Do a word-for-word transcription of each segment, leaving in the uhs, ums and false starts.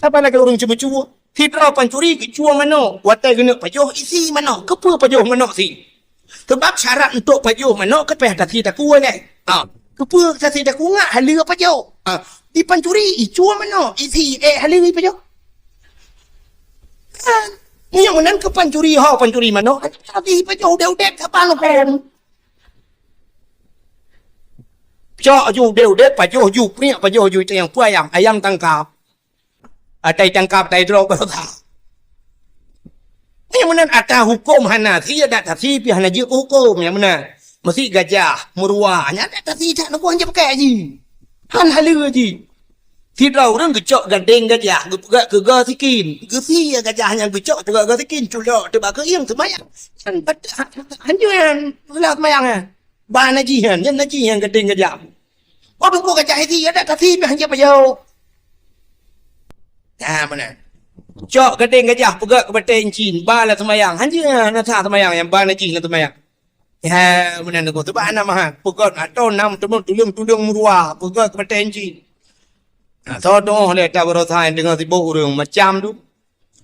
Apalagi ureuëng cuba-cuba. Sidroe pancuri geucue manok, watée geuneuk pajoh isi manok. Keupeue pajoh manok si? Sebab syarat untuk pajoh manok ka payah tasi takue lé. Ha, keupeue tasi takue ngak haleue pajoh? Ha, di pancuri icue manok, isi ék haleue pajoh. Kan? Nyang meunan keu pancuri ho, pancuri manok, tasi pajoh udeb-udeb saban kon. Cok ju udeb-udeb, pajoh ju priek, pajoh ju teunyang peue ayam, ayam tangkap. Atai tangkap, atai droe baroesa. Nyang meunan ata huköm hana si, adat tasi pih hana jeuet keu huköm nyang meunan. Meusi gajah, meuruwa, nyan adat tasi that neukoh hanjeuet pakai ji. Han haleue ji. Sidroe ureuëng geucok gadeng gajah, geupeugah keu goe sikin. Geusi gajah nyang geucok peugah goe sikin, culok teuba keuieng seumayang. Nyan hanjeuet nyan, peulah seumayang nyan. Ba najih nyan, nyan najih nyan gadeng gajah. Wah, bungkôh gajah isi, adat tasi pih hanjeuet pajoh. Ha, meunan. Cok gadeng gajah peugöt keu batée incin, ba lam seumayang. Hanjeuet na sah seumayang nyang ba najih lam seumayang. Ha, meunan teungku. Teuba na mahat. Peugöt atau nam teumon tuleueng-tuleueng meuruwa, peugöt keu batée incin. Nah, soe teungoh lé ata baroesa nyang deungoe sibôk ureuëng macam tu.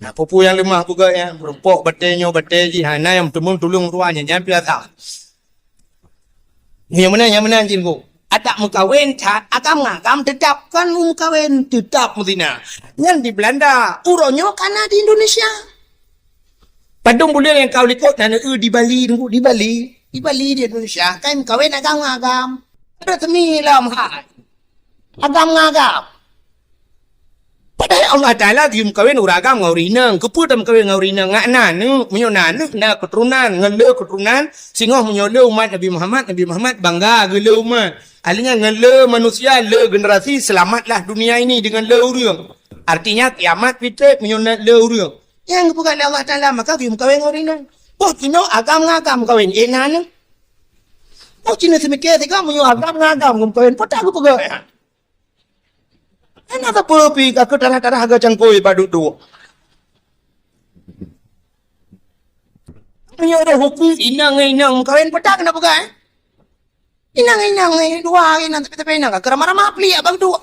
Nah, peue-peue nyang leumah peugöt nyan, meurumpok batée nyoe, batée jih, hana nyang teumon tuleueng ruwa nyan, nyan biasa. Nyang meunan, nyang meunan cit ku. Adak meukawen that, agam ngon agam teutap kon meukawen, teutap meuzina. Nyan di Belanda, uroe nyoe ka na di Indonesia. Padum buleuen nyang ka u likot na neu di Bali, di Bali, di Bali di Indonesia, kan meukawen agam ngon agam. Ada semi lom hai. Agam ngon agam. Padahai Allah Taala geumeukawen ureuëng agam ngon ureuëng inong. Keupeue tameukawen ngon ureuëng inong? Ngat na aneuk, meunyoe na aneuk, na keuturonan, ngon le keuturonan, singoh meunyoe le umat Nabi Muhammad, Nabi Muhammad bangga geu le umat. Artinya ngon le manusia, le generasi, selamatlah dunia ini dengan le ureuëng. Artinya kiamat pih treb meunyoe na le ureuëng. Nyang geupeugah lé Allah Taala, maka geumeukawen ngon ureuëng inong. Boh jinoe agam ngon agam meukawen, eh na aneuk. Boh jinoe seumike sigoe meunyoe agam ngon agam geumeukawen, peue tak geupeugah? Hana sapeue pih ka keu tarah-tarah hareuga cangkôi bak duek-duek. Meunyoe ada huköm inong ngon inong meukawen, peue tak keuneuk peugah, eh? Inong ngon inong, eh, dua inong tapi-tapi inong ka keu ramah-ramah pliek bak duek.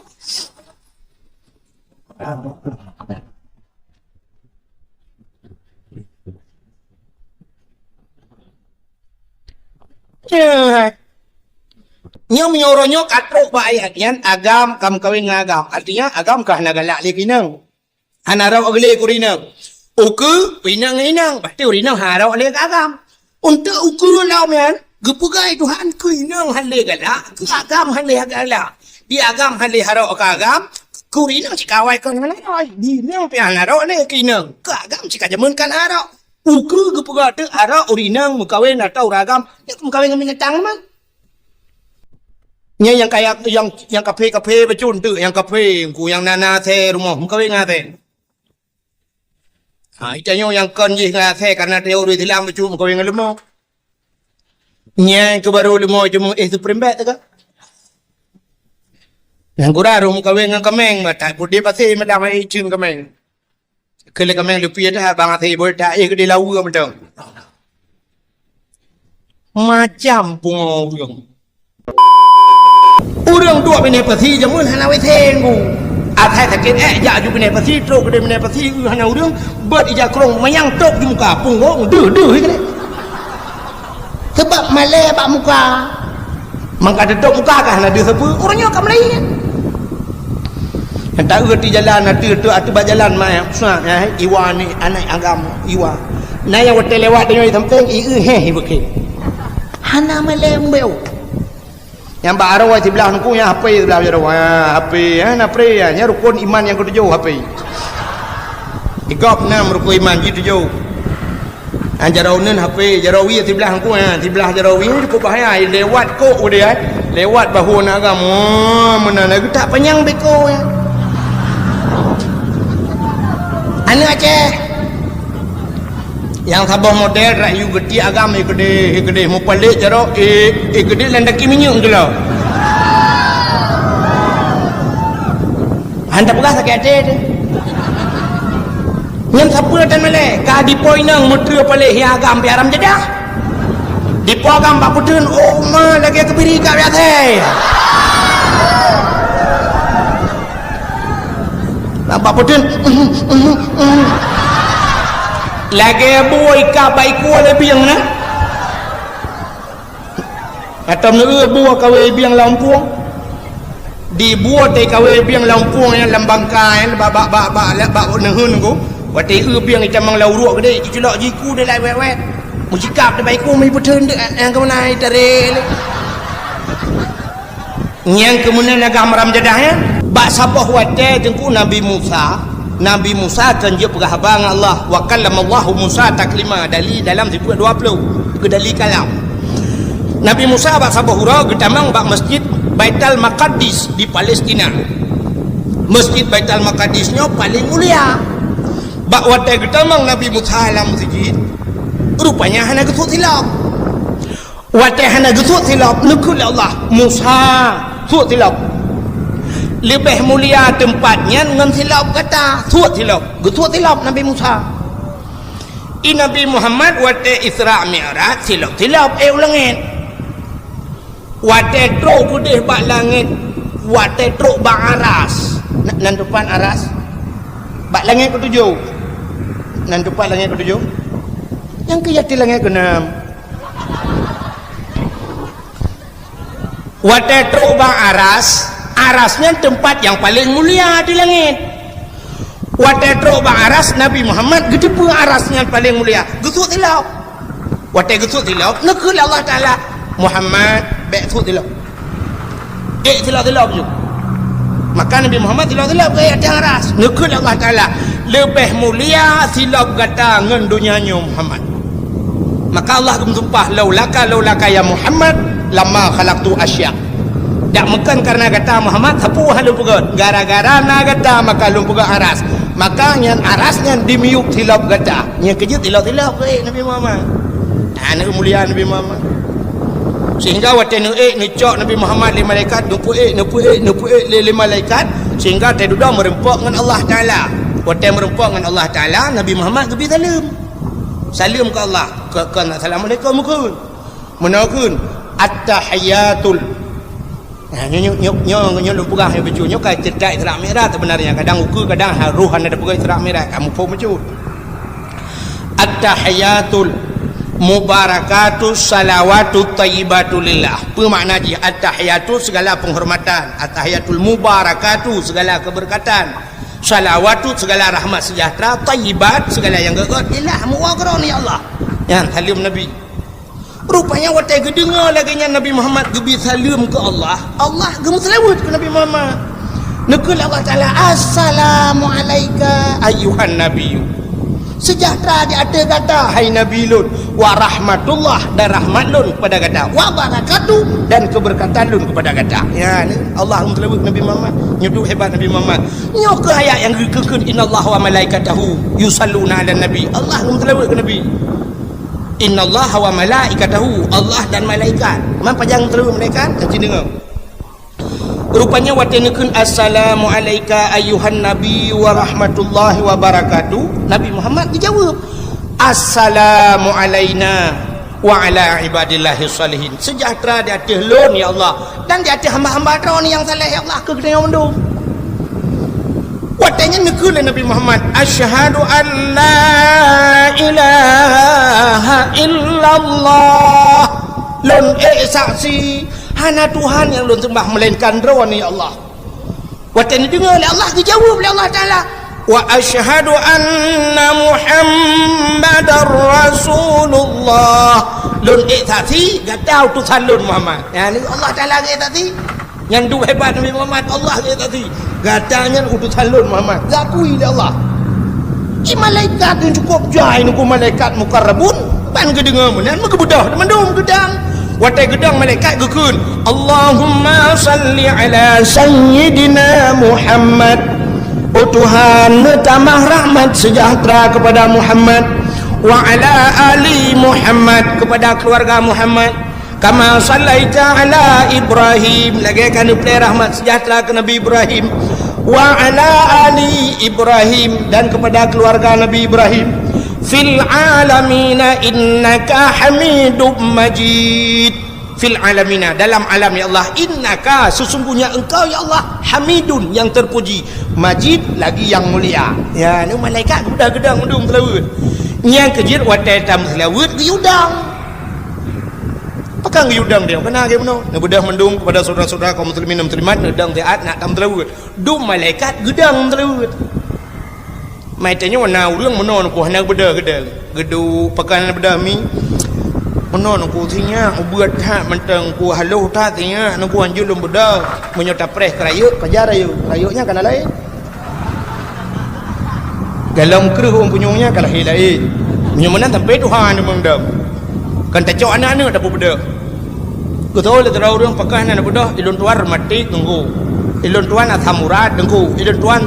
Nyoe, nyoe meunyoe uroe nyoe ka trok bak ayat nyan, agam ka meukawen ngon agam. Artinya, agam ka hana galak lé keu inong. Hana rhot lé keu ureuëng inong. Ukeue, inong ngon inong, pasti ureuëng inong hana rhot lé keu agam. Untuk ukeue lom nyan, geupeugah Tuhan keu inong hana lé galak, keu agam hana lé galak. Di agam hana lé harok keu agam, keu ureuëng inong cit ka awai kon hana rhot. Di inong pih hana rhot lé keu inong, keu agam cit ka jameun ka na harok. Ukeue geupeugah teuk harok ureuëng inong meukawen atau ureuëng agam, nyan meukawen ngon binatang mah. Nyan nyang kaya, nyang, nyang kaphé-kaphé bacut teuk, nyang kaphé, ku nyang na, na asèe rumoh, meukawen ngon asèe. Ha, itanyoe nyang kon jih ngon asèe karena tanyoe ureuëng Islam bacut meukawen ngon leumo. Nyan keu barô leumo cuma éh supreme bet teuka. Nyang gura rhom meukawen ngon kaméng, mata putih pasi malam hai iceun kaméng. Keu lé kaméng leupie dah bang asèe boi tak éh keudéh laweue mantong. Macam pungo ureuëng. Ureuëng duek binéh pasi jameun hana W C ngku. Asai sakét ék jak aju binéh pasi, trok keudéh binéh pasi, eu hana ureuëng, beuet ija krong manyang tok di muka, punggong deuh-deuh keudéh. Sebab malèe bak muka. Mangka teutôp muka ka hana deuh sapeue, ureuëng nyoe ka meulayeue. Nyang taeu di jalan, ateueh, ateueh, ateueh bak jalan, mai, pusat, eh, iwa ni, aneuk agam, iwa. Na nyang watèe lewat tanyoe di sampéng, i eu héh, i beukém. Hana malèe umbeu. Nyang bak aroe siblah nungku nyang H P siblah jaroe. Ha, H P, ha, na pre, ha. Nyan rukon iman nyang keutujôh H P. Di gob nam rukon iman jih tujôh. Ha, jaroe uneun H P, jaroe wie siblah nungku, ha. Siblah jaroe wie ni cukup bahaya. Lewat kok udeh, ha. Lewat bahu aneuk agam. Oh, meunan lagèe tak panyang beko, ha. Aneuk Aceh. Nyang saboh model rak yue geutiek agam, i keudéh, i keudéh mupalek jaroe, i, i keudéh lam daki minyeuk meujeulo. Han tapeugah sakét até teuh. Nyan sapeue tan malèe, ka dipo inong meutreue palek hi agam pi haram jadah. Dipo agam bak peuteun, oh ma lagèe keubiri ka biasa. Nampak peuteuet? Lagèe bue ikab bak iku lé bieng na. Atau neueu bue kawé bieng lam pueng. Di bue teuh kawé bieng lam pueng nyang lam bangka nyan bak, bak, bak, bak, bak neuheun ko. Watèe eu bieng itamong lam uruek geude, iculok jiku deh lai wet-wet. Meucikab teuh bak iku meupeuteuet nyang keumeuna itarek lé. Nyang keumeuna lagah maram jadah nyan, bak saboh watèe teungku Nabi Musa, Nabi Musa kan jeuet peugah haba ngon Allah, "Wa kallamallahu Musa taklima," dali dalam sifeut dua ploh, keu dali kalam. Nabi Musa bak saboh uroe geutamong bak Masjid Baitul Maqdis di Palestina. Masjid Baitul Maqdis nyoe paleng mulia. Bak watèe geutamong Nabi Musa lam masjid, rupanya hana geusuet silop. Watèe hana geusuet silop, neukheun lé Allah, "Musa, suet silop. Leubeh mulia teumpat nyan ngon silop gata, suet silop." Geusuet silop Nabi Musa. I Nabi Muhammad watèe Isra Mi'raj silop-silop ék u langèt. Watèe trok keudeh bak langèt, watèe trok bak aras. Na-, nan teumpat aras? Bak langèt keutujoh. Nan teumpat langèt keutujoh? Nyang keu yatim langèt keunam. Watèe trok bak aras, aras nyan teumpat nyang paleng mulia di langèt. Watèe trok bak aras, Nabi Muhammad geuteupeue aras nyan paleng mulia, geusuet silop. Watèe geusuet silop, neukheun lé Allah Taala, "Muhammad, bèk suet silop." Ék silop-silop ju. Maka Nabi Muhammad silop-silop keu ateueh aras. Neukheun lé Allah Taala, "Leubeh mulia silop gata ngon donya nyoe, Muhammad." Maka Allah geumeusumpah, "Laulaka, laulaka ya Muhammad, lama khalaqtu asya." Dak meukon kareuna gata Muhammad, sapeue hana lôn peugöt. Gara-gara na gata maka lôn peugöt aras. Maka nyan aras nyan dimiyueb silop gata. Nyan keuh jeuet silop-silop keu ék Nabi Muhammad. Hana mulia Nabi Muhammad. Sehingga watèe neuék, neucok Nabi Muhammad lé malaikat, neupeuék, neupeuék, neupeuék lé, lé malaikat, sehingga watèe dudoe meureumpok ngon Allah Taala. Watèe meureumpok ngon Allah Taala, Nabi Muhammad geubri saleuem. Saleuem keu Allah, keu, keu assalamualaikum kheun. Meunoe kheun, "At-tahiyatul." Nah, nyoe, nyoe, nyoe, nyoe, nyoe lôn peugah nyoe bacut. Nyoe ka ceurita Isra Mi'raj sebenarnya. Kadang ukeue, kadang ha-, roh hana tapeugah Isra Mi'raj. Kamoe phon bacut. "At-tahiyatul mubarakatus salawatut thayyibatu lillah." Peue makna jih? At-tahiyatu segala penghormatan, at-tahiyatul mubarakatu segala keberkatan, salawatu segala rahmat sejahtera, thayyibat segala nyang gét-gét, lillah, meuwoe keu Droeneuh ya Allah. Nyan saleuem Nabi. Rupanya watèe geudeungoe lagèe nyan Nabi Muhammad geubri saleuem keu Allah, Allah geumeuseulaweuet keu Nabi Muhammad. Neukheun lé Allah Taala, "Assalamu alaika ayyuhan nabiyyu." Sejahtera di ateueh gata, hai Nabi lôn. "Wa rahmatullah," dan rahmat lôn kepada gata. "Wa barakatuh," dan keberkatan lôn kepada gata. Ya, ni Allah geumeuseulaweuet Nabi Muhammad. Nyoe duek hebat Nabi Muhammad. Nyoe keuh ayat nyang geukheun, "Innallaha wa malaikatahu yusalluna 'alan nabi." Allah geumeuseulaweuet keu Nabi. "Innallaha wa malaikatahu," Allah dan malaikat. Man pajan geumeuseulaweuet malaikat? Ka ci deungoe. Rupanya watèe neukheun, "Assalamu alaika ayyuhan nabi wa rahmatullahi wa barakatuh," Nabi Muhammad geujaweueb, "Assalamu alaina wa ala ibadillahis shalihin." Sejahtera di ateueh lôn, ya Allah, dan di ateueh hamba-hamba Droeneuh nyang saleh, ya Allah, keu geutanyoe mandum. Watèe nyan neukheun lé Nabi Muhammad, "Asyhadu an la ilaha illallah." Lôn ék saksi, hana Tuhan nyang lôn seumah meulainkan Droeneuh, ya Allah. Watèe neudeungoe lé Allah, geujaweueb lé Allah Taala, "Wa asyhadu anna Muhammadar Rasulullah." Lôn ék saksi, gata utosan lôn Muhammad. Ya, ni Allah Taala geuék saksi. Nyan duek hebat Nabi Muhammad, Allah geuék saksi. Gata nyan utosan lôn Muhammad, geukui lé Allah. Di malaikat nyang cukup jai, nunggu malaikat mukarrabun, ban geudeungoe meunan, meugeubeudoh mandum geudang. Watèe geudang malaikat geukheun, "Allahumma salli ala sayyidina Muhammad." Oh Tuhan, neutamah rahmat sejahtera kepada Muhammad, wa ala ali Muhammad, kepada keluarga Muhammad. Kama sallaita ala Ibrahim, lagèe ka neuplè rahmat sejahtera keu Nabi Ibrahim, wa ala ali Ibrahim, dan kepada keluarga Nabi Ibrahim, fil alamina innaka Hamidum Majid. Fil alamina, dalam alam, ya Allah, innaka, sesungguhnya Engkau, ya Allah, hamidun, yang terpuji, majid, lagi yang mulia. Ya, ni malaikat geubeudôh geudong mandum seulaweuet. Nyang keujeuet watée tameuseulaweuet geuyue dong. Pakon geuyue dong dia? Keunan lagée bunoe. Neubeudôh mandum kepada saudara-saudara kaum muslimin dan muslimat, neudong siat nak tameuseulaweuet. Dum malaikat geudong seulaweuet. Mai tanyoe na ureuëng meunoe nungku hana geubeudôh geudong. Geuduek pakon hana beudôh mi. Meunoe nungku sinyak ubeuet that mantong ku haloh that sinyak nungku hanjeuet lôn beudôh. Meunyoe tapreh keu rayeuk, pajan rayeuk. Rayeuk nyan kana laén. Galom kreueh ureuëng punyueng nyan ka lahé laén. Meunyoe meunan sampoe tuha nibak dong. Kan tacok aneuk-aneuk tapeubeudôh. Geutôi lé sidroe ureuëng pakon hana beudôh, ilôn tuan reumatik teungku. Ilôn tuan asam urat teungku. Ilôn tuan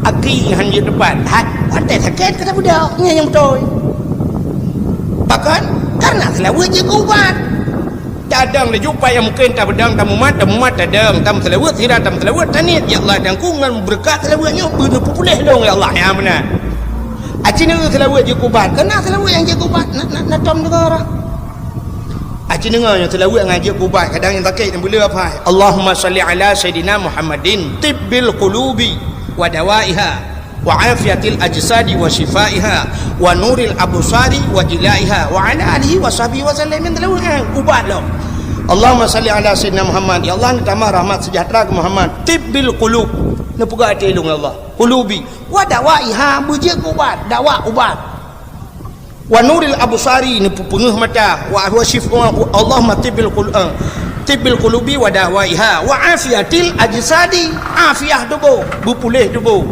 aki han jeuet teupat. Hat, watée sakét ka tabeudôh. Nyan nyang beutôi. Pakon? Karena seulaweuet jeuet keu ubat. Tadong laju pat nyang mungken tabeudong, tamumat, tamumat tadong, tameuseulaweuet sira, tameuseulaweuet taniet. Ya Allah, dan ku ngon beureukat seulaweuet nyoe beuneupeupuléh lôn, ya Allah, nyang meunan. Aci neu seulaweuet jeuet keu ubat, keunan seulaweuet nyang jeuet keu ubat, na, na, na tom deungoe. Aci deungoe nyoe seulaweuet nyang jeuet keu ubat, kadang nyang sakét nyang beuleueh apa. Allahumma shalli ala sayyidina Muhammadin tibbil qulubi wa dawaiha wa afiatil ajsadi wa syifaiha wa nuril absari wa jilaiha wa ala alihi wa sahbihi wa sallam. Yang telu, eh, ubat lom. Allahumma shalli ala sayyidina Muhammad. Ya Allah, neutambah rahmat sejahtera keu Muhammad. Tibbil qulub. Neupeugah até lôn, ya Allah. Qulubi. Wa dawaiha, beujeuet keu ubat. Dawa ubat. Wa nuril absari, neupeupeungeuh mata. Wa huwa syif-, wa, Allahumma tibbil qul-, eh, tibbil qulubi wa dawaiha. Wa afiatil ajsadi, afiah tuboh, beupuléh tuboh.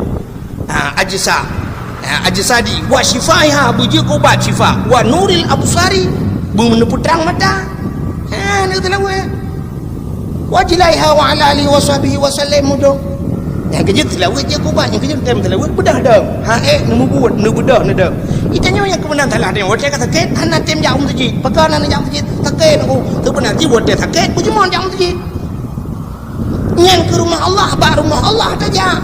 Ha, ajsa. Ha, ajsadi. Wa syifaiha, beujeuet keu ubat syifa. Wa nuril absari, beuneupeutrang mata. Ha, neu teulaweuet. Wa jilaiha wa ala alihi wa sahbihi wa sallam mudo. Nyang keujeuet teulaweuet jeuet keu ubat, nyang keujeuet tem teulaweuet beudôh dong. Ha, eh, neumubuet, neubeudôh neudong. Itanyoe nyang keubeunaran salah tanyoe. Watée ka sakét, hana tem jak u meuseujid. Pakon hana jak u meuseujid? Sakét, oh, seubeunar jih watée sakét, beujeuet jak u meuseujid. Nyan keu rumoh Allah, bak rumoh Allah tajak.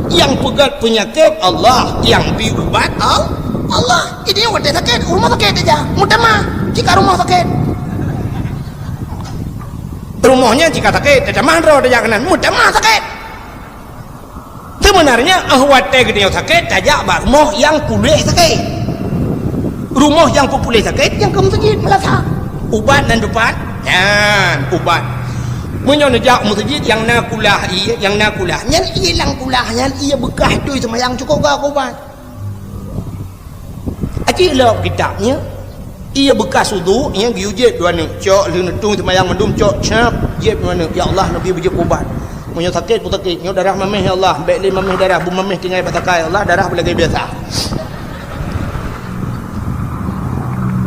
Nyang peugét peunyakét Allah, nyang bri ubat Al-, Allah. Jadi watée sakét, rumoh sakét tajak. Meutamah, jika rumoh sakét. Rumoh nyan jika sakét, tatamah droe tajak keunan, meutamah sakét. Sebenarnya, eh, watée geutanyoe sakét, tajak bak rumoh nyang puléh sakét. Rumoh nyang peupuléh sakét, nyang keu meuseujid, meulasa. Ubat nan teupat, nyan ubat. Meunyoe neujak meuseujid nyang na kulah ié, nyang na kulah, nyan ié lam kulah, nyan ié beukah tui seumayang cukôp gak ubat. Aci lom kitab nyan, ié beukah udhu, nyan geuyue jieb dua neuk, cok lheueh neutueng seumayang mandum cok, cap, jieb dua neuk, ya Allah, neubi beujeuet ubat. Meunyoe sakét pun sakét, nyoe darah mameh ya Allah, bék lé mameh darah, beumaméh tinggai bak sakai ya Allah, darah beulagée biasa.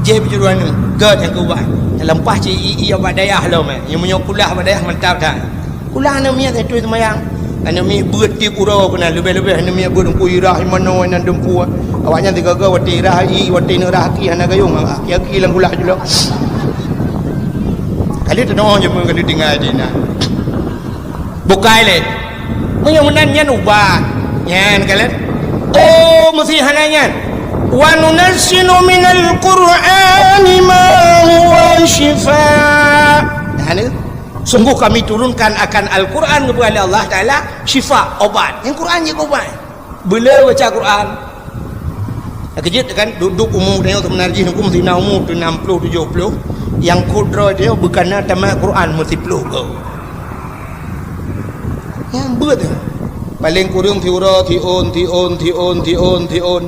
Jieb beujeuet dua neuk, gét nyang keu ubat. Leupah cit ié bak dayah lom, eh. Nyang meunyoe kulah bak dayah mantap that. Kulah aneuk miet, eh, tueng seumayang. Aneuk miet beuet tiep uroe keunan, leubeh-leubeh aneuk miet beuet Teungku Irah, Imanoe, inan Teungku. Awaknyan sigoe-goe watée Irah, i, watée neuk rah aki hana gayong, aki-aki lam kulah jih lom. Kali teunoh je meung kali tinggai di na. Bukai lé. Meunyoe meunan nyan ubat. Nyan kalon. Oh, meusi hana nyan. Wa nunazzilu minal Qur'ani ma huwa syifa. Nah, ni. Sungguh Kami turunkan akan Al-Quran, geupeugah lé Allah Taala, syifa, obat. Nyang Quran jeuet keu obat. Beu le baca Quran. Keujeuet kan, duek-duek umu tanyoe seubeuna jih huköm sina umu teuh enam puluh tujoh puluh. Nyang kudroe tanyoe beukana tamat Quran meusiplôh goe. Nyang beuet. Paleng kureueng siuroe, siôn, siôn, siôn, siôn, siôn.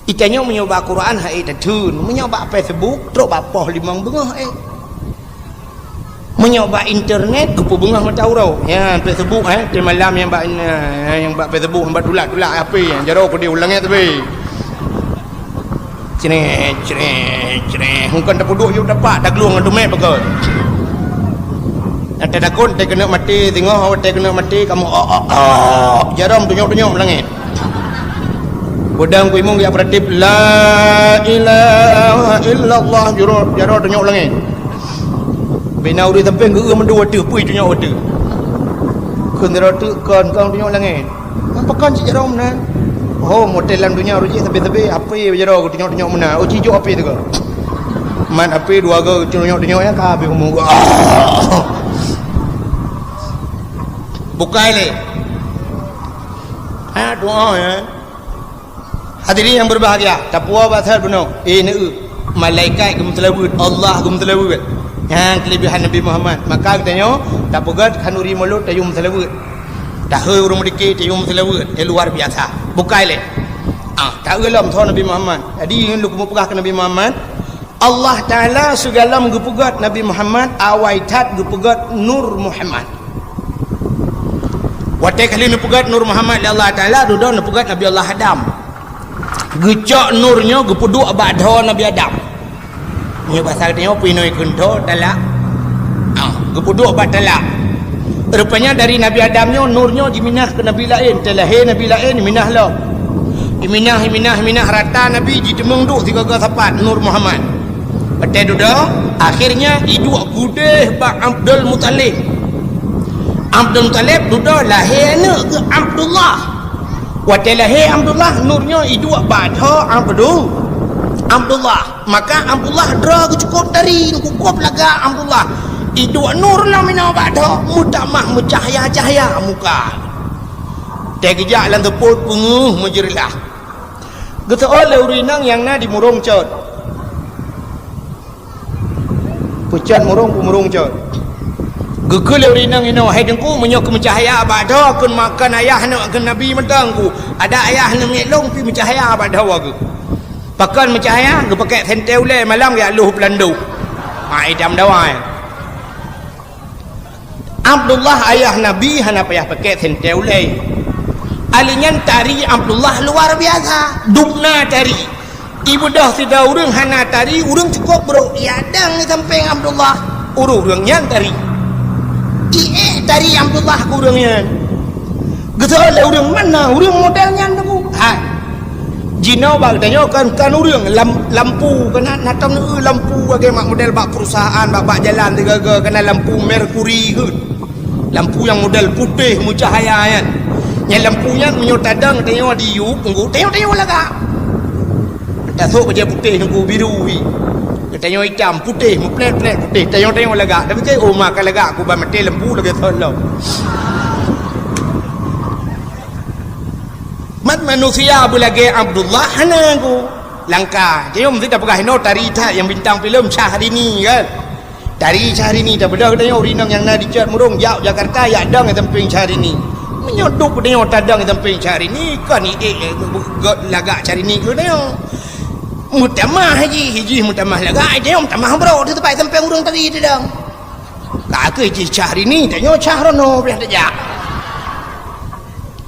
Itanyoe meunyoe bak Quran hai tatheun, meunyoe bak Facebook trok bak poh limong beungoh, eh. Meunyoe bak internet geupeubeungoh mata uroe. Nyan Facebook, eh, teumalam nyang bak, eh, nyang bak Facebook, nyang bak tulak-tulak H P, jaroe keudeh u langét teubi. Creh, creh, creh. Hukon tapeuduek yub tapak, taglueng ngon teumé pakon. Nyang tatakot, teukeunok maté, singoh awai teukeunok maté, kamoe, oh, oh, oh. Jaroe tunyok-tunyok langét. Beudang kuimueng geujak beuratéb, "La ilaha illallah," jaroe, jaroe tunyok langét. Bina ureuëng sampéng geu-eu mandua teuk, pui tunyok teuk. Kheun jaroe teuk kon, kon tunyok langét. Pakon cit jaroe meunan? Oh, model lam donya ureuëng jih sabe-sabe, api jaroe tunyok-tunyok meunan. Oh, cijok api teuka. Man api dua go tunyok-tunyok nyang ka habéh umur. Bukai lé. Ha, doa ya. Hadirin yang berbahagia, tapuwoe bak that bunoe. Eh, neu, malaikat geumeuseulaweuet, Allah geumeuseulaweuet. Nyan keulebihan Nabi Muhammad. Maka geutanyoe tapeugöt khanuri mulod tayue meuseulaweuet. Tahôi ureuëng meudike tayue meuseulaweuet, nyang luar biasa. Bukai lé. Ah, taeu lom soe Nabi Muhammad. Jadi, ngon lôn keumeung peugah keu Nabi Muhammad, Allah Taala sigohlom geupeugöt Nabi Muhammad, awai that geupeugöt Nur Muhammad. Watée ka lheueh neupeugöt Nur Muhammad lé Allah Taala, dudoe neupeugöt Nabi Allah Adam. Geucok nur nyoe geupeuduek bak dhoe Nabi Adam. Nyoe basa geutanyoe pih nyoe kheun dhoe talak. Ah, geupeuduek bak talak. Rupanya dari Nabi Adam nyoe nur nyoe jiminah keu nabi laén, teulahé nabi laén minah lom. Iminah, iminah, iminah rata nabi jiteumeung duek sigoe-goe sapat Nur Muhammad. Watée dudoe, akhirnya iduek keudeh bak Abdul Muthalib. Abdul Muthalib dudoe lahé aneuëk geuh Abdullah. Watée lahé Abdullah, nur nyoe iduek bak dhoe Abdu-, Abdullah. Maka Abdullah droe geuh cukôp tari, geucukôp lagak Abdullah. Iduek nur lom inoe bak dhoe, meutamah meucahya-cahya muka. Teugeujak lam seupôt peungeuh meujeureulah. Geuseuôt lé ureuëng inong nyang na di Murông Cot. Peucot Murông, Peumurông Cot. Geukheun lé ureuëng inong inoe, "Hai Teungku, meunyoe keu meucahya bak dhoe kheun ma-, kon ayah aneuëk kheun nabi mantong ku. Adak ayah aneuëk miet lôn pih meucahya bak dhoe geuh." Pakon meucahya? Geupakèk sentée ulée malam jak lôh peulandôh. Ha, idam dawai. Abdullah ayah Nabi hana payah pakèk sentée ulée. Ali nyan tari Abdullah luar biasa. Dubna tari. Ibeudôh sidroe ureuëng hana tari, ureuëng cukôp brôk. Ia dang di sampéng Abdullah. Ureuëng-ureuëng nyan tari. Iék tari Abdullah keu ureuëng nyan. Geuseuôt lé ureuëng, "Mana ureuëng model nyan, Teungku?" Hai. Jinoe bak geutanyoe kan, kan ureuëng lam-, lampu, keunan na tom neu lampu lagée mak model bak perusahaan, bak, bak jalan sigoe-goe, keunan lampu merkuri kheun. Lampu nyang model putéh meucahya nyan. Nyan lampu nyan meunyoe tadong geutanyoe di yup, Teungku, tanyoe-tanyoe lagak. Tasôk bajée putéh Teungku, biru hi. Geutanyoe itam, putéh, meuplét-plét putéh, tanyoe-tanyoe lagak. Tapi keu uma ka lagak, ku ban maté lampu lagée thon lom. Mat manusia beulagée Abdullah hana ku langka. Jiyum sit tapeugah inoe tari that nyang bintang filem Syahrini kan. Tari Syahrini tabeudôh geutanyoe ureuëng inong nyang na di Cot Murông jak Jakarta jak dong di sampéng Syahrini. Meunyoe duek geutanyoe tadong di sampéng Syahrini, kon iék gét lagak Syahrini keu geutanyoe. Meutamah jih, jih meutamah lagak, geutanyoe meutamah brôk di teumpat sampéng ureuëng tadi tadong. Ka kheueh jih Syahrini, tanyoe Syahrono pih tajak.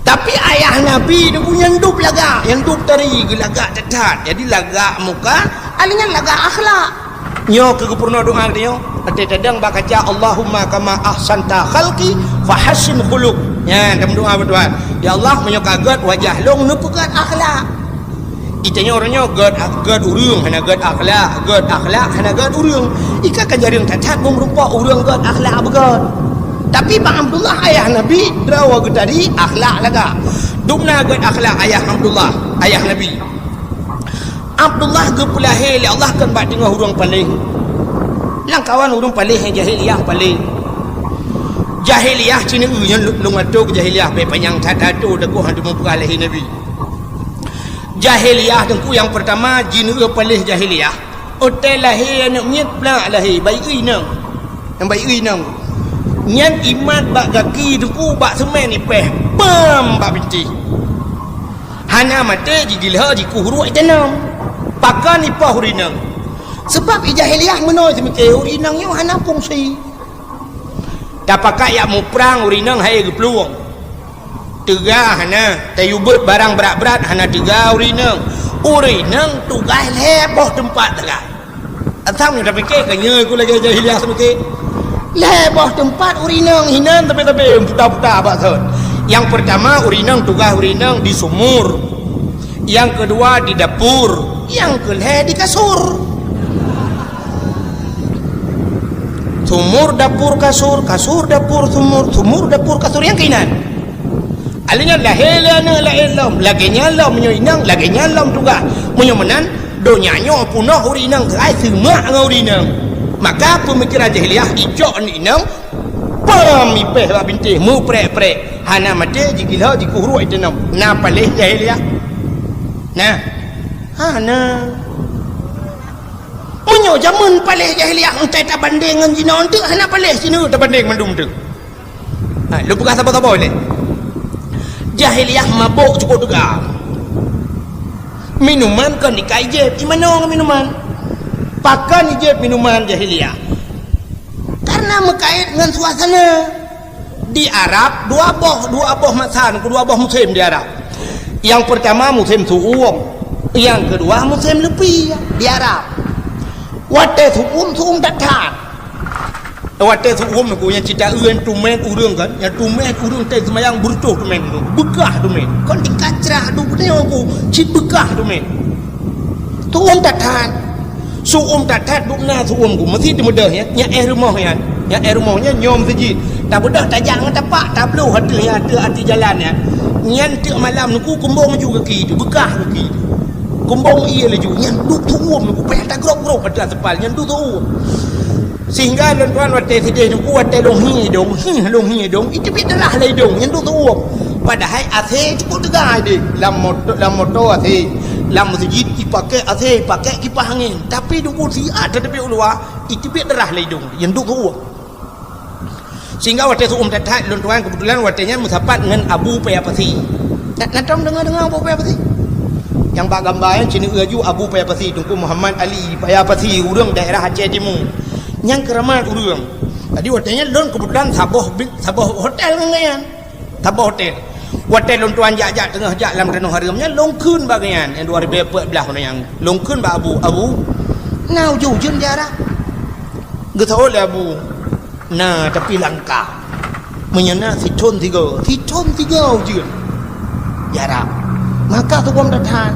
Tapi ayah Nabi Teungku nyan dub lagak, nyan dub tari geulagak that-that. Jadi lagak muka, ali nyan lagak akhlak. Nyoe keu geupeurunoe doa geutanyoe, watée tadong bak kaca, "Allahumma kama ahsanta khalqi fahassin khuluq." Nyan tameudoa bak Tuhan, "Ya Allah, meunyoe ka gét wajah lôn, neupeugét akhlak." Geutanyoe uroe nyoe gét, gét ureuëng hana gét akhlak, gét akhlak hana gét ureuëng. Ika ka jareueng that-that meureumpok ureuëng gét akhlak beugét. Tapi bak Abdullah ayah Nabi, droe geuh tadi akhlak lagak. Dubna gét akhlak ayah Abdullah, ayah Nabi. Abdullah geupeulahé lé Allah kon bak teungoh ureuëng paléh. Lamkawan ureuëng paléh nyang jahiliyah paléh. Jahiliyah cit neu nyan lôn atô keu jahiliyah, bék panyang that-that atô, teungoh hana teumeung peugah lahé Nabi. Jahiliyah Teungku nyang peurtama, jineuk paléh jahiliyah. Watée lahé aneuëk miet plak lahé, bayeue inong. Nyang bayeue inong. Nyan imat bak gaki Teungku bak seumén ipéh, pam bak bintéh. Hana maté jigiloe jikueh ruek itanom. Pakon ipoh ureuëng inong? Sabab i jahiliyah meunoe seumiké ureuëng inong nyoe hana fungsi. Tapakat jak muprang ureuëng inong hai geuplueng. Teuga hana, tayue beuet barang brat-brat hana teuga ureuëng inong. Ureuëng inong tugaih lhée boh teumpat teuga. Asam nyoe tapike ka nyoe ku lagée jahiliyah seumiké. Lhée boh teumpat ureuëng inong hinan tapi-tapi puta-puta bak thon. Nyang peurtama ureuëng inong tugaih ureuëng inong di sumur. Nyang keudua di dapur, nyang keulhée di kasur. Sumur, dapur, kasur, kasur, dapur, sumur, sumur, dapur, kasur, nyang keuinan. Alheuh nyan lahé lé aneuëk laén lom, lagée nyan lom meunyoe inong, lagée nyan lom tugaih. Meunyoe meunan, Donya nyoe peunoh ureueng inong keuhai seumak ngon ureueng inong. Maka peumikiran jahiliyah icok ureueng inong, pom ipéh bak bintéh, meuprek-prek. Hana maté jigila jikuh ruek iteunong. Na paléh jahiliyah? Nah. Hana. Meunyoe jameun paléh jahiliyah, entai tabandeng ngon jinoe enteuk, hana paléh sineuk tabandeng mandum teuk. Ha, lôn peugah saboh-saboh lé. Jahiliyah mabök cukôp teuga. Minuman kon ikai jieb, imanoe ngon minuman. Pakon ijieb minuman jahiliyah? Karena meukait ngon suasana. Di Arab, dua boh, dua boh masa, dua boh musém di Arab. Nyang peurtama musém su'um, nyang keudua musém leupie di Arab. Watée su'um, su'um that-that. Watée su'um nyoe, nyang cit taeu nyan tumét ureueng kan, nyang tumét ureueng teuh seumayang beureutoh tumét nyoe, beukah tumét. Kon tingkat crah duek nyoe ku, cit beukah tumét. Su'um that-that. Su'um that-that, dum na su'um ku, meusi teumeudeh nyan, nyan éh rumoh nyan, nyan éh rumoh nyan nyoe meuseujid. Tabeudôh tajak ngon tapak, tabloh ateueh nyan, ateueh ateueh jalan nyan. Nyan teuk malam nyoe ku kumbong laju gaki teuh, beukah gaki teuh. Kumbong ie laju, nyan duek su'um nyoe ku, payah tagrôb-grôb ateueh aspal, nyan duek su'um. Sehingga lôn tuan watée sideh nyoe ku, watée lôn hi idong, hi lôn hi idong, iteubiet darah lam idong, nyan duek su'um. Padahai AC cukôp teuga deh, lam moto, lam moto AC, lam meuseujid ipaké AC, ipaké kipah angén. Tapi nyoe ku siat tateubiet u luwa, iteubiet darah lam idong, nyan duek su'um. Sehingga watée su'um that-that, lôn tuan keubeutulan watée nyan meusapat ngon Abu Paya Pasi. Na, na tom deungoe-deungoe Abu Paya Pasi? Nyang bak gamba nyan, ci neueu laju Abu Paya Pasi, Teungku Muhammad Ali Paya Pasi, ureueng daerah Aceh Timu. Nyan keuramat ureueng. Jadi watée nyan lôn keubeutulan saboh bi-, saboh hotel ngon gobnyan. Saboh hotel. Watée lôn tuan jak-jak teungoh jak lam tanoh hareuem nyan, lôn kheun bak gobnyan, nyang dua ribu empat belas nyan. Lôn kheun bak Abu, "Abu, na ujeuen-ujeuen di Arab?" Geuseuôt lé Abu, "Na, tapi langka. Meunyoe na sithon sigoe, sithon sigoe ujeuen di Arab." Maka su'um that-that.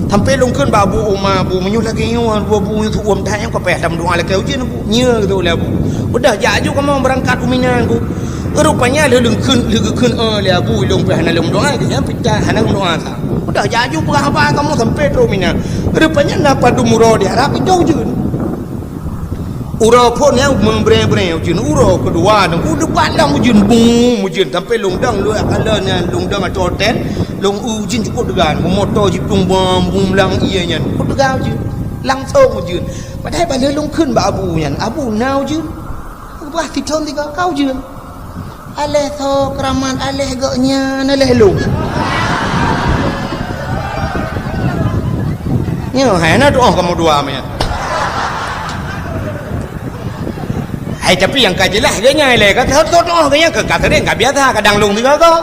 Sampoe lôn kheun bak Abu Uma, "Abu, meunyoe lagée nyoe, Abu, Abu, su'um that nyan, kon payah tameudoá lakée ujeuen, Abu." "Nyo," geuseuôt lé Abu. "Udah, jak laju kamoe beurangkat u Mina, Abu." Rupanya lheueh lôn kheun, lheueh geukheun, "Oh," lé Abu, "lôn pih hana lôn meudoá," geuhnyan pih hana lôn meudoá sa. "Udah, jak laju peugah haba kamoe sampoe trok u Mina." Rupanya na padum uroe di Arab, itôh ujeuen. Uroe phon nyang meubrée-brée ujeuen, uroe keudua nyoe ku deubat lom ujeuen, bum ujeuen, sampoe lôn dong luwah kalon nyan, lôn dong ateueh hotel, lôn eu ujeuen cukôp teuga, moto jiplueng bom, bum lam ié nyan, cukôp teuga ujeuen, langsong ujeuen. Padahai ban lheueh lôn kheun bak Abu nyan, "Abu, na ujeuen?" Bah sithon sigoe ka ujeuen. Aléh tho keuramat, aléh gobnyan, aléh lôn. Nyoe hai na tuoh kamoe dua meunan. Hai, tapi nyang ka jeulaih gobnyan lé, ka tuoh-tuoh gobnyan ka, ka sering, ka biasa, kadang lôn sigoe-goe.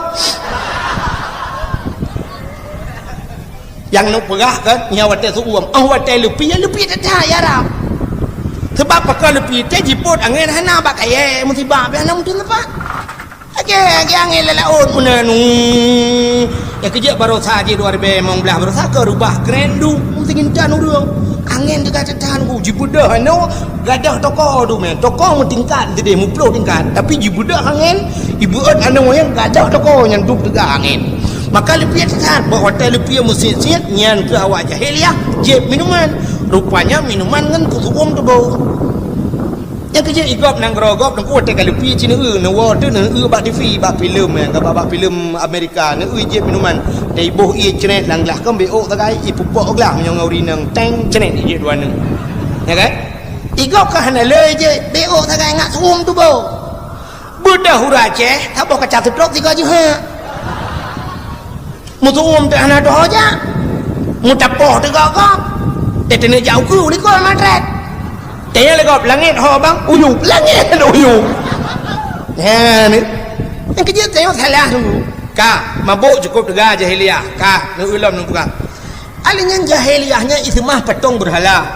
Nyang neupeugah kan, nyan watée su'um. Oh, watée leupie, leupie that-that di Arab. Sabab pakon leupie teuh jipôt angén hana bak kayée, musibah pih hana mungken leupah. Lagée, lagée angén lam laôt meunan. Nyang keujeuet baroesa jih dua ribée limong blaih baroesa ka reubah kren duek, meusingintan ureueng. Angén teuga that-that, jibeudôh anoe, gadôh toko tu meunan. Toko meutingkat sideh, meuplôh tingkat. Tapi jibeudôh angén, ibeuet anoe nyang gadôh toko nyan duek teuga angén. Maka leupie that-that, bak watée leupie meusiet-siet, nyan keuh awak jahiliyah jieb minuman. Rupanya minuman ngon keu su'um tuboh. Nyang keujeuet i gob nanggroe gob, teungku watée ka leupie ci neueu, neuwoe teuh neueu bak TV, bak filem, nyang ka bak, bak filem Amerika, neueu jieb minuman. Teuiboh ié cret lam glah, kon beuôk sagai, ipeupok glah meunyoe ngon ureueng inong, teng, cret ijieb dua neueu. Ya kan? I gob ka hana le jieb, beuôk sagai ngat su'um tuboh. Beudôh ureueng Aceh, saboh kaca seutrok sigoe jeuhet. Meusu'um teuh hana teuho jak. Meutapoh teuh gob-gob. Teuh teuneuk jak ukeue likot matrét. Teuh lé gob langét ho bang, uyueb. Langét uyueb. Nyan. Nyang keujeuet tanyoe salah dulu. Ka, mabök cukôp teuga jahiliyah. Ka, neueu lom neupeugah. Akhé nyan jahiliyah nyan iseumah patong beurhala.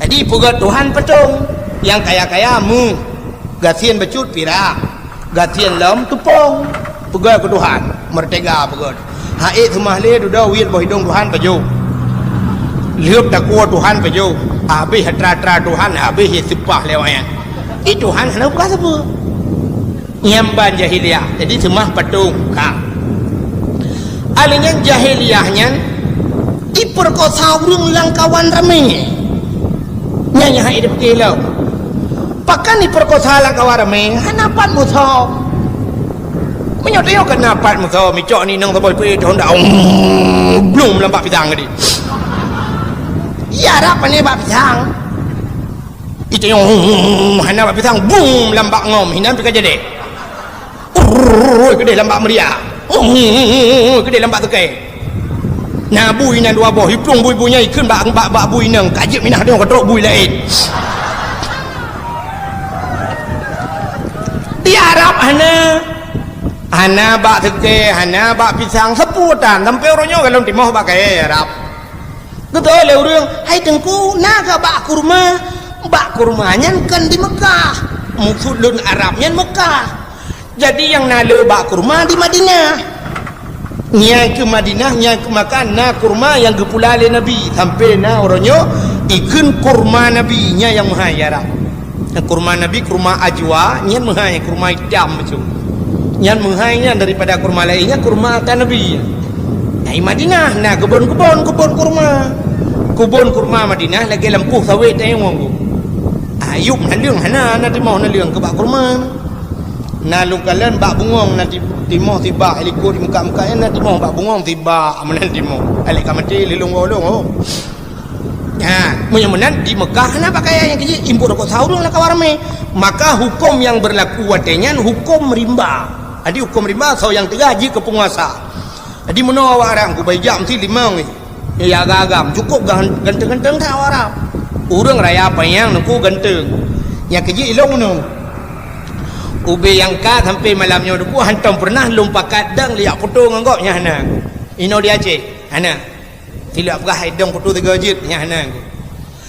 Jadi peugét Tuhan patong, nyang kaya-kaya meuh, gasien bacut pirak, gasien lom teupông, peugét keu Tuhan, meurtega peugét. Ha'ék seumah lé dudoe wiet boh idông Tuhan pajoh. Lheueb takue Tuhan pajoh, habéh atra-atra Tuhan, habéh seupah lé awaknyan. Di Tuhan hana peugah sapeue. Nyan ban jahiliyah, jadi seumah patong ka. Akhé nyan jahiliyah nyan Ipeurkosa ureuëng lam kawan ramé. Nyan nyang hai dipike lom. Pakon ipeurkosa lam kawan ramé, hana pat musoh. Meunyoe tanyoe ka na pat musoh, micok ni nang saboh peuet honda, blum lam bak pisang tadi. Ya rab pane bak pisang. Itanyong hana bak pisang, bum lam bak ngom, hinan pih ka jadi. Urrrr, keudeh lam bak meuria. Urrrr, keudeh lam bak teukai. Na bui nan dua boh, iplueng bui-bui nyan ikheun bak, bak, bak bui inong, ka jeuet minah tanyoe ka trok bui laén. Di Arab hana, hana bak teukai, hana bak pisang, sapeue tan, sampai uroe nyoe golom timoh bak kayèe Arab. Geutanyong lé ureuëng, "Hai Teungku, na kah bak kurma?" Bak kurma nyan kon di Meukah. Maksud lôn Arab nyan Meukah. Jadi nyang na le bak kurma di Madinah. Nyang keu Madinah, nyang keu Meukah na kurma nyang geupula lé Nabi. Sampai na uroe nyoe ikheun kurma Nabi, nyan nyang meuhai Arab. Kurma Nabi, kurma ajwa, nyan meuhai, kurma itam bacut. Nyan meuhai nyan daripada kurma laén, nyan kurma ata Nabi. Nah, i Madinah na keubon-keubon, keubon kurma. Keubon kurma Madinah lagèe lampôh sawét tanyoe ngon. Ayub naleueng hana, na timoh naleueng keu bak kurma. Na lôn kalon bak bungöng na ti-, timoh sibak, i likot di Meukah-Meukah nyan na timoh bak bungöng sibak, meunan timoh. Alèh ka maté lé lôn woe lôn, oh. Ha, meunyoe meunan di Meukah hana pakaian nyang keu jih, impôt rukok sahur lam kawan ramé. Maka huköm nyang beurlaku watèe nyan huköm rimba. Jadi huköm rimba soe nyang teuga jeuet keu peunguasa. Jadi meunoe awak Arab, kubai jak meusti limong nyoe. Ya agam-agam, cukôp gan-, ganteng-ganteng that awak Arab. Ureuëng raya panyang nangku ganteng. Nyang keu jih ilong meunoe. Ubé nyang ka sampai malam nyoe nangku hantom peureunah lôn pakat dang liak foto ngon gob nyan hana. Inoe di Aceh, hana. Silap gah hai dong foto tiga jeuet nyang hana.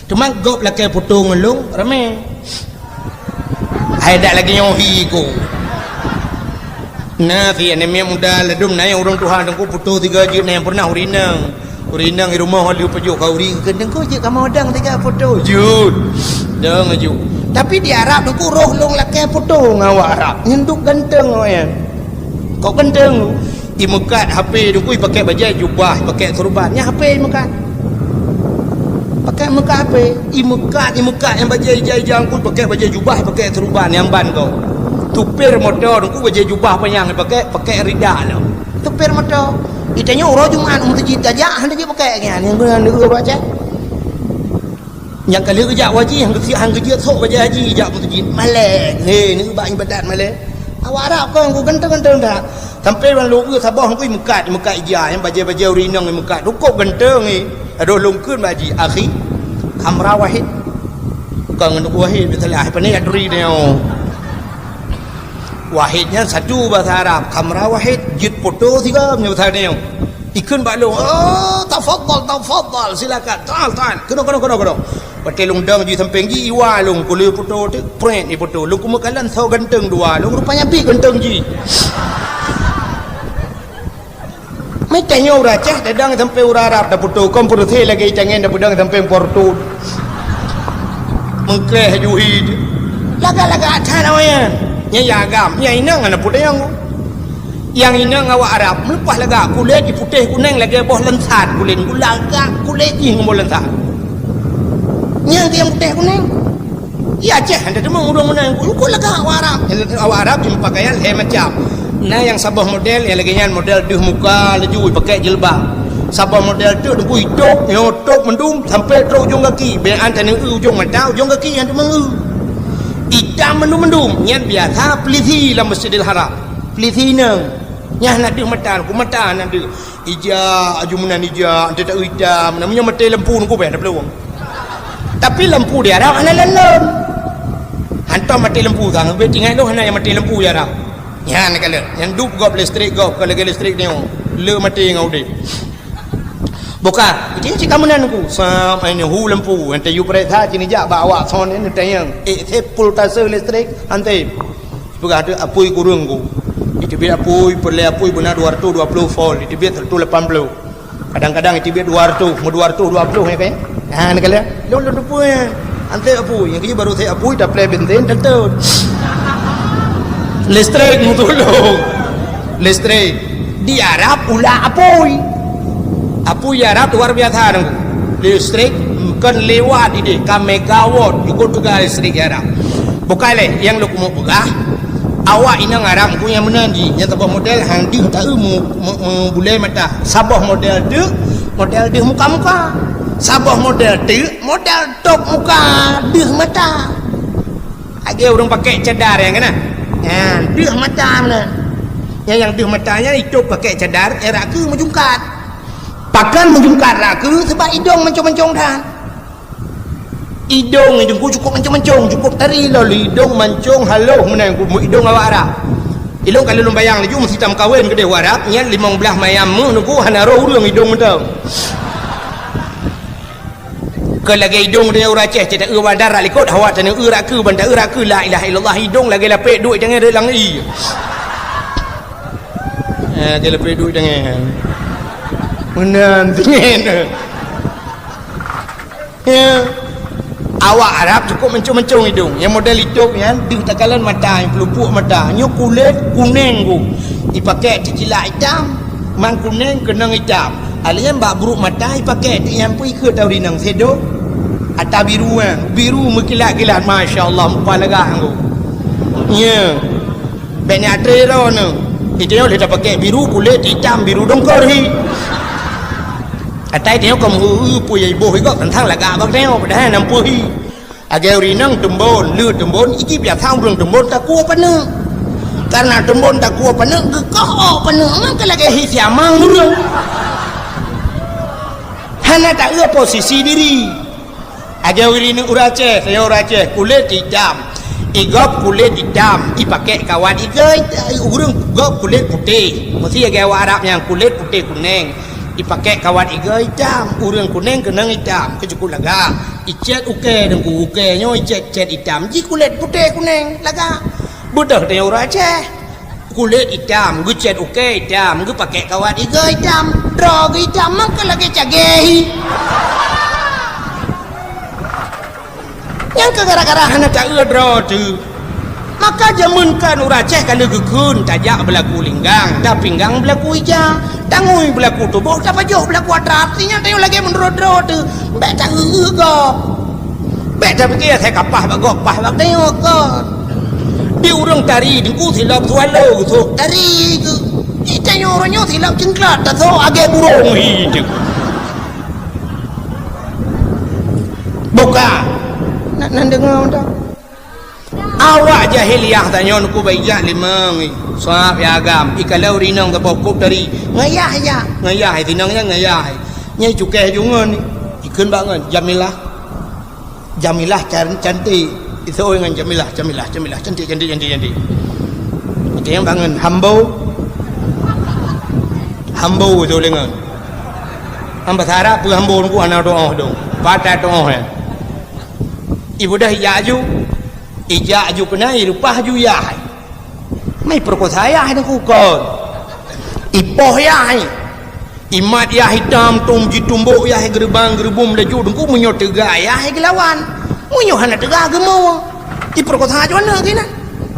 Teuma gob lakèe foto ngon lôn ramé. Hai dak lagèe nyoe hi ko. Na si aneuk miet muda ladôm na nyang ureuëng tuha teungku foto tiga jeuet na nyang peureunah ureuëng inong. Ureuëng inong di rumoh lheueh pajoh khauri keu teungku jeuet kamoe dong tiga foto. Jeuet. Dong aju. Tapi di Arab teungku roh lôn lakèe foto ngon awak Arab. Nyan duek ganteng awak nyan. Kok ganteng? Imeukat H P teungku, ipakèk bajèe jubah, ipakèk seureuban. Nyan H P imeukat. Pakèk meukat H P, imeukat, imeukat nyang bajèe ija-ija teungku, ipakèk bajèe jubah, ipakèk seureuban nyang ban gob. Supir moto teungku bajèe jubah panyang ipakèk, pakèk rida lom. Supir moto. Itanyoe uroe Jumat meuseujid tajak, hana jipakèk nyan, nyang guna neu uroe Aceh. Nyang ka lheueh geujak u haji, han geusiek, han geujeuet sôk bajèe haji jak meuseujid. Malèe, he, neu bak ibadat malèe. Awak Arab kon ku ganteng-ganteng that. Sampai ureuëng lôn eu saboh ngui meukat, meukat ija, nyang bajèe-bajèe ureuëng inong meukat. Cukôp ganteng, he. Adoh lôn kheun bak jih, "Akhi, kamera wahid." Kon ngon wahid, misalnya, ah, pane ya turi nyoe. Wahid nyan satu bahasa Arab, kamera wahid, jeuet foto sigoe, meunyoe bahasa nyoe. Ikheun bak lôn, "Oh, tafadhal, tafadhal, silakan. Ta'al, ta'al. Keunoe, keunoe, keunoe, keunoe." Watèe lôn dong jih sampéng jih, iwa lôn, kulé foto teuk, prét ifoto. Lôn keumeuk kalon soe ganteng dua, lôn rupanya pih ganteng jih. Meutanyoe ureuëng Aceh, tadong sampéng ureuëng Arab tafoto, kon peureusé lagèe itangen tapeudong sampéng portut. Meukreh juhi. Lagak-lagak that awaknyan. Nyan ya agam, nyan inong hana peudong. Nyang inong awak Arab meuleupah lagak, kulét jih putéh kunéng lagèe boh lansat, kulét gula gak, kulét jih ngon boh lansat. Nyang tiang putéh kunéng. Iya Aceh hana teumong ureueng meunan, kulét lagak awak Arab. Awak Arab jih pakaian lhèe macam. Na nyang saboh model nyang lagèe nyan model deuh muka laju pakai jilbab. Saboh model teuk teungku itôp, nyoe tôp mandum sampai trok ujong gaki. Bèk an taneu ujong mata, ujong gaki nyang teumong. Itam mandum-mandum, nyan biasa pelisi lam Masjidil Haram. Pelisi inong. Nyan hana deuh mata, ku mata hana deuh. Ija, aju meunan ija, ante tak ita, meunan meunyoe maté lampu nungku bèh na peuluwang. Tapi lampu di Arab hana lon-lon. Hantom maté lampu sang, bèk tinggai lôn hana nyang maté lampu di Arab. Nyan ka lheueh, nyang dup gob listrik gob, ka lagèe listrik nyoe. Le maté ngon udép. Buka, itu cit ka meunan nungku. Sam, ai nyoe hu lampu, ante yu peuriksa cit nijak bak awak son ni tanyong. Eh, sepultase listrik, ante. Peugah teuk apui kureueng ku. Iteubiet apui, peureulèe apui beuna dua ratus dua puluh volt, iteubiet seratus lapan puluh. Kadang-kadang iteubiet dua ratus, meu dua ratus dua puluh ya, kan? Ha, ni kalian. Lôn, lôn tupui ya. Ante apui, nyang keuh baru saya apui, taplè bensin, tentu. Listrik, mutulung. Listrik. Di Arab, ulah apui. Apui Arab luar biasa nangku. Listrik kon lewat ideh, ka megawatt jukut teuga listrik Arab. Bukai lé nyang lôn keumeung peugah, awak inong Arab nangku nyang meunan jih, nyang saboh model han deuh taeu mu-, mu-, mu-, bulée mata. Saboh model teuk, model deuh muka-muka. Saboh model teuk, model top muka deuh mata. Lagée ureuëng pakai cadar nyang keunan. Nyan deuh mata meunan. Nyang, nyang deuh mata nyan itôb pakai cadar, érak keu meujungkat. Pakon meujungkat rak keu, sebab idong mancong-mancong that. Idong idongku cukup mancong-mancong, cukup tari lom idong mancong haloh meunan idong awak Arab. Ilong ka lôn bayang laju meusitam kawen keudeh u Arab, nyan limong blaih mayam meuh nungku hana roh ureuëng idong mantong. Keu lagée idong tanyoe ureuëng Aceh, cit taeu badar rak likot, hawa tanyoe eu rak keu, ban taeu rak keu, la ilaha illallah, idong lagée lapek duek tangai lam ie. Eh, lagée lapek duek tangai. Meunan tinggi. Ya. Awak Arab cukup mancong-mancong idong. Nyang model itôb nyan, deuh takalon mata, nyang peulupuk mata. Nyoe kulét kuneng ku. Ipakai teucilak itam, mang kuneng keunong itam. Alien bak brok mata ipakai, nyang pui keu tau rinong sedo. Ata biru, eh, biru meukilat-kilat, masya Allah, mupa lagak anggo. Nya. Bèk nyak tré droeneuh. Iteunyoe lheueh tapakai biru kulét itam, biru dongkor hi. Atai teunyoe ka meuheu-heu peue nyang iboh igob teuntang lagak bak teunyoe, padahai nam peue hi. Lagèe ureueng inong teumbon, lheueh teumbon, iji biasa ureueng teumbon takue paneuk. Kareuna teumbon takue paneuk, geukoh ôk paneuk nyan ka lagèe hi siamang ureueng. Hana taeu posisi diri. Lagèe ureueng inong ureueng Aceh, tanyoe ureueng Aceh, kulét itam. Igob kulét itam, ipakèk kawat igoe, ureueng gob kulét putéh. Meusi lagèe awak Arab nyang kulét putéh kunèng. Ipakèk kawat igoe itam, ureueng kunèng keunong itam, keu jukuk lagak. Icèt ukèe deungon ukèe nyoe icèt-cèt itam, ji kulét putéh kunèng lagak. Beudôh tanyoe ureueng Aceh. Kulét itam, geucèt ukèe itam, geupakèk kawat igoe itam, droe geuh itam, maka lagèe cagèe hi. Nyan keuh gara-gara hana taeu droe teuh. Maka jameun kan ureueng Aceh ka lheueh geukheun tajak beulaku linggang, tapinggang beulaku ija, tangui beulaku tuboh, tapajoh beulaku atra. Artinya tanyoe lagèe meunurot droe teuh, bèk taeu-eu gob. Bèk tapike asai ka paih bak gob, paih bak tanyoe kon. Di ureueng tari deungon silop swallow geusok tari keuh. Di tanyoe uroe nyoe silop cingklat tasok lagèe burông hi teuh. Bukan. Nak nan deungoe dah. Awak jahiliyah tanyoe nuku baijak limong, sab ya agam, ikalon ureueng inong saboh kop tari. Ngayah ya, ngayah, sinong nyan ngayah. Nyang cukéh ju ngon, ikheun bak ngon, Jamilah. Jamilah can-, cantik. Iseuôt ngon Jamilah, Jamilah, Jamilah, cantik, cantik, cantik, cantik. Ikheun bak ngon, Hambo. Hambo tu lé ngon. Am bahasa Arab peue Hambo nuku hana tu'oh dong. Patat tu'oh ya. Ibeudôh ijak aju. Ijak aju keunan, ireupah aju yah. Mai peurekosa yah nyan kon. Ipoh yah. Imat yah itam tom jitumbok yah geureubang geureubum laju deungon meunyoe teuga yah geulawan. Meunyoe hana teuga geumoe. Ipeurekosa aju aneuk keunan.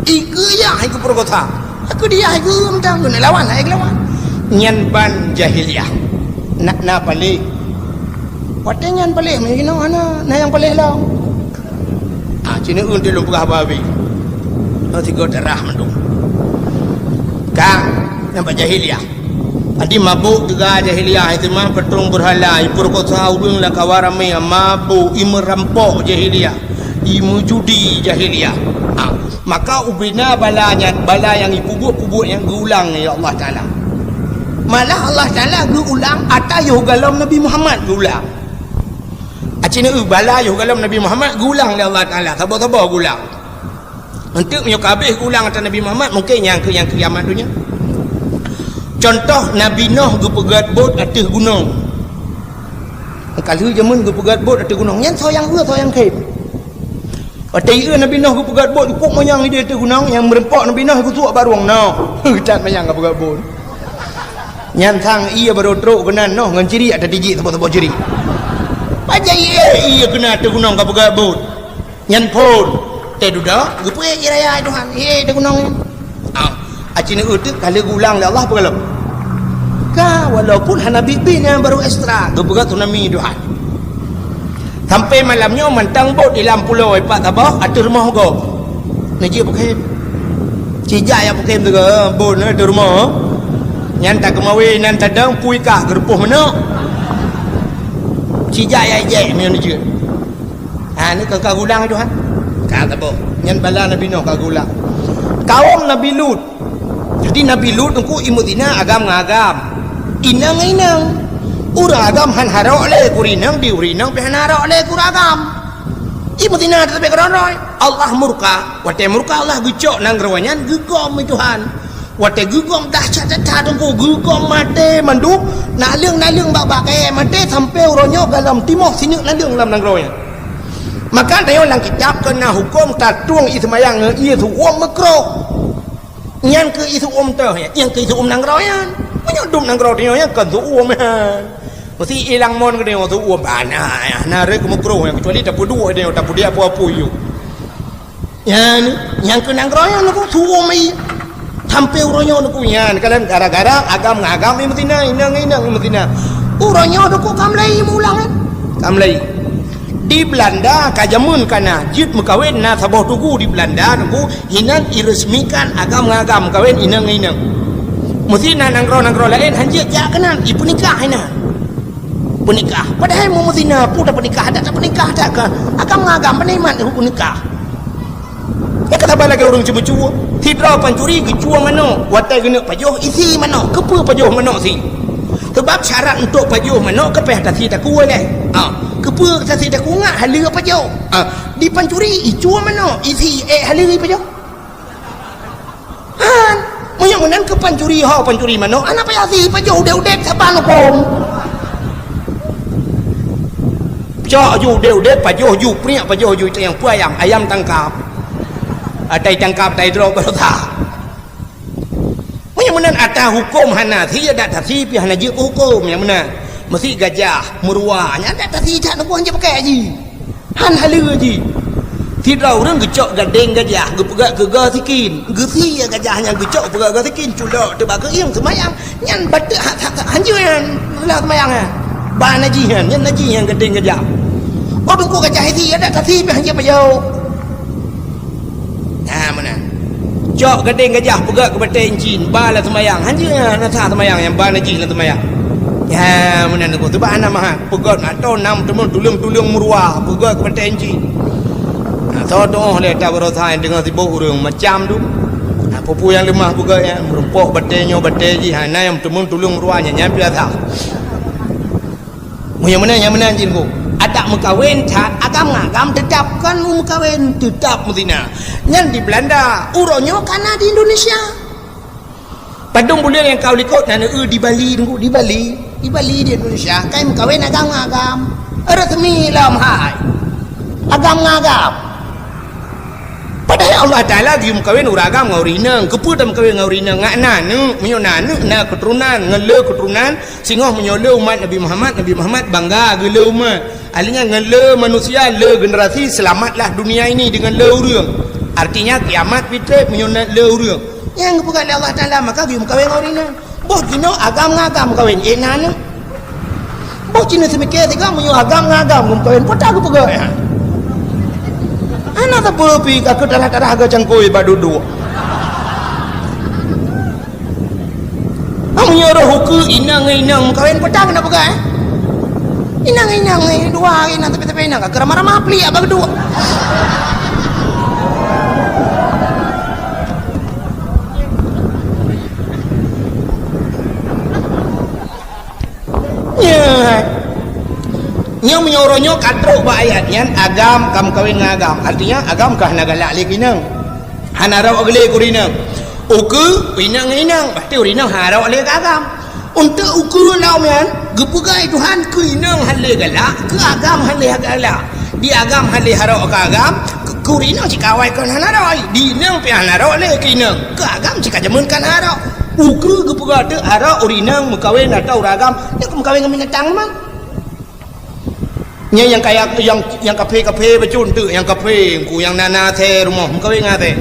Ikeue yah ikeue peurekosa. Aku dia ikeue mantong keuneuk lawan hai geulawan. Nyan ban jahiliyah. Nak na paléh. Watèe nyan paléh meunyoe jinoe hana, na nyang paléh lom. Ah, cit nyoe teuk lôn peugah habéh. Nyoe sigoe darah mandum. Ka, nyang bak jahiliyah. Adi mabök teuga jahiliyah, iseumah patrong beurhala, ipeurekosa ureueng lam kawan ramé, mabök, imeurampok jahiliyah, imeujudi jahiliyah. Ah, maka ubena bala nyan, bala nyang ipeubuet-peubuet nyang geuulang lé Allah Taala. Malah Allah Taala geuulang ata yoh gohlom Nabi Muhammad geuulang. Aci neu bala yoh gohlom Nabi Muhammad geulang lé Allah Taala, saboh-saboh geulang. Enteuk meunyoe ka habéh geulang ata Nabi Muhammad, mungken nyang keu nyang kiamat donya. Contoh, Nabi Nuh geupeugöt bot ateueh gunong. Ka lheueh jameun geupeugöt bot ateueh gunong, nyan soe nyang eu, soe nyang khem. Watèe ieu Nabi Nuh geupeugöt bot, jukuk manyang idéh ateueh gunong, nyang meureumpok Nabi Nuh geusuak bak rueng Nuh. That manyang geupeugöt bot. Nyan sang ié barô trok keunan Nuh ngon cirik ata tijik saboh-saboh cirik. Pajan ié, ié keunan ateueh gunong ka peugah bot. Nyan phon. Teududoe, geupeuék ié raya Tuhan. Ié ateueh gunong nyan. Ah, aci neu teuk ka lheueh geulang lé Allah peugah lom. Ka, walaupun hana bit-bit nyan baru ekstra, geupeugah tsunami Tuhan. Sampai malam nyoe mantong bot di lam pulo Pak Saboh ateueh rumoh gob. Neujeuet peukem. Cijak jak peukem teuga bot ateueh rumoh. Nyan takeumawe nan tadong pui kah geurupoh manok. Cijak jak ijek meunyoe neujeuet. Ha, ni ka, ka geulang Tuhan. Ka saboh. Nyan bala Nabi Nuh ka geulang. Kaum Nabi Lut. Jadi Nabi Lut teungku imeuzina agam ngon agam. Inong ngon inong. Ureueng agam han harok lé keu ureueng inong, di ureueng inong pih han harok lé keu ureueng agam. Imeuzina teutapi keudroe-droe. Allah murka. Watée murka Allah geucok nanggroe nyan geugom lé Tuhan. Watée geugom dahsyat that teungku, geugom maté mandum, naleueng-naleueng bak-bak kayée maté sampoe uroe nyoe galom timoh sineuk naleueng lam nanggroe nyan. Maka tanyoe lam kitab keu na huköm tatueng ié seumayang ngon ié seuuem meukroh. Nyan keu ié seuuem teuh, nyan keu ié seuuem nanggroe nyan. Meunyoe dum nanggroe tanyoe nyan kon seuuem nyan. Meusti ilang mon keu tanyoe seuuem bana, na rhot keu meukroh nyan, kecuali tapeuduek tanyoe, tapeudiek apui-apui yue. Nyan, nyang keu nanggroe nyan neukeu seuuem ié. Sampoe uroe nyoe neukeu nyan, kalon gara-gara agam ngon agam imeuzina, inong ngon inong imeuzina. Uroe nyoe neukeu ka mulai meuulang, eh. Ka mulai. Di Belanda ka jameun ka na, jeuet meukawen na saboh tugu di Belanda neukeu, inan iresmikan agam ngon agam, meukawen inong ngon inong. Meusti na nanggroe-nanggroe laén han jeuet jak keunan, ipeunikah inan. Peunikah. Padahai meumeutina peue tapeunikah, adak tapeunikah adak ka agam ngon agam, pane mat peunikah. Nyang ka saban lagée ureueng ceumeucue, sidroe pancuri geucue manok, watée geuneuk pajoh, isi manok. Keupeue pajoh manok si? Sabab syarat untuk pajoh manok keu pih tasi takue lé. Ha, keupeue tasi takue ngat haleue pajoh? Ha, di pancuri icue manok, isi ék haleue pajoh. Han, meunyoe meunan keu pancuri ho, pancuri manok, hana payah si pajoh udeb-udeb saban huköm. Cok ju udeb-udeb, pajoh ju priek, pajoh ju tayang peue ayam, ayam tangkap. Atai tangkap, atai droe beureusa. Meunyoe meunan ata huköm hana si, adak tasi pih hana jeuet keu huköm nyang meunan. Meusi gajah, meuruwa, nyan adak tasi that neubuang jeuet pakai ji. Han haleue ji. Sidroe ureueng geucok gadeng gajah, geupeugah keu goe sikin. Geusie gajah nyan geucok peugah goe sikin, culok teuh bak keuieng seumayang. Nyan bateuk hak, hak, hak hanjeuet nyan. Seulah seumayang nyan. Ba najih nyan, nyan najih nyan gadeng gajah. Oh, teungku gajah isi, adak tasi pih hanjeuet pajoh. Ha, meunan. Cok gadeng gajah peugöt keu batèe incin, ba lam seumayang. Hanjeuet nyan, na sah seumayang nyang ba najih lam seumayang. Ha, meunan teungku. Subhanallah, peugöt atau nam teumon tuleueng-tuleueng meuruwa, peugöt keu batèe incin. Ha, soe tu'oh lé ata baroesa nyang deungö sibôk ureueng macam tu. Ha, peue-peue nyang leumah peugöt nyan, meurumpok batèe nyoe, batèe jih. Ha, na nyang teumon tuleueng meuruwa nyan, nyan biasa. Meunyoe meunan, nyang meunan jih, Bu. Adak meukawen that, agam ngon agam teutap kon meukawen, teutap meuzina. Nyan di Belanda, uroe nyoe ka na di Indonesia. Padum buleuen nyang ka u likot na neueu di Bali, Teungku, di Bali. Di Bali, di Indonesia, kai meukawen agam ngon agam. Resmi lom hai. Agam ngon agam. Padahai Allah Taala geuyue meukawen ureueng agam ngon ureueng inong. Keupeue tameukawen ngon ureueng inong? Ngat na aneuk, meunyoe na aneuk, na keuturonan, ngon le keuturonan, singoh meunyoe le umat Nabi Muhammad, Nabi Muhammad bangga geu le umat. Ahli nyan ngon le manusia, le generasi, selamatlah dunia ini dengan le ureueng. Artinya, kiamat pih trép meunyoe na le ureueng. Nyang geupeugah lé Allah Taala, maka geuyue meukawen ngon ureueng inong. Boh jinoe agam ngon agam meukawen, eh, na aneuk. Boh jinoe seumiké sigoe meunyoe agam ngon agam meukawen, peue ta geupeugah, eh? Hana sapeue pih ka keu tarah-tarah geucangkôi bak duek-duek. Meunyoe roh ukeue inong ngon inong meukawen, peue ta keuneuk peugah, eh? Inong ngon inong, eh, dua inong tapi-tapi inong ka keu ramah-ramah pliek bak duek. Nyan. Nyoe meunyoe uroe nyoe ka trok bak ayat nyan, agam ka meukawen ngon agam. Artinya, agam ka hana galak lé keu inong. Hana rhot lé keu ureueng inong. Ukeue, inong ngon inong. Berarti ureueng inong hana rhot lé keu agam. Untuk ukeue lom nyan, geupeugah lé Tuhan keu inong hana lé galak, keu agam hana lé galak. Di agam hana lé harok keu agam, keu, keu ureueng inong cit ka awai kon hana rhot. Di inong pih hana rhot lé keu inong. Keu agam cit ka jameun kon harok. Ukeue geupeugah teuk harok ureueng inong meukawen atau ureueng agam, nyan ka meukawen ngon binatang memang. Nyan nyang kaya, nyang, nyang kaphé-kaphé bacut teuk, nyang kaphé, Teungku, nyang na, na asèe rumoh, meukawen ngon asèe.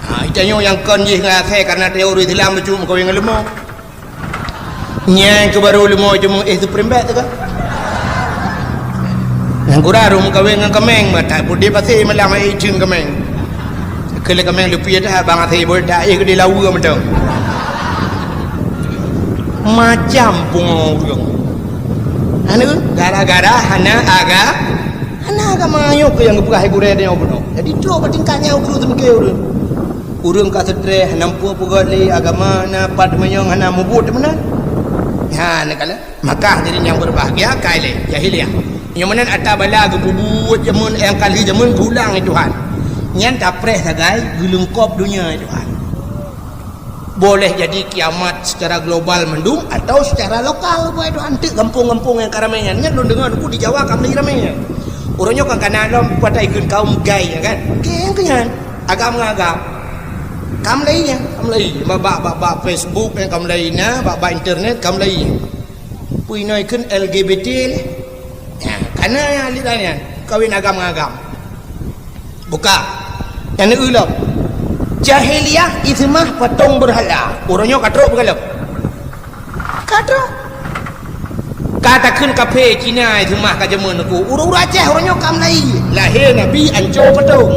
Ha, geutanyoe nyang kon jih ngon asèe karena teori Islam bacut meukawen ngon leumo. Nyang keu barô leumo jeumu éh Supreme Bag teuka. Nyang gura rhom kawén ngon kaméng, mata putih pasi malam ai cun kaméng. Keu lé kaméng leupie dah bang asai bol dak éh geudeh lawa mantong. Macam pungo ureueng. Anu gara-gara hana aga-, hana agama nyoe keu nyang geupeugah gurée nyoe bunoe. Jadi trok bak tingkat nyan ureueng teumeuke ureueng. Ureueng ka seutres, hana muphom peugah lé agama na pat meunyoe hana mubuet meunan. Ha, neukalon. Maka hadirin yang berbahagia, kai lé jahiliah. Nyoe meunan ata bala geupeubuet jameun nyang kali jameun geulang lé Tuhan. Nyan tapreh sagai geuleungkop donya lé Tuhan. Boleh jadi kiamat secara global mandum atau secara lokal buat Tuhan teuk gampông-gampông nyang ka ramé nyan. Nyan lôn deungoe di Jawa ka mulai ramé nyan. Uroe nyoe ka kana lom kuatai kheun kaum gai nyan kan. Oke, nyang keu nyan. Agam ngon agam. Kam lei nyan, kam lei. Bak, bak, bak, bak Facebook nyan kam lei na, bak, bak internet kam lei nyan. Peue inoe kheun L G B T lé. Nyan, kana nyan aliran nyan, kawén agam ngon agam. Buka. Nyan neueu lom. Jahiliah iseumah patong beurhala. Uroe nyoe ka trok beugalom. Ka trok. Ka takheun kaphé Cina seumah ka jameun aku. Ureueng-ureueng Aceh uroe nyoe ka mulai. Lahé Nabi ancô patong.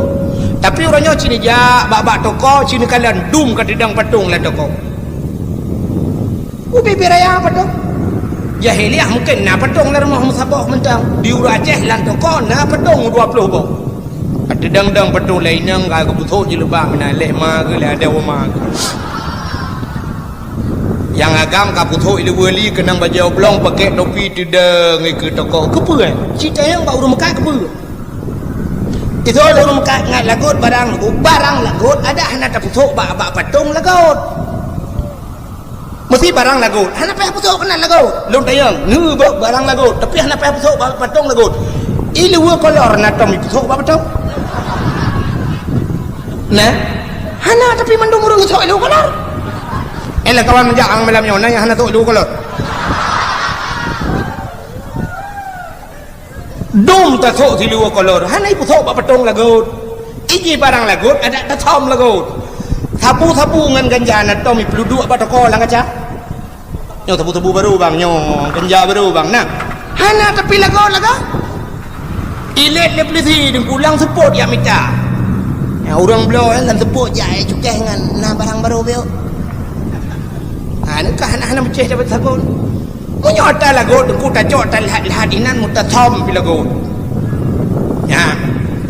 Tapi uroe nyoe ci neujak bak-bak toko, ci neukalon dum ka teudong patong lam toko. Ubé bit raya patong. Jahiliah mungken na patong lam rumoh meusaboh mantong. Di ureueng Aceh lam toko na patong dua ploh boh. Ka teudong-dong patong lam inong ka geupeusok jilbab meunan lé ma geuh lé adoe ma geuh. Nyang agam ka peusok ileue li keunong bajèe oblong, pakèk topi, teudong ikeue toko. Keupeue? Ci tanyong bak ureueng meukat keupeue? Iseuôt ureueng meukat ngat lagot barang lagot, barang lagot adak hana tapeusok bak, bak patong lagot. Meusti barang lagot, hana payah peusok keunan lagot. Lôn tanyong, neu bak barang lagot, tapi hana payah peusok bak patong lagot. Ileue kolor na tom ipeusok bak patong? Nah, hana, tapi mandum ureueng sok ileue kolor. Eh, lam kawan meujak ang malam nyoe, na nyang hana sok ileue kolor. Dum tasok siluweue kolor, hana ipeusok bak patong lagot. Iji barang lagot, adak tasom lagot. Sabu-sabu ngon ganja na tom ipeuduek bak toko lam kaca. Nyoe sabu-sabu barô bang, nyoe ganja barô bang, na. Hana tapi lagot-lagot. Ilét lé peulisi deungku lam seupôt jak mita. Nyang ureueng bloe lam seupôt jak, eh, cukéh ngon na barang barô beuh. Ha, neuka hana-hana meucéh dapat sagon. Meunyoe ata lagot, deungku tacok ata lhat-lhat inan meutasom pi lagot. Nyan,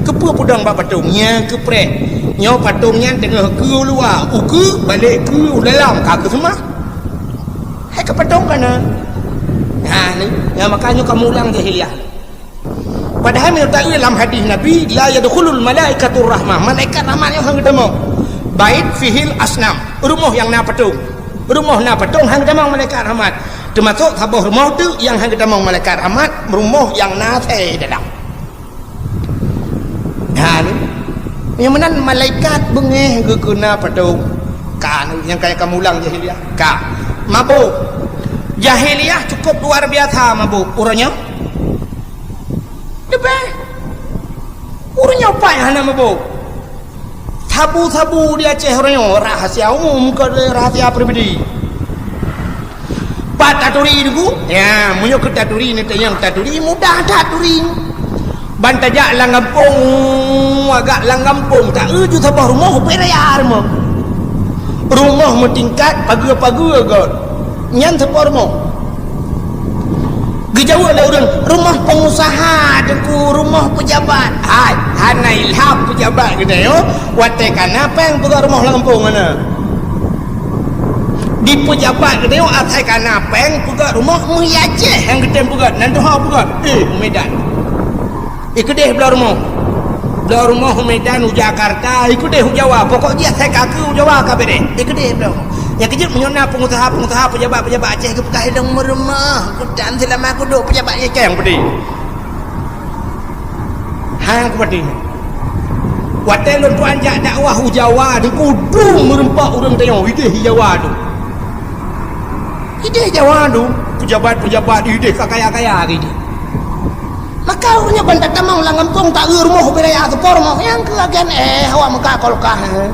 keupeue peudong bak patong? Nyan keupreh. Nyoe patong nyan teungoh keue u luwa, ukeue balek keue u dalam, ka keuseumah. Hai keu patong kana? Nyan, nyan maka nyoe kamoe ulang jahiliah. Padahai meunyoe taeu lam hadis Nabi, "La yadkhulul malaikatur rahmah," malaikat rahmat nyoe han geutamong. "Bait fihil asnam," rumoh nyang na patong. Rumoh na patong han geutamong malaikat rahmat. Teumasok saboh rumoh teuk nyang han geutamong malaikat rahmat, rumoh nyang na asèe dalam. Ha, ni. Nyang meunan malaikat beungéh geukeuna patong. Ka, nyang kaya kamoe ulang jahiliah. Ka. Mabök. Jahiliah cukup luar biasa mabök. Uroe nyoe? Leubeh. Ureueng nyoe pat hana mabök. Sabu-sabu di Aceh uroe nyoe rahasia umum, kon rahasia pribadi. Pat taturi Teungku? Ya, meunyoe keu taturi neutanyong taturi, mudah that turi. Ban tajak lam gampông, agak lam gampông, taeu ju saboh rumoh, ubé raya rumoh. Rumoh meutingkat, pageue-pageue göt. Nyan saboh rumoh. Geujaweueb lé ureueng, "Rumoh pengusaha, Teungku, rumoh pejabat." Hai, hana ilham pejabat geutanyoe, watèe ka na péng peugöt rumoh lam gampông hana. Di pejabat geutanyoe asai ka na péng peugöt rumoh, meuh i Aceh nyang geutem peugöt, nan tuha peugöt. Eh, u Medan. Ikeudeh bloe rumoh. Bloe rumoh u Medan, u Jakarta, ikeudeh u Jawa. Pokok jih asai ka keue u Jawa ka beureh. Ikeudeh bloe rumoh. Nyang keujeuet meunyoe na pengusaha-pengusaha, pejabat-pejabat Aceh geupeugah lôn meurumoh, kutan seulama kuduek pejabat nyang keng peudeh. Hang kupeudeh. Watèe lôn tuan jak dakwah u Jawa, Teungku, dum meureumpok ureueng tanyoe, ideh i Jawa dum. Ideh Jawa dum, pejabat-pejabat ideh ka kaya-kaya ideh. Maka ureueng nyoe ban tatamong lam gampông taeu rumoh ubé raya teupo rumoh nyang keu agen, eh, awak meuka kolkah, eh.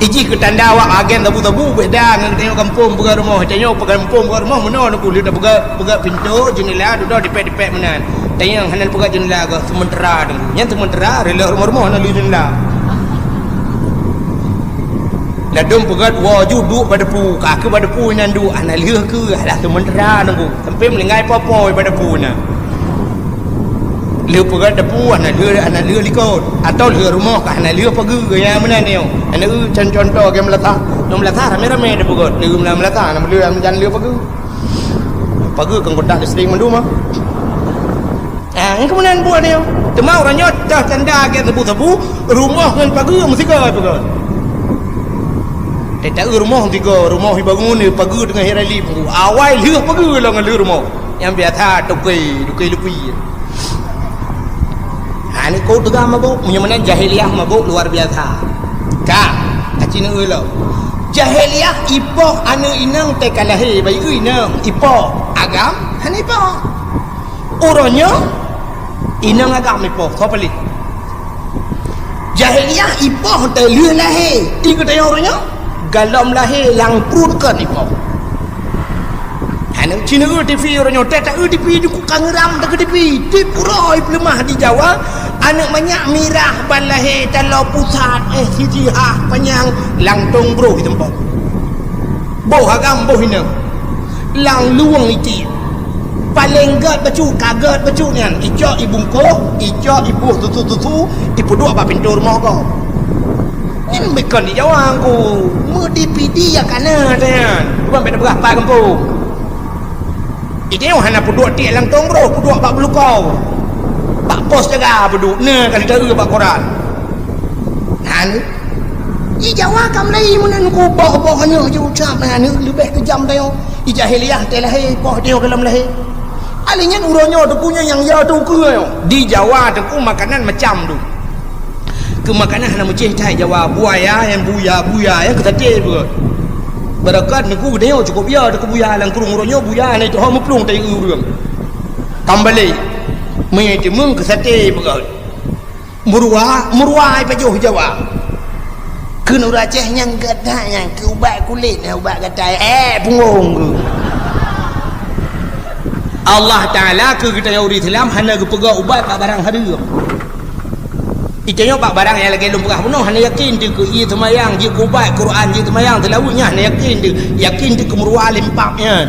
Jih keu tanda awak agen sabu-sabu, beda ngon tanyoe gampông peugah rumoh. Tanyoe peugah gampông peugah rumoh, meunoe Teungku, lheueh tapeugah, peugah pintoe, jeundela, dudoe dipèk-dipèk meunan. Tanyoe hana peugah jeundela goh, seumeutara Teungku. Nyan seumeutara, reuloh rumoh-rumoh hana lheueh jeundela. Ladôm peugah woe ju duek bak depu, ka keuh bak depu inan duek, hana lheueh keuh, alah seumeutara Teungku. Sampoe meuninggai po-po bak depu na. Lheueh peugah depu hana lheueh, hana lheueh likot. Atawa lheueh rumoh ka hana lheueh pageue, nyang meunan nyoe. Hana eu con-, contoh lagèe meulasah. Nyoe meulasah ramé-ramé tapeugah. Lheueh meulasah, hana lheueh, hana lheueh pageue. Pageue kan kontak listrik mandum ah. Ah, nyang keuh meunan buet nyoe. Teuma uroe nyoe teuh tanda lagèe sabu-sabu, rumoh ngon pageue meusigoe peugah. Teuh taeu rumoh meusigoe, rumoh ibangun, pageue teungoh irali. Awai lheueh pageue lom ngon lheueh rumoh. Nyang biasa toke, toke lupi. Ha, nyoe keu teuga mabök, meunyoe meunan jahiliyah mabök luar biasa. Ka, aci neueu lom. Jahiliyah ipoh aneuk inong teuka lahé, bayeue inong, ipoh agam, hana ipoh. Uroe nyoe, inong agam ipoh, soe paléh. Jahiliyah ipoh teuh lheueh lahé, di geutanyoe uroe nyoe, galom lahé lam pruet kon ipoh. Aneuk ci neueu TV uroe nyoe, teuh taeu TV di ku kangeram teuh keu TV. Tiep uroe peuleumah di Jawa, aneuk manyak mirah ban lahé taloe pusat, eh, sijih hah panyang, langtong broh iteumpok. Boh agam boh inong. Lam luwang itiek. Paleng gèt bacut, ka gèt bacut nyan. Icok ibungkôh, icok ibueh susu-susu, ipeuduek bak pintoe rumoh gob. Nyan bukon di Jawa Teungku. Meudipidi ya kana nyan. Bukan beda beurah pai gampông. Ide hana peuduek tiek lam tong broh, peuduek bak beulukau. Bak pos jaga peuduek, na ka lheueh bak koran. Nyan, di Jawa ka mulai meunan ku boh-boh aneuk ju ucap aneuk leubeh keujam tanyoe. Di jahiliyah teuh lahé, poh tanyoe gohlom lahé. Alèh nyan uroe nyoe Teungku nyoe nyang ya teuh ukeue nyoe. Di Jawa Teungku makanan macam tu. Keu makanan hana meucéh that Jawa, buya nyang buya, buya nyang keu saté beureukat. Beureukat Teungku geutanyoe cukôp ya, Teungku buya lam krueng uroe nyoe buya hana jiteuho meuplueng tayue ureueng. Kambalé, mie timeung keu saté beureukat. Meuruwa, meuruwa ipajoh Jawa. Kheun ureueng Aceh nyang gata nyang keu ubat kulét, nyang ubat gatai, eh, punggong keuh. Allah Taala keu geutanyoe ureueng Islam hana geupeugah ubat bak barang hareuem. Itanyoe bak barang nyang lagèe lôn peugah bunoe hana yakin teuh keu ie seumayang, jeuet keu ubat, Quran, jeuet seumayang, seulaweuet nyan hana yakin teuh. Yakin teuh keu meuruwa limpab nyan.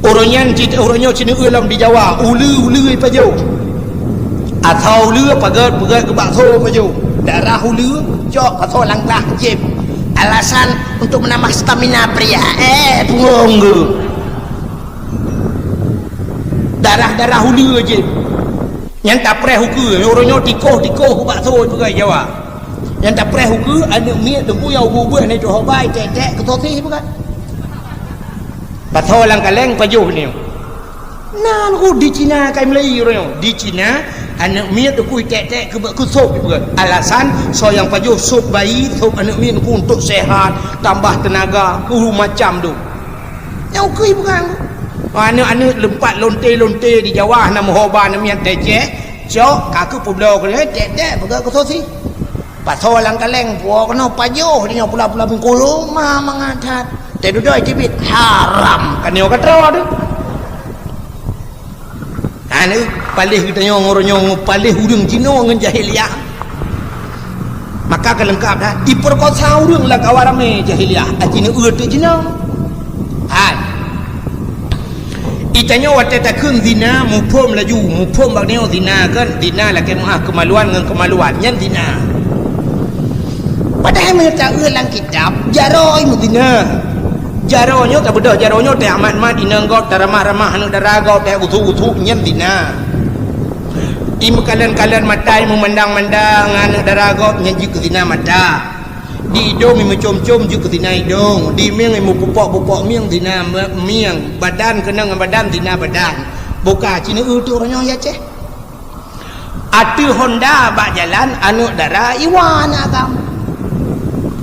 Uroe nyan cit, uroe nyoe ci neueu lom di Jawa, uleue-uleue ipajoh. Asoe uleue paget-paget keu bakso ipajoh. Darah uleue cok bakso lam glah jieb. Alasan untuk menambah stamina pria. Eh, punggong keuh. Darah-darah uleue jieb. Nyan tapreh ukeue, uroe nyoe tikoh-tikoh keu bakso ipeugah Jawa. Nyan tapreh ukeue, aneuk miet Teungku nyang ubeut-ubeut hana jiteuho bai, tek-tek keu sosis ipeugah. Pasoe lam kaleng pajoh nyoe. Na Teungku di Cina kai meulai uroe nyoe. Di Cina, aneuk miet Teungku itek-tek keu, keu sop ipeugah. Alasan, soe nyang pajoh sop bayi, sop aneuk miet Teungku untuk sehat, tambah tenaga, keu macam tu. Nyang ukeue ipeugah Teungku. Aneuk-aneuk leumpat lonte-lonte di Jawa hana meuho ba aneuk miet teceh, cok, ka keuh peubloe keu tek-tek peugah keu sosis. Pasoe lam kaleng, puwoe keunoe pajoh di nyoe pula-pula bungkôh, ma mangat that. Teududoe teubiet, haram. Kan nyoe ka troe teuh. Aneuk paléh geutanyoe ngon uroe nyoe, paléh ureueng jinoe ngon jahiliyah. Maka ka leungkap dah, ipeukosa ureueng lam kawan ramé jahiliyah, aci neueu teuh jinoe. Hai. Itanyoe watèe takheun zina, muphom laju, muphom bak nyoe zina kan, zina lakèe meu'ah keumaluan ngon keumaluan, nyan zina. Padahai meunyoe taeu lam kitab, jaroe meuzina. Jaroe nyoe tabeudôh, jaroe nyoe teuh amat-mat inong gob, taramah-ramah aneuk dara gob, teuh usuk-usuk, nyan zina. Imeukalon-kalon mata, imeumandang-mandang aneuk dara gob, nyan jeuet keu zina mata. Di idông imeucom-com jeuet keu zina idông, di mieng imeupupok-pupok mieng zina me-, mieng, badan keunong ngon badan zina badan. Boh ka ci neueu teuh uroe nyoe ya ceh. Ateueh honda bak jalan aneuk dara iwa aneuk agam.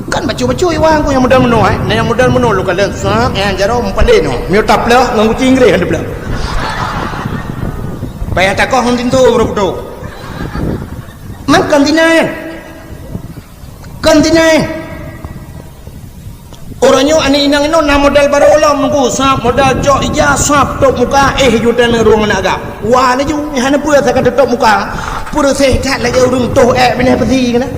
Kan bacut-bacut iwa Teungku nyang model meunoe, eh. Nah nyang model meunoe lôn kalon, sat, nyang jaroe meupaléh nyoe. Miyueb taplôh ngon guci Inggréh han taplôh. Payah takoh ngon tinto baru putôh. Man kon zina, eh. Kon tinai. Uroe nyoe aneuk inong inong na model barô lom nunggu, sab model cok ija, sab top muka, eh, ju taneuk rueng aneuk agam. Wah, laju, hana peue asai ka teutop muka. Peureuséh that lagèe ureueng toh èk binéh peusi keunan.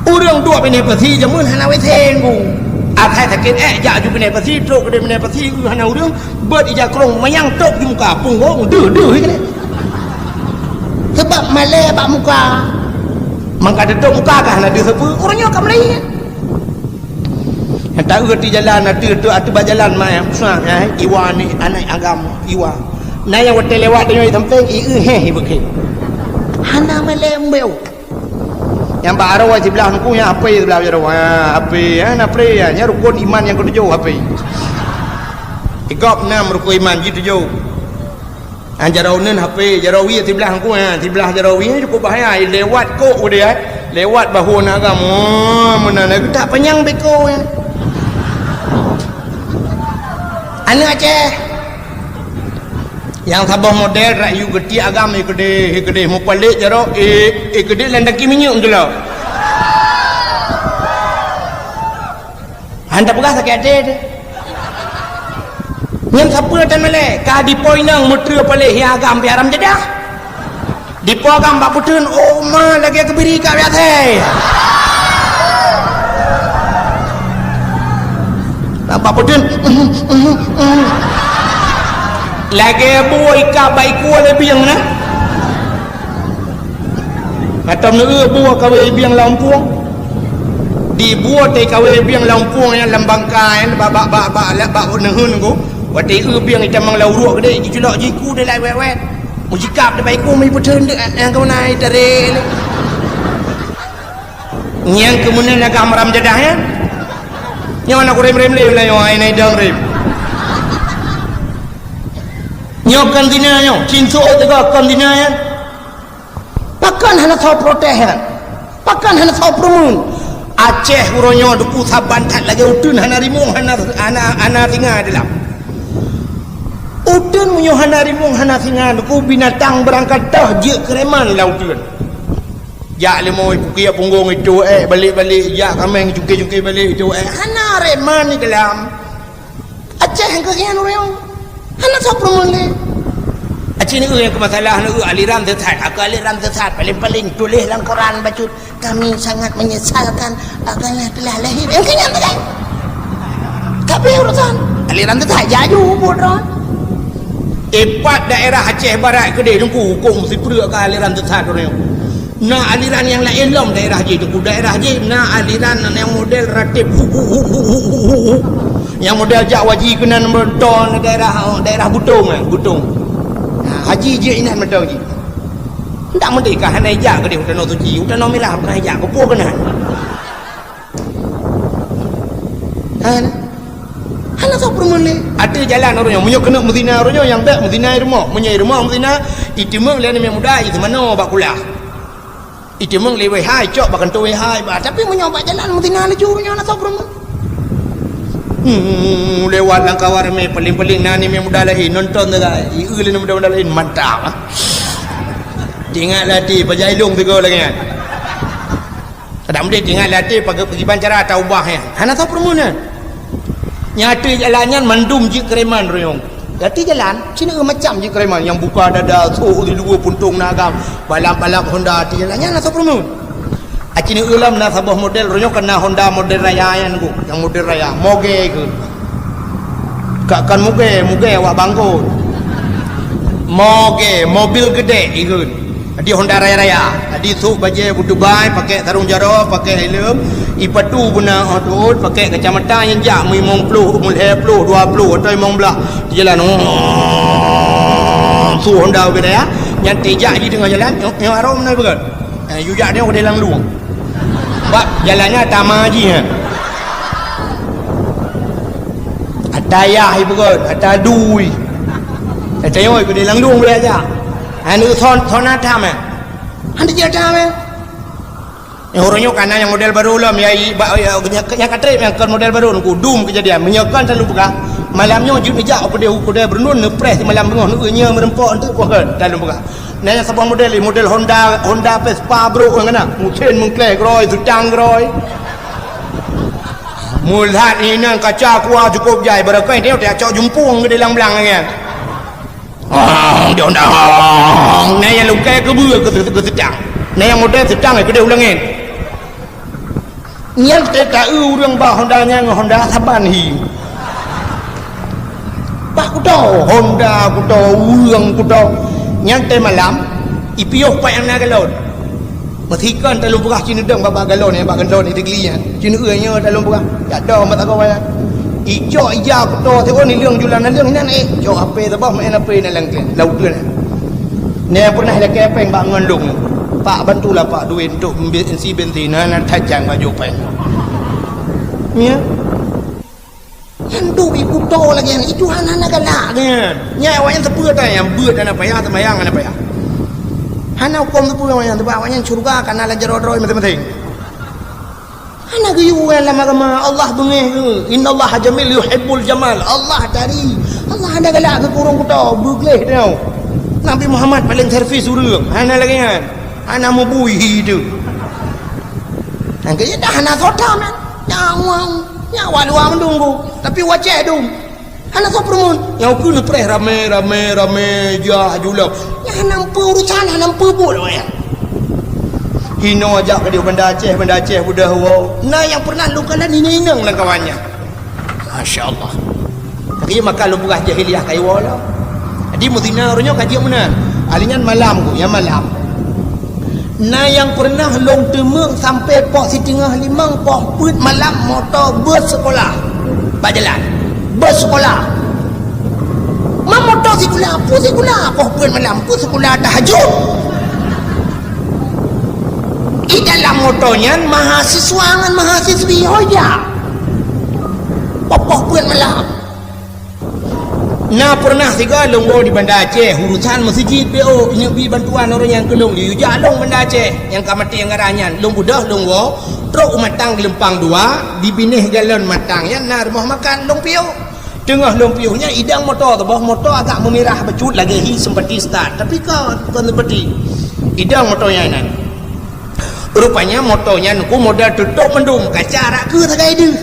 Ureueng duek binéh peusi jameun hana W C nunggu. Asai sakét èk jak ju binéh peusi, trok keudéh binéh peusi, eu hana ureueng, beuet ija krông manyang top di muka, punggong deuh-deuh keunan. Sabab malèe bak muka. Mangka teutop muka ka hana deuh sapeue, ureueng nyoe ka meulayeue. Nyang taeu ateueh jalan, ateueh, ateueh, ateueh bak jalan, ma, susah, eh, iwa ni, aneuk agam, iwa. Na nyang watèe lewat tanyoe sampéng, i eu héh, i beukhe. Hana malèe mbeu. Nyang bak aroe siblah nunggu, nyang hapé siblah jaroe. Ha, hapé, ha, na pre, ha. Nyan rukon iman nyang keutujôh, hapé. Igop nam rukon iman, jih tujôh. Ha, jaroe uneun hapé, jaroe wie siblah nunggu, ha, siblah jaroe wie cukôp bahaya. Lewat kok udeh, ha. Lewat bahu aneuk agam. Oh, meunan lagèe tak panyang beko, ha. Aneuk Aceh. Nyang saboh model rayu geuti agam, eh, keudéh, eh, keudéh mupalek jaroe, eh, eh, keudéh lam tangki minyeuk meutulak. Hana peugah sakét até teuh. Nyan sapeue tan malèe, ka dipo inong meutreue palek hi agam pi haram jadah. Dipo agam bak peuteun, oh ma lagèe keubiri ka biasa. Bak peuteun, lagèe bue ikab bak iku lé bieng na. Atau neu bue kawé bieng lam pueng. Di bue teuh kawé bieng lam pueng nyan lam bangka nyan bak, bak, bak, bak, bak neuheun ku. Watèe eu bieng itamong lam uruek keudéh, jiculok jiku deh lai wèt-wèt. Mujikab deh bak iku mi peuteun deh, eh, nyang keumeunai tarek lé. Nyang keumeunai agam haram jadah nyan. Nyoe na kurem-rem lé lah nyoe, ai nai dang rem. Nyoe kon zina nyoe, cin suok teuga kon zina nyan. Pakon hana soe protes nyan? Pakon hana soe peureumeun? Aceh uroe nyoe duku saban that lagèe uteuen hana rimueng, hana, hana, hana singa di dalam. Uteuen meunyoe hana rimueng, hana singa, duku binatang beurangkat toh jeuet keureman lam uteuen. Jak leumo ipukiek punggong itu, eh, balek-balek, jak kaméng cuke-cuke balek itu, eh, hana reman di dalam. Aceh keuh nyan ureueng. Hana soe peureumeun lé. Aceh ni ureueng keu masalah ni, aliran sesat. Aku aliran sesat. Paling-paling tuléh lam koran bacut, "Kami sangat menyesalkan, ah, kerana telah lahir." Yang keu nyan tu kan. Tapi urusan aliran sesat jaju buat ron. Ipat daerah Aceh Barat keudéh nungku hukum sipreuk ka aliran sesat ureueng. Na aliran nyang laén lom daerah jih, teungku, daerah jih na aliran nyang model ratib hu, hu, hu. Nyang model jak waji keunan meuton daerah, daerah Butong, eh, Butong. Ha, haji jih inan meuton jih. Ndak meuti ka hana ijak keudéh u Tanoh Suci, u Tanoh Mirah pernah ijak, keupeue keunan. Hana. Hana soe peureumeun lé. Ateueh jalan ureueng nyoe, meunyoe keuneuk meuzina ureueng nyoe, nyang bèk meuzina i rumoh. Meunyoe i rumoh meuzina, iteumeung lé aneuk muda, iseumanoe bak kulah. Iteumeung lé W H, icok bak kantô W H, bah. Tapi meunyoe bak jalan meuzina laju ureueng nyoe, hana soe peureumeun. Hmm, lewat lam kawan ramé, paling-paling na aneuk muda laén, nonton sagai. Ieu lé aneuk muda laén, mantap, ah. Teuingat lé até, pajan ilong sigoe lagèe nyan. Kadang meunan teuingat lé até pagi-, pakiban cara taubah nyan. Hana soe peureumeun nyan. Nyang ateueh jalan nyan mandum jeuet keureman ruyong. Ateueh jalan, sineuk macam jeuet keureman. Nyang buka dada, sôk di luwa puntông na agam, balap-balap Honda ateueh jalan nyan hana soe peureumeun. Aci neuk lom na saboh model, ruyong ka na Honda model raya nyan ku. Nyang model raya, moge keu. Ka kon muge, muge awak bangkot. Moge, mobil geudek ikheun. Jadi Honda raya-raya. Jadi sôk bajèe beutubai, pakèk sarong jaroe, pakèk helm, ipatu beuna 'oh tuôt, pakèk kacamata nyang jak meulimong ploh, meulhèe ploh, dua ploh, atau limong blah. Di jalan, oh, su Honda ubé raya. Nyan tijak jih teungoh jalan, nyoe, nyoe arôm na beugöt. Eh, yue jak nyoe udeh lam lueng. Bak jalan nyan tama jih, eh. Ata yah ipeugöt, ata dui. Ata yoi keudeh lam lueng beuaja. Aneuk son, son atam, eh. Aneuk jih atam, eh. Nyang uroe nyoe ka na nyang model barô lom, ya, i, ba, ya, nyang, nyang ka trép nyang kon model barô, nungku dum keujadian. Meunyoe kon, talôn peugah, malam nyoe jeuet neujak u keudè, u keudè Beureunuen, neupreh simalam beungoh, neueu nyoe meureumpok, enteuk kon, talôn peugah. Na nyang saboh model, model Honda, Honda Vespa brôk nyan na. Meusén meungkléh groi, seutang groi. Meulat inan kaca kuah cukôp jai, barokon teuh cok jumpung keu di lam blang nyan. Ong, di Honda, ong. Na nyang lungkai keu beue keu, keu seutang. Na nyang model seutang keu di ulangén. Nyan teuka ureuëng ba Honda nyan ngon Honda saban hi. Bah kuto, Honda kuto, ureuëng kuto. Nyan teuh malam, ipiôh pat nyang na galon. Meusikon talôn peugah cineudong bak, bak galon nyan, bak galon nyan, teugeuli nyan. Cineue nyoe talôn peugah, jak dong bak sagoe nyan. Icok ija kuto siôn nileueng julan naleueng nyan, eh, cok H P saboh main H P na lam keuleuen, lam uteuen nyan. Nyan pernah lakée péng bak ngon lôn. Pak, bantulah Pak duit untuk bensi bensin, na, na tajang baju péng. Ya. Nyan duek ikuto lagée nyan, itu hana, hana galak nyan. Nyan awaknyan teupeue tai nyang beuet hana payah, teumayang hana payah. Hana huköm teupeue awaknyan, sebab awaknyan syeuruga ka na lam jaroe droe maséng-maséng. Hana geuyue lam agama, Allah beungéh geuh. Innallaha jamil yuhibbul jamal. Allah tari. Allah hana galak keu ureuëng kuto, beugleh teuh. Nabi Muhammad paléng servis ureuëng. Hana lagée nyan. Hana meubui hi teuh. Nyang keu dah hana soe tham nyan. Nyawang, nyawa luwa meudunggu. Tapi wacée dum. Hana soe peurumun. Nyang keu neupreh ramé, ramé, ramé, jah, julok. Nyan hana meupeue urusan, hana meupeue buet awaknyan. Hinoe jak keudéh Banda Aceh, Banda Aceh beudôh woe. Na nyang pernah lôn kalon inong-inong lam kawan nyan. Masya Allah. Tapi maka lôn peugah jahiliyah ka iwoe lom. Jadi meutina uroe nyoe ka jeuet meunan. Ahli nyan malam ku, nyang malam. Na nyang pernah lôn teumeung sampai poh siteungoh limong, poh peuet malam moto bus sekolah bak jalan. Bus sekolah. Ma moto sikula, peue sikula, poh peuet malam, peue sikula tahajud. Di dalam moto nyan mahasiswa ngon mahasiswi ho jak. Poh, poh peuet malam. Na pernah sigoe lôn woe di Banda Aceh, urusan meuseujid P O, inyoe bi bantuan ureuëng nyang keu lôn, liyue jak lôn Banda Aceh, nyang ka maté anggaran nyan, lôn beudôh lôn woe, trok u Matang Geulumpang dua, di binéh galon Matang nyan na rumoh makan lôn piôh. Teungoh lôn piôh nyan idang moto teuh, boh moto agak meumirah bacut lagée hi seumpati start, tapi kon, kon seumpati. Idang moto nyan inan. Rupanya moto nyan ku model tutôp mandum, kaca rak keue sagai deuh.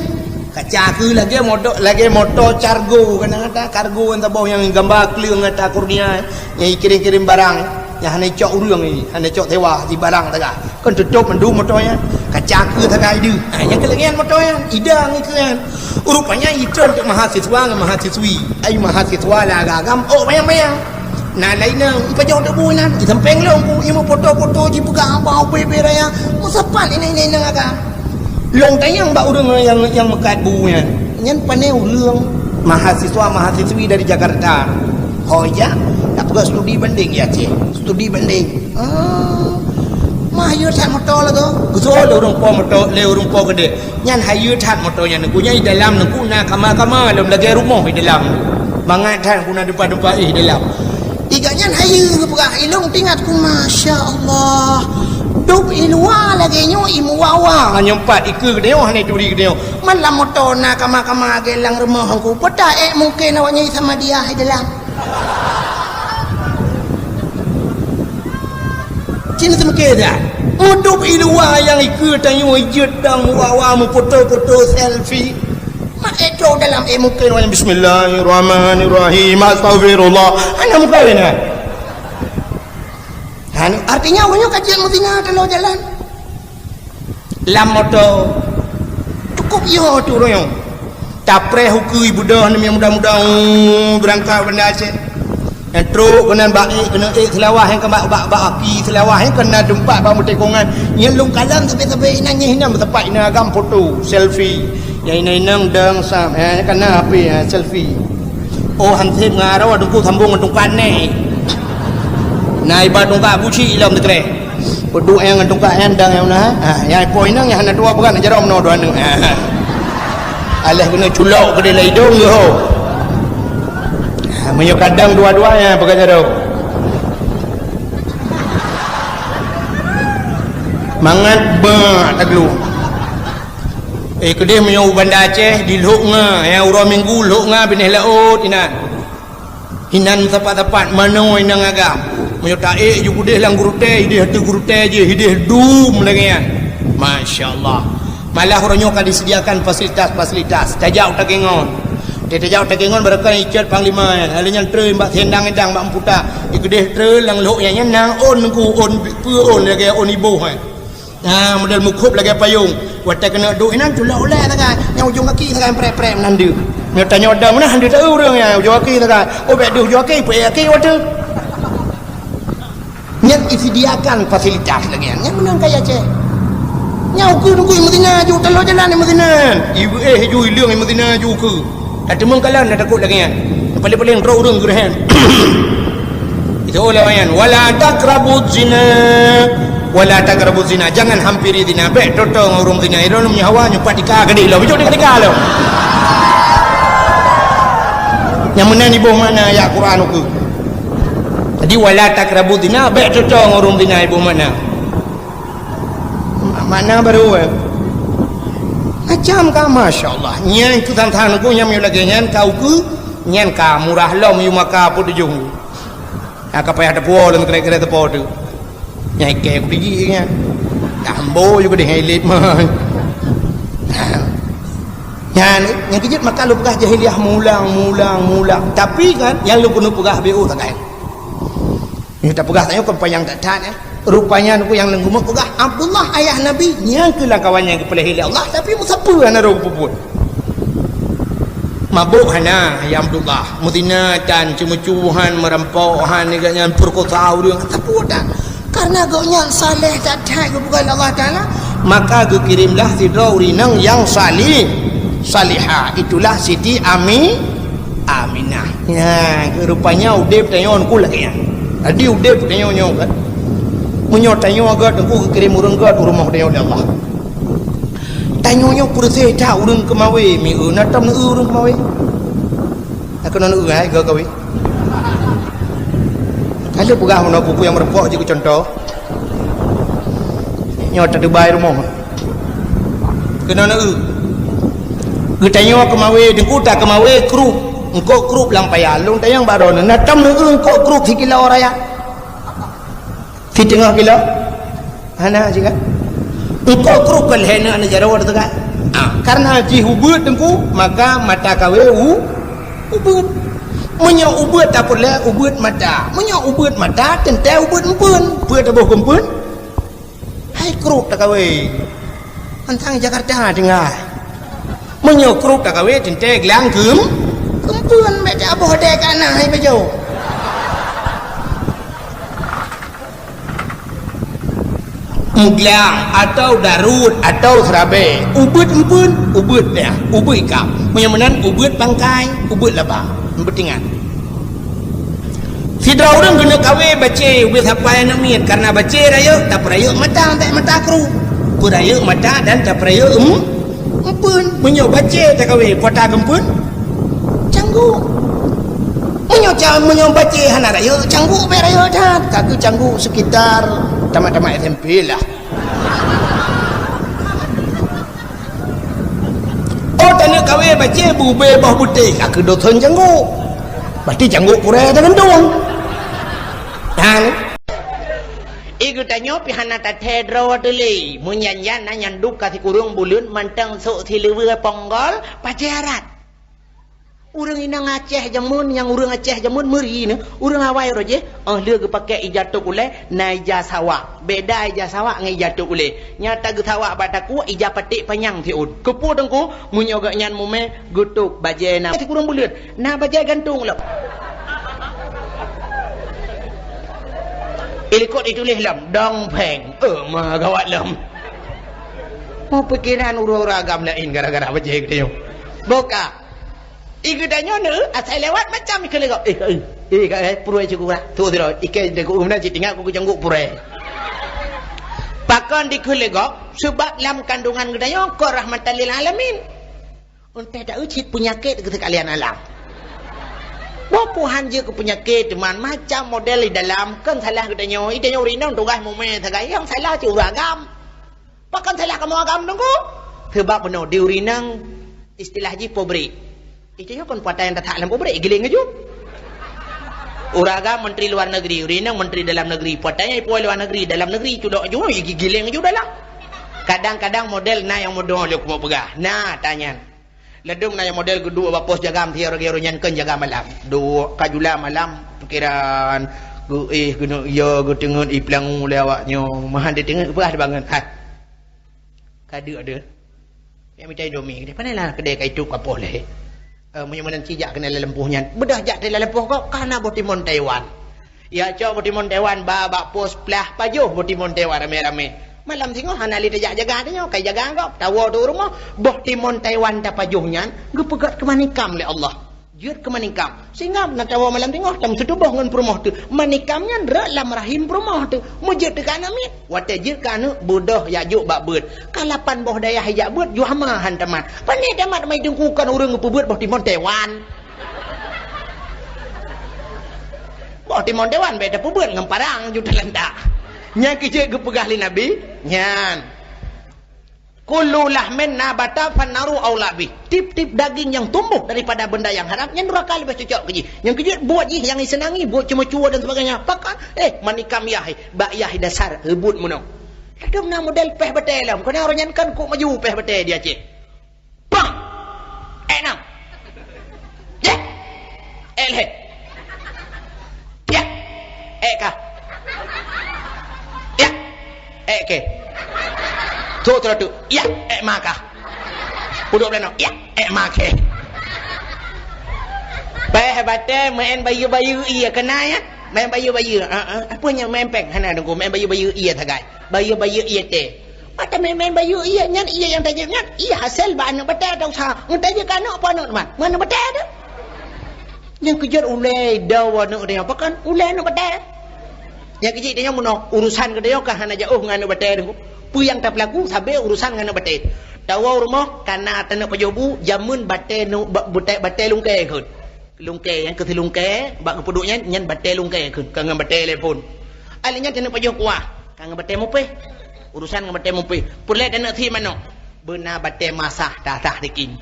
Kaca keue lagée moto, lagée moto cargo, kan ata cargo kan saboh nyang gamba kleueng ata kurnia, nyang ikirém-kirém barang, nyang hana icok ureuëng, hana icok sewa, di barang sagai. Kan tutôp mandum moto nyan. Kaca keue sagai deuh. Ha, nyang keu lagée nyan moto nyan, idang ikeue nyan. Rupanya itrön teuk mahasiswa ngon mahasiswi. Ai mahasiswa lam agam, oh, bayang-bayang. Na laén nyang ipajoh teuk bu inan, isampéng lôn ku, imeupoto-poto jipeugah haba ubé-ubé raya, meusapat inan-inan nyang agam. Lôn tanyong bak ureuëng nyang, nyang meukat bu nyan. Nyan pané ureuëng mahasiswa-mahasiswi dari Jakarta. Ho jak, tapeugah studi banding ya, Cik. Studi banding. Ah, mah yue that moto lagoe. Geusoe lé ureuëng po moto, lé ureuëng po keudeh. Nyan hayeue that moto nyan, neuk nyan di dalam neuk na kama-kama lom lagée rumoh di dalam. Mangat that neuk na dumpa-dumpa éh di dalam. Di gobnyan hayeue geupeugah, ilong teuingat ku, masya Allah. Dub i luwa lagée nyoe i meuwa-wa. Nyoe pat ikeue geutanyoe hana turi geutanyoe. Man lam moto na kama-kama lagée lam rumoh ku. Peue ék mungken awaknyan sama dia di dalam. Cina seumike dah. Udub i luwa nyang ikeue tanyoe jeuet dang meuwa-wa meupoto-poto selfie. Mak ék trok dalam ék mungken wanya bismillahirrahmanirrahim. Astagfirullah. Hana mungken kan? Hana, artinya ureuëng nyoe ka jeuet meuzina taloe jalan. Lam moto. Cukup yo tu royong. Tapreh ukeue beudôh nyang muda-muda, oh, beurangkat Banda Aceh. Nyang trok keunan bak ék, keuneuk ék Seulawah nyang ka bak, bak, bak api Seulawah nyang keunan teumpat bak meutekongan. Nyang lôn kalon sabe-sabe inan nyang hina meuteumpat inan agam foto, selfie. Nyang inong-inong dong sam, eh, nyang kana H P, eh, selfie. Oh, hanseb ngon aroe teungku sambong ngon tungkat nèh. Na iba tungkat buci ilom teukreh. Peuduek nyang ngon tungkat nyan dang nyang na. Ha, nyang ipoh inong nyang hana tuha peugah na jaroe meunoe dua aneuk. Ha. Alah keuneuk culok keudeh lam idong geuh ho. Ha, meunyoe kadang dua-dua nyang peugah jaroe. Mangat bak taglu. Eh, keudeh meunyoe u Banda Aceh, di Lhok Nga, nyang uroe Minggu Lhok Nga binéh laôt inan. Inan sapat-sapat manoe inong agam. Meunyoe taék ju keudeh lam gurutée, ideh ateueh gurutée jih, ideh dum lagée nyan. Masya Allah. Malah uroe nyoe ka disediakan fasilitas-fasilitas. Tajak u Takengon. Tajak u Takengon barokon icet panglima nyan. Lalu nyan treun bak Sendang Edang bak Mputa. Ikeudeh treun lam lhok nyan, nyan na ôn ku, ôn peue ôn lagée ôn iboh nyan. Nah, model meukhop lagée payong. Watée keuneuk duek inan, culok ulée sagai. Nyang ujong kaki sagai prek-prek meunan deuh. Nyoe tanyoe dang meunan deuh taeu ureuëng nyan, ujong kaki sagai. Oh, bék deuh ujong kaki, peuék kaki watée. Nyan disediakan fasilitas lagée nyan. Nyan meunan kaya Aceh. Nyang ukeue nunggu meuzina ju, taloh jalan meuzina. Ibu eh ju ileueng meuzina ju ukeue. Dak teumeung kalon dak takot lagée nyan. Paléng-paléng droe ureuëng geureuhem. Itu oleh nyan, "Wala taqrabuz zina." "Wala taqrabuz zina." Jangan hampiri zina. Bék toto ngon ureuëng zina. Ilôn meunyoe hawa nyoe pat tika gadih lom. Bijok tika lom. Nyang meunan iboh makna ayat Quran ukeue. Jadi, "Wala taqrabuz zina." Bék toto ngon ureuëng zina iboh makna. Ma-, makna baru, eh. Macam ka, masya Allah. Nyan tu tantang nunggu nyang meunyoe lagée nyan ka ukeue, nyan ka murah lom yue maka peutujoh. Ka payah teupuwoe lom kira-kira teupo tu. Nyang ikée ku dijih nyan. Dah ambo juga deh elit mah. Nyan, nyang keujeuet maka lôn peugah jahiliyah mulang, mulang, mulang. Tapi kan, nyang lôn keuneuk peugah B O sagai. Nyoe tapeugah tanyoe kon panyang that-that, eh. Rupanya nyoe nyang lôn geumeuk peugah, Abdullah ayah Nabi, nyang keu lam kawan nyang geupeulahé lé Allah, tapi meusapeue hana roh geupeubeuet. Mabök hana, ya Abdullah. Meuzina tan, ceumeucue han, meurampok han, nyan peurekosa ureuëng, sapeue tan. Karena gobnyan saleh that-that geupeugah lé Allah Taala, maka geukirimlah sidroe ureuëng inong nyang salih, salihah. Itulah Siti Ami-, Aminah. Nyan, rupanya udeb tanyoe ku lagée nyan. Jadi udeb tanyoe nyoe kan. Meunyoe tanyoe gét, Teungku geukirém ureuëng gét u rumoh tanyoe lé Allah. Tanyoe nyoe peureuséh that ureuëng keumawé, mieu na tom neu ureuëng keumawé. Aku neu hai gét kawé. Kalau peugah meunoe buku nyang meureumpok jeuet keu contoh. Nyoe teudubai rumoh. Keunoe neu. Geutanyoe keumawé, Teungku ta keumawé krup. Eungkôt krup lam paya. Lôn tanyong baroe neu. Na tom neu eungkôt krup sikilo raya. Siteungoh kilo. Hana siga. Eungkôt krup kon lhée neu aneuk jaroe teuga. Ah, karena jih ubeuet Teungku, maka mata kawé u-, ubeuet. Meunyoe ubeuet tapeureulée ubeuet mata. Meunyoe ubeuet mata teuntée ubeuet empeuen. Peue taboh keu empeuen? Hai krup takawé. Mantong Jakarta tinggai. Meunyoe krup takawé teuntée glang keu em-, keu empeuen bék taboh dée kana hai bajoe. Meuglang atau daruet atau seurabée, ubeuet empeuen, ubeuet deh, ubeuet ikab. Meunyoe meunan ubeuet bangkai, ubeuet laba. Beutingat. Sidroe ureuëng keuneuk kawé bacé ubé sapai aneuk miet, karena bacé rayeuk, tapeurayeuk mata, bék mata krup. Peurayeuk mata dan tapeurayeuk em-, empeuen. Meunyoe bacé takawé, peue ta keu empeuen? Cangguk. Meunyoe ca-, meunyoe bacé hana rayeuk, cangguk bék rayeuk that. Ka keu cangguk sekitar tamat-tamat S M P lah. Oh, taneuk kawé bacé bubé boh butéh, ka keu dothon cangguk. Berarti cangguk purée tagantung. Nyan. I geutanyoe pih hana tathée droe teuh lé. Meunyan-nyan na nyan duek ka sikureueng buleuen mantong sôk sileuweue ponggol pacé arat. Ureuëng inong Aceh jameun, nyang ureuëng Aceh jameun meuri neu, ureuëng awai roh jih, óh lheueh geupakée ija tôb ulée, na ija sawak. Beda ija sawak ngon ija tôb ulée. Nyata geusawak bak takue, ija paték panyang siôn. Keupeue Teungku? Meunyoe gobnyan mumé, geutôb bajée na. Sikureueng buleuen, na bajée gantung lom. Ilikot ituléh lom, dong pheng. Eh, ma gawat lom. Mau pikiran ureuëng-ureuëng agam laén gara-gara bajée geutanyoe. Boka. I geutanyoe neu, asai lewat macam ikeu legok. Eh, eh, eh, ka, eh, purée cukup lah. Tu, tu, ikeu degu meunan cit ingat ku keucangguk purée. Pakon dikeu legok, sebab lam kandungan geutanyoe kon rahmatan lil alamin. Untée ta cit peunyakét keu sekalian alam. Boh puhan jeuet keu peunyakét, teuma macam model di dalam, kon salah geutanyoe. Geutanyoe ureuëng inong tugaih mumé sagai, nyang salah cit ureuëng agam. Pakon salah kamoe agam Teungku? Sebab bunoe di ureuëng inong istilah jih pabrik. Itu nyoe kon puata nyang tatak lam pabrik, giléng laju. Ureueng agam menteri luar negeri, ureueng inong menteri dalam negeri. Peue tanyoe ipuwoe luar negeri, dalam negeri cudok ju, gigiléng ju dalam. Kadang-kadang model na nyang mudoh lé kupeugah. Na tanyan. Ladom na nyang model geuduek bak pos jaga, meusigoe ureueng nyan kon jaga malam. Duek ka jula malam, pikiran geuéh, geuneuk yo, geuteungeut, ipeulangu lé awak nyoe. Meuhan diteungeut, peugah dibangun. Hai. Ka deuk deuh. Nyang mita Indomie, di pane lah keudè ka itôp ka poh lé. Eh, meunyoe meunan ci jak keunan lam lampôh nyan. Beudôh jak teuh lam lampôh gob, ka na boh timon Taiwan. Ya, cok boh timon Taiwan ba bak pos plah, pajoh boh timon Taiwan ramé-ramé. Malam singoh hana lé tajak jaga tanyoe, kai jaga gob, tawoe teuh u rumoh, boh timon Taiwan tapajoh nyan geupeugét keu manikam lé Allah. Jeuet keu manikam. Sehingga na tawoe malam singoh, tam seutuboh ngon peurumoh teuh. Manikam nyan rhot lam rahim peurumoh teuh. Meujeuet teuh keu aneuk miet. Watèe jeuet keu aneuk, beudôh jak jok bak beuet. Ka lapan boh dayah jak beuet, jua ma han tamat. Pane tamat mai teungku kon ureueng geupeubeuet boh timon Taiwan. Boh timon Taiwan bèk tapeubeuet ngon parang ju talantak. Nyan keuh jeuet geupeugah lé Nabi nyan. Kullu lahmin nabata fannaru aula bih. Tiep-tiep daging nyang tumbuh daripada benda nyang haram, nyan nuraka leubeh cocok keu jih. Nyang keujeuet buet jih nyang iseunangi, buet ceumeucue dan sebagainya. Pakon, eh, manikam yah, eh, bak yah dasar reubot meunoe. Ladom na model péh batèe lom, keunan uroe nyan kan kok maju péh batèe di Aceh. Pang! Eh, nam! Yeh! Eh, lhèe! Yeh! Eh, ka! Yeh! Eh, ke! Trôk, trôk, trôk! Yeh! Eh, ma ka! Pudok Belano! Yeh! Eh, ma ke! Péh batèe meu'en bayeue-bayeue ie, keunan, ya? Meu'en bayeue-bayeue. Ah, ah. Apa nyang meu'en péng? Hana, Teungku. Meu'en bayeue-bayeue ie sagai. Bayeue-bayeue ie teh. Mata meu'en-meu'en bayeue ie nyan, ie nyang tajép nyan, ie hasé bak aneuk batèe tausaha. Ngon tajép keu aneuk apa aneuk teuma? Ngon aneuk batèe teuh. Nyang keujeuet ulèe idau aneuk tanyoe, pakon ulèe aneuk batèe. Nyang keujeuet tanyoe meunoe, urusan geutanyoe ka hana jiôh ngon aneuk batèe teuh. Peue nyang tapeulaku sabé urusan ngon aneuk batèe. Tawoe u rumoh, kana taneuk pajoh bu, jameun batèe nu-, ba-, batèe, batèe lungkèe kheun. Lungkèe, nyang keuh lungkèe, bak geupeuduek nyan, nyan batèe lungkèe kheun, ka ngon batèe lé phôn. Alèh nyan taneuk pajoh kuah, ka ngon batèe mupéh. Urusan ngon batèe mupéh. Peureulèe taneuk sie manok, beuna batèe masah, tasah dikini.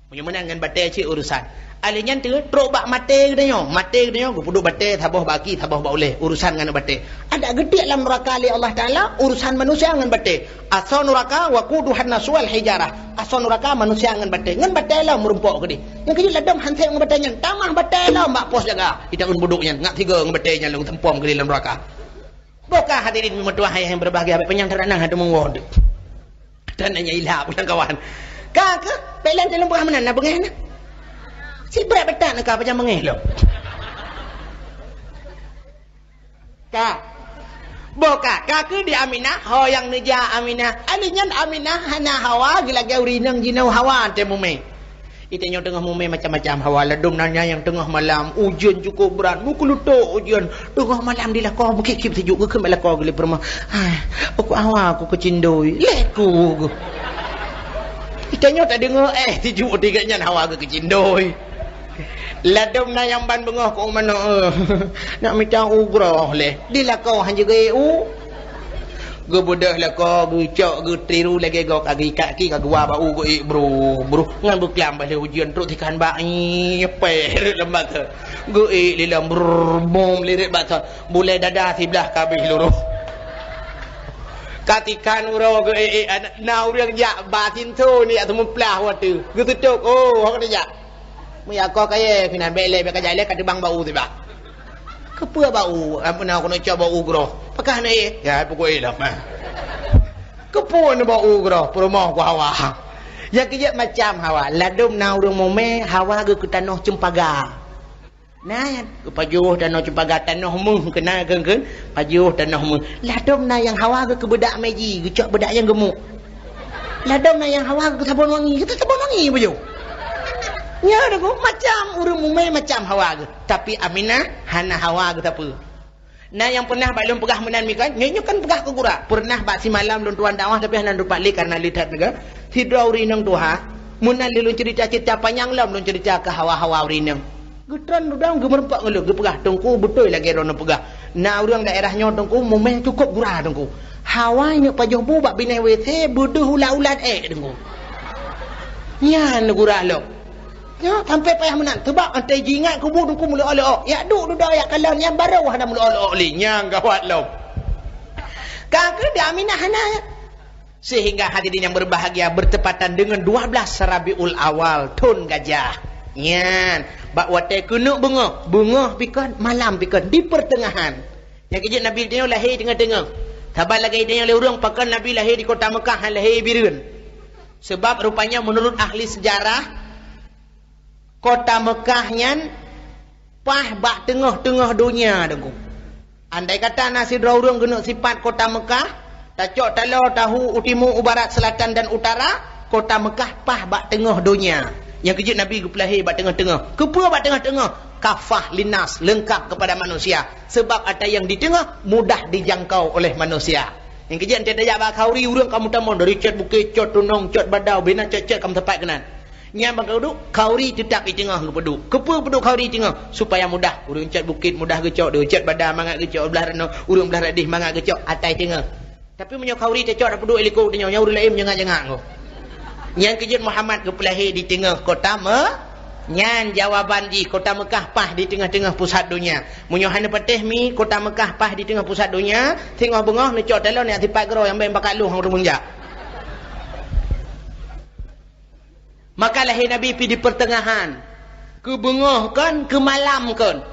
Meunyoe meunan ngon batèe cit urusan. Alèh nyan teuh trôk bak maté geutanyoe. Maté geutanyoe geupeuduek batèe, saboh bak aki, saboh bak ulèe. Urusan ngon batèe. Adak geutiek lam nuraka lé Allah Taala, urusan manusia ngon batèe. Asoe nuraka waquduhan nasu wal hijarah. Asoe nuraka manusia ngon batèe. Ngon batèe lom meurumpok keudéh. Nyang keujeuet ladom han sép ngon batèe nyan. Tamah batèe lom bak pos jaga. Ita ngon budok nyan. Ngat tiga ngon batèe nyan lôn seumpom keudéh lam nuraka. Boh ka hadirin meutuah ayah nyang berbahagia, bèk panyang teuranang hana meuwoe. Dan hanya ilap ulang kawan. Ka ke? Pèk lôn teuleumpoh meunan na beungèh na. Si brat beuthat na ka pajang beungèh lom. Ka. Boh ka, ka keuh di Aminah, ho nyang neuja Aminah. Alèh nyan Aminah hana hawa, geulagèe ureueng inong jinoe hawa teuh mumè. Di tanyoe teungoh mumè macam-macam hawa, ladom na nyang teungoh malam, ujeuen cukôp brat, meukeulutôk ujeuen. Teungoh malam di lakoe, meukip-kip sijuek, geukheun bak lakoe geulé peurumoh. Hai, aku hawa, aku keucindoi. Lé ku. Di tanyoe tadeungoe, eh, sijuek tinggai nyan hawa geukeucindoi. Ladom na nyang ban beungoh keu manok, eh. Nak mita u groh lé. Di lakoe han jeuet u. Geubeudôh lakoe, geucok, geutiru lagèe gob, ka geuikat ki, ka geuwa bak u, geuék bru, bru. Ngon beuklam bah lé ujeuen, trôk tikan bak, ih, pèh, rhot lam batot. Geuék lé lom, brrr, bom, lirit batot. Bulèe dada siblah ka abéh luroh. Ka tikan uroe geuék-ék, na ureueng jak ba sinso ni, jak seumeuplah watèe. Geututôp, oh, ho ka tajak. Meujakoe kayèe keunan, bèk lé, bèk kajak lé, ka teubang bak u siblah. Keupeue bak u, ampôn, keuneuk cok bak u groh. Pakah na éh? Ya, pukul éh lom, ha. Keupeue na bak u groh, peurumoh ku hawa. Nyang keujeuet macam hawa, ladom na ureueng mumè, hawa geuh keu tanoh ceumpaga. Na nyan, geupajoh tanoh ceumpaga, tanoh méuh keunan kheun-kheun, pajoh tanoh méuh. Ladom na nyang hawa geuh keu beudak meji, geucok beudak nyang geumuk. Ladom na nyang hawa geuh keu sabon wangi, geuh keu sabon wangi pajoh. Nyan Teungku, macam ureueng mumè macam hawa geuh. Tapi Aminah hana hawa geuh sapeue. Na nyang peunah bak lôn peugah meunan mi kan? Nyoe, nyoe kan peugah keu gura. Peunah bak simalam lôn tuan dakwah tapi hana lôn pat lé kareuna lé that meuga. Sidroe ureueng inong tuha, meunan lé lôn ceurita-ceurita panyang lom lôn ceurita keu hawa-hawa ureueng inong. Geutron rudong geumeureumpok ngon lôn geupeugah, "Teungku, beutôi lagèe droeneuh peugah. Na ureueng daerah nyoe Teungku, mumè cukôp gura Teungku. Hawa neuk pajoh bu bak binéh W C beudôh ulat-ulat ék Teungku." Nyan gura lom. Nyoe sampai payah meunan. Sebab antai jiingat kubu Teungku meuleu'oh-leu'oh. Yak duek dudoe yak kalon nyan barô hana meuleu'oh-leu'oh lé. Nyan gawat lom. Ka keuh di Aminah hana. Sehingga hadirin yang berbahagia, bertepatan dengan dua belas Rabiul Awal, thon gajah. Nyan, bak watèe keuneuk beungoh, beungoh pih kon, malam pih kon, di pertengahan. Nyang keujeuet Nabi geutanyoe lahé teungoh-teungoh. Saban lagèe geutanyoe lé ureueng, pakon Nabi lahé di kota Mekah, han lahé Bireuen. Sebab rupanya menurut ahli sejarah, kota Mekah nyan paih bak teungoh-teungoh donya, Teungku. Andai kata na sidroe ureueng geuneuk sipat kota Mekah, tacok taloe tahu u timu, u barat, selatan dan utara, kota Mekah paih bak teungoh donya. Nyang keujeuet Nabi geupeulahé bak teungoh-teungoh. Keupeue bak teungoh-teungoh? Kafah linnas, leungkap kepada manusia. Sebab ata nyang di teungoh mudah dijangkau oleh manusia. Nyang keujeuet antai tajak bak khauri, ureueng ka meutamong dari cot bukét, cot tunong, cot badau, bina cot-cot ka meusapat keunan. Nyan ban ka duek, khauri teutap di teungoh geupeuduek. Keupeue peuduek khauri teungoh? Supaya mudah. Ureueng cot bukét mudah geucok, ureueng cot badau mangat geucok, blah ranoe, ureueng blah radeh mangat geucok, atai teungoh. Tapi meunyoe khauri tacok tapeuduek i likôt tanyoe, nyan ureueng laén meujangak-jangak ngon. Nyan keujeuet Muhammad geupeulahé di teungoh kota Me-, nyan jawaban jih, kota Mekah paih di teungoh-teungoh pusat donya. Meunyoe hana patéh mi, kota Mekah paih di teungoh pusat donya, singoh beungoh neucok taloe neujak sipat keudroe nyang bèk meubakat lôn ureueng meunjak. Maka lahé Nabi pih di pertengahan. Keu beungoh kon, keu malam kon.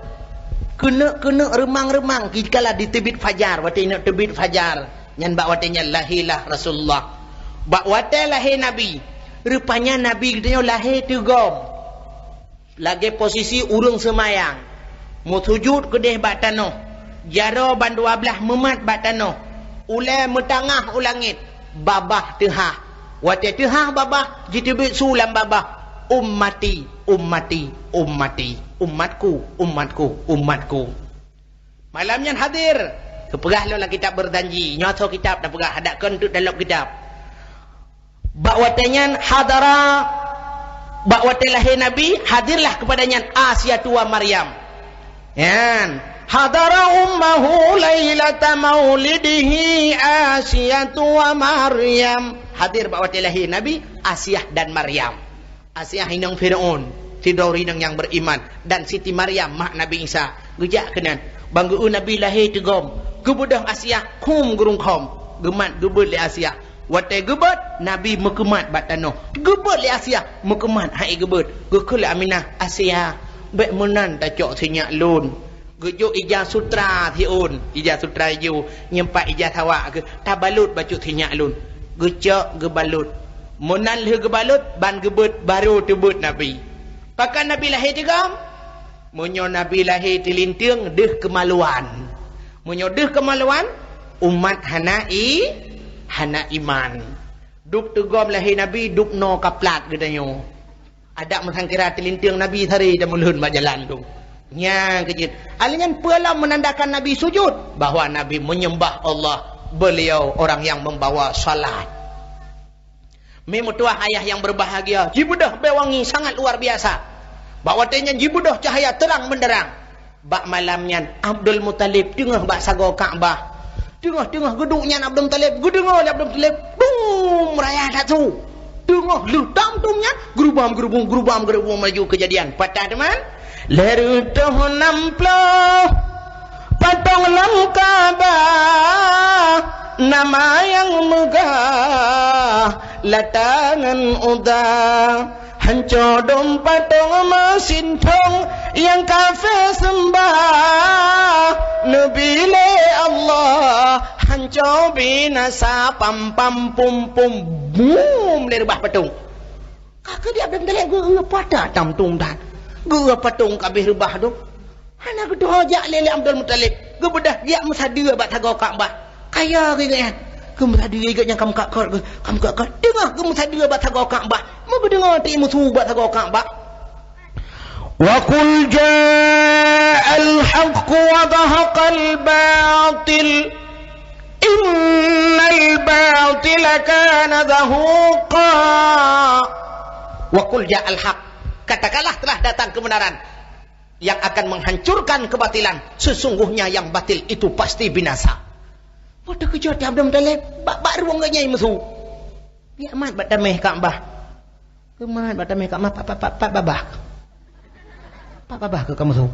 Keuneuk-keuneuk reumang-reumang, dikala jiteubiet fajar, watèe neuk teubiet fajar. Nyan bak watèe nyan lahé lah Rasulullah. Bak watèe lahé Nabi, rupanya Nabi geutanyoe lahé teugom. Lagèe posisi ureueng seumayang, meusujut keudéh bak tanoh, jaroe bandua blaih meumat bak tanoh, ulèe meutangah u langét, babah teuhah. Watèe teuhah babah, jiteubiet su lam babah, "Ummati, ummati, ummati, umatku, umatku, umatku." Malam nyan hadir. Geupeugah lom lam kitab Berjanji. Nyoe asoe kitab tapeugah, adak kon teuk dalam kitab. Bak watèe nyan hadara, bak watèe lahé Nabi, hadirlah kepada nyan Asiatu wa Maryam. Nyan, hadara ummahu lailata maulidihi Asiatu wa Maryam. Hadir bak watèe lahé Nabi, Asiah dan Maryam. Asiah inong Fir'aun, sidroe ureueng inong nyang beriman, dan Siti Maryam, mak Nabi Isa, geujak keunan. Ban geu-eu Nabi lahé teugom, geubeudôh Asiah, khum geurungkhom, geumat geubeuet lé Asiah. Watèe geubeuet, Nabi meukeumat bak tanoh. Geubeuet lé Asiah, meukeumat han ék geubeuet. Geukheun lé Aminah, "Asiah, bèk meunan tacok sinyak lôn." Geujok ija sutra siôn, ija sutra ijo, nyan pat ija sawak geuh, tabalot bacut sinyak lôn. Geucok geubalot. Meunan lheueh geubalot, ban geubeuet, barô teubiet Nabi. Pakon Nabi lahé teugom? Meunyoe Nabi lahé teulinteung, deuh keumaluan. Meunyoe deuh keumaluan, umat hana i-, hana iman. Dub teugom lahé Nabi, dub noe ka plat geutanyoe. Adak meusangkira teulinteung Nabi sari dan meulhon bak jalan tu. Nyang keujeuet. Hal nyan peue lom meunandakan Nabi sujud? Bahwa Nabi menyembah Allah. Beliau orang yang membawa salat. Meutuah ayah yang berbahagia, jibeudôh bèe wangi sangat luar biasa. Bak watèe nyan jibeudôh cahaya terang benderang. Bak malam nyan, Abdul Muthalib teungoh bak sagoe Ka'bah. Teungoh-teungoh geuduek nyan Abdul Muthalib, geudeungoe lé Abdul Muthalib, dum raya that su. Teungoh lheueh tam-tum nyan, geurubam-geurubum, geurubam-geurubum laju keujadian. Patah teuma, lhèe reutôh nam ploh patong lam Ka'bah, nama nyang meugah Lata ngon Uzza. Hanco dum patong meusintong nyang kafé seumbah, neubi lé Allah hanco binasa, pam pam pum pum, bum, lé reubah patong. Ka keudiak Abdul Muthalib geu-eu patah tam-tum that. Geu-eu patong ka abéh reubah tu. Hana geudoh jak lé, lé Abdul Muthalib. Geubeudôh jak meusadeue bak sagoe Ka'bah. Kaya geuh geuh nyan. Geumeusadeue geuh nyan ka meukat-kat geuh, ka meukat-kat. Teungoh geumeusadeue bak sagoe Ka'bah. Meugeudeungoe teuk musu bak sagoe Ka'bah. Wa qul ja'al haqq wa zahaqal batil. Innal batila kana zahuqa. Wa qul ja'al haqq. Katakanlah telah datang kebenaran yang akan menghancurkan kebatilan, sesungguhnya yang batil itu pasti binasa. Watèe keujot Abdul Muthalib, bak, bak rueng geuh nyan meusu. Piak mat bak taméh Ka'bah. Keumat bak tameh kat ma, pat, pat, pat, pat babah. Pat babah keu kamoe su.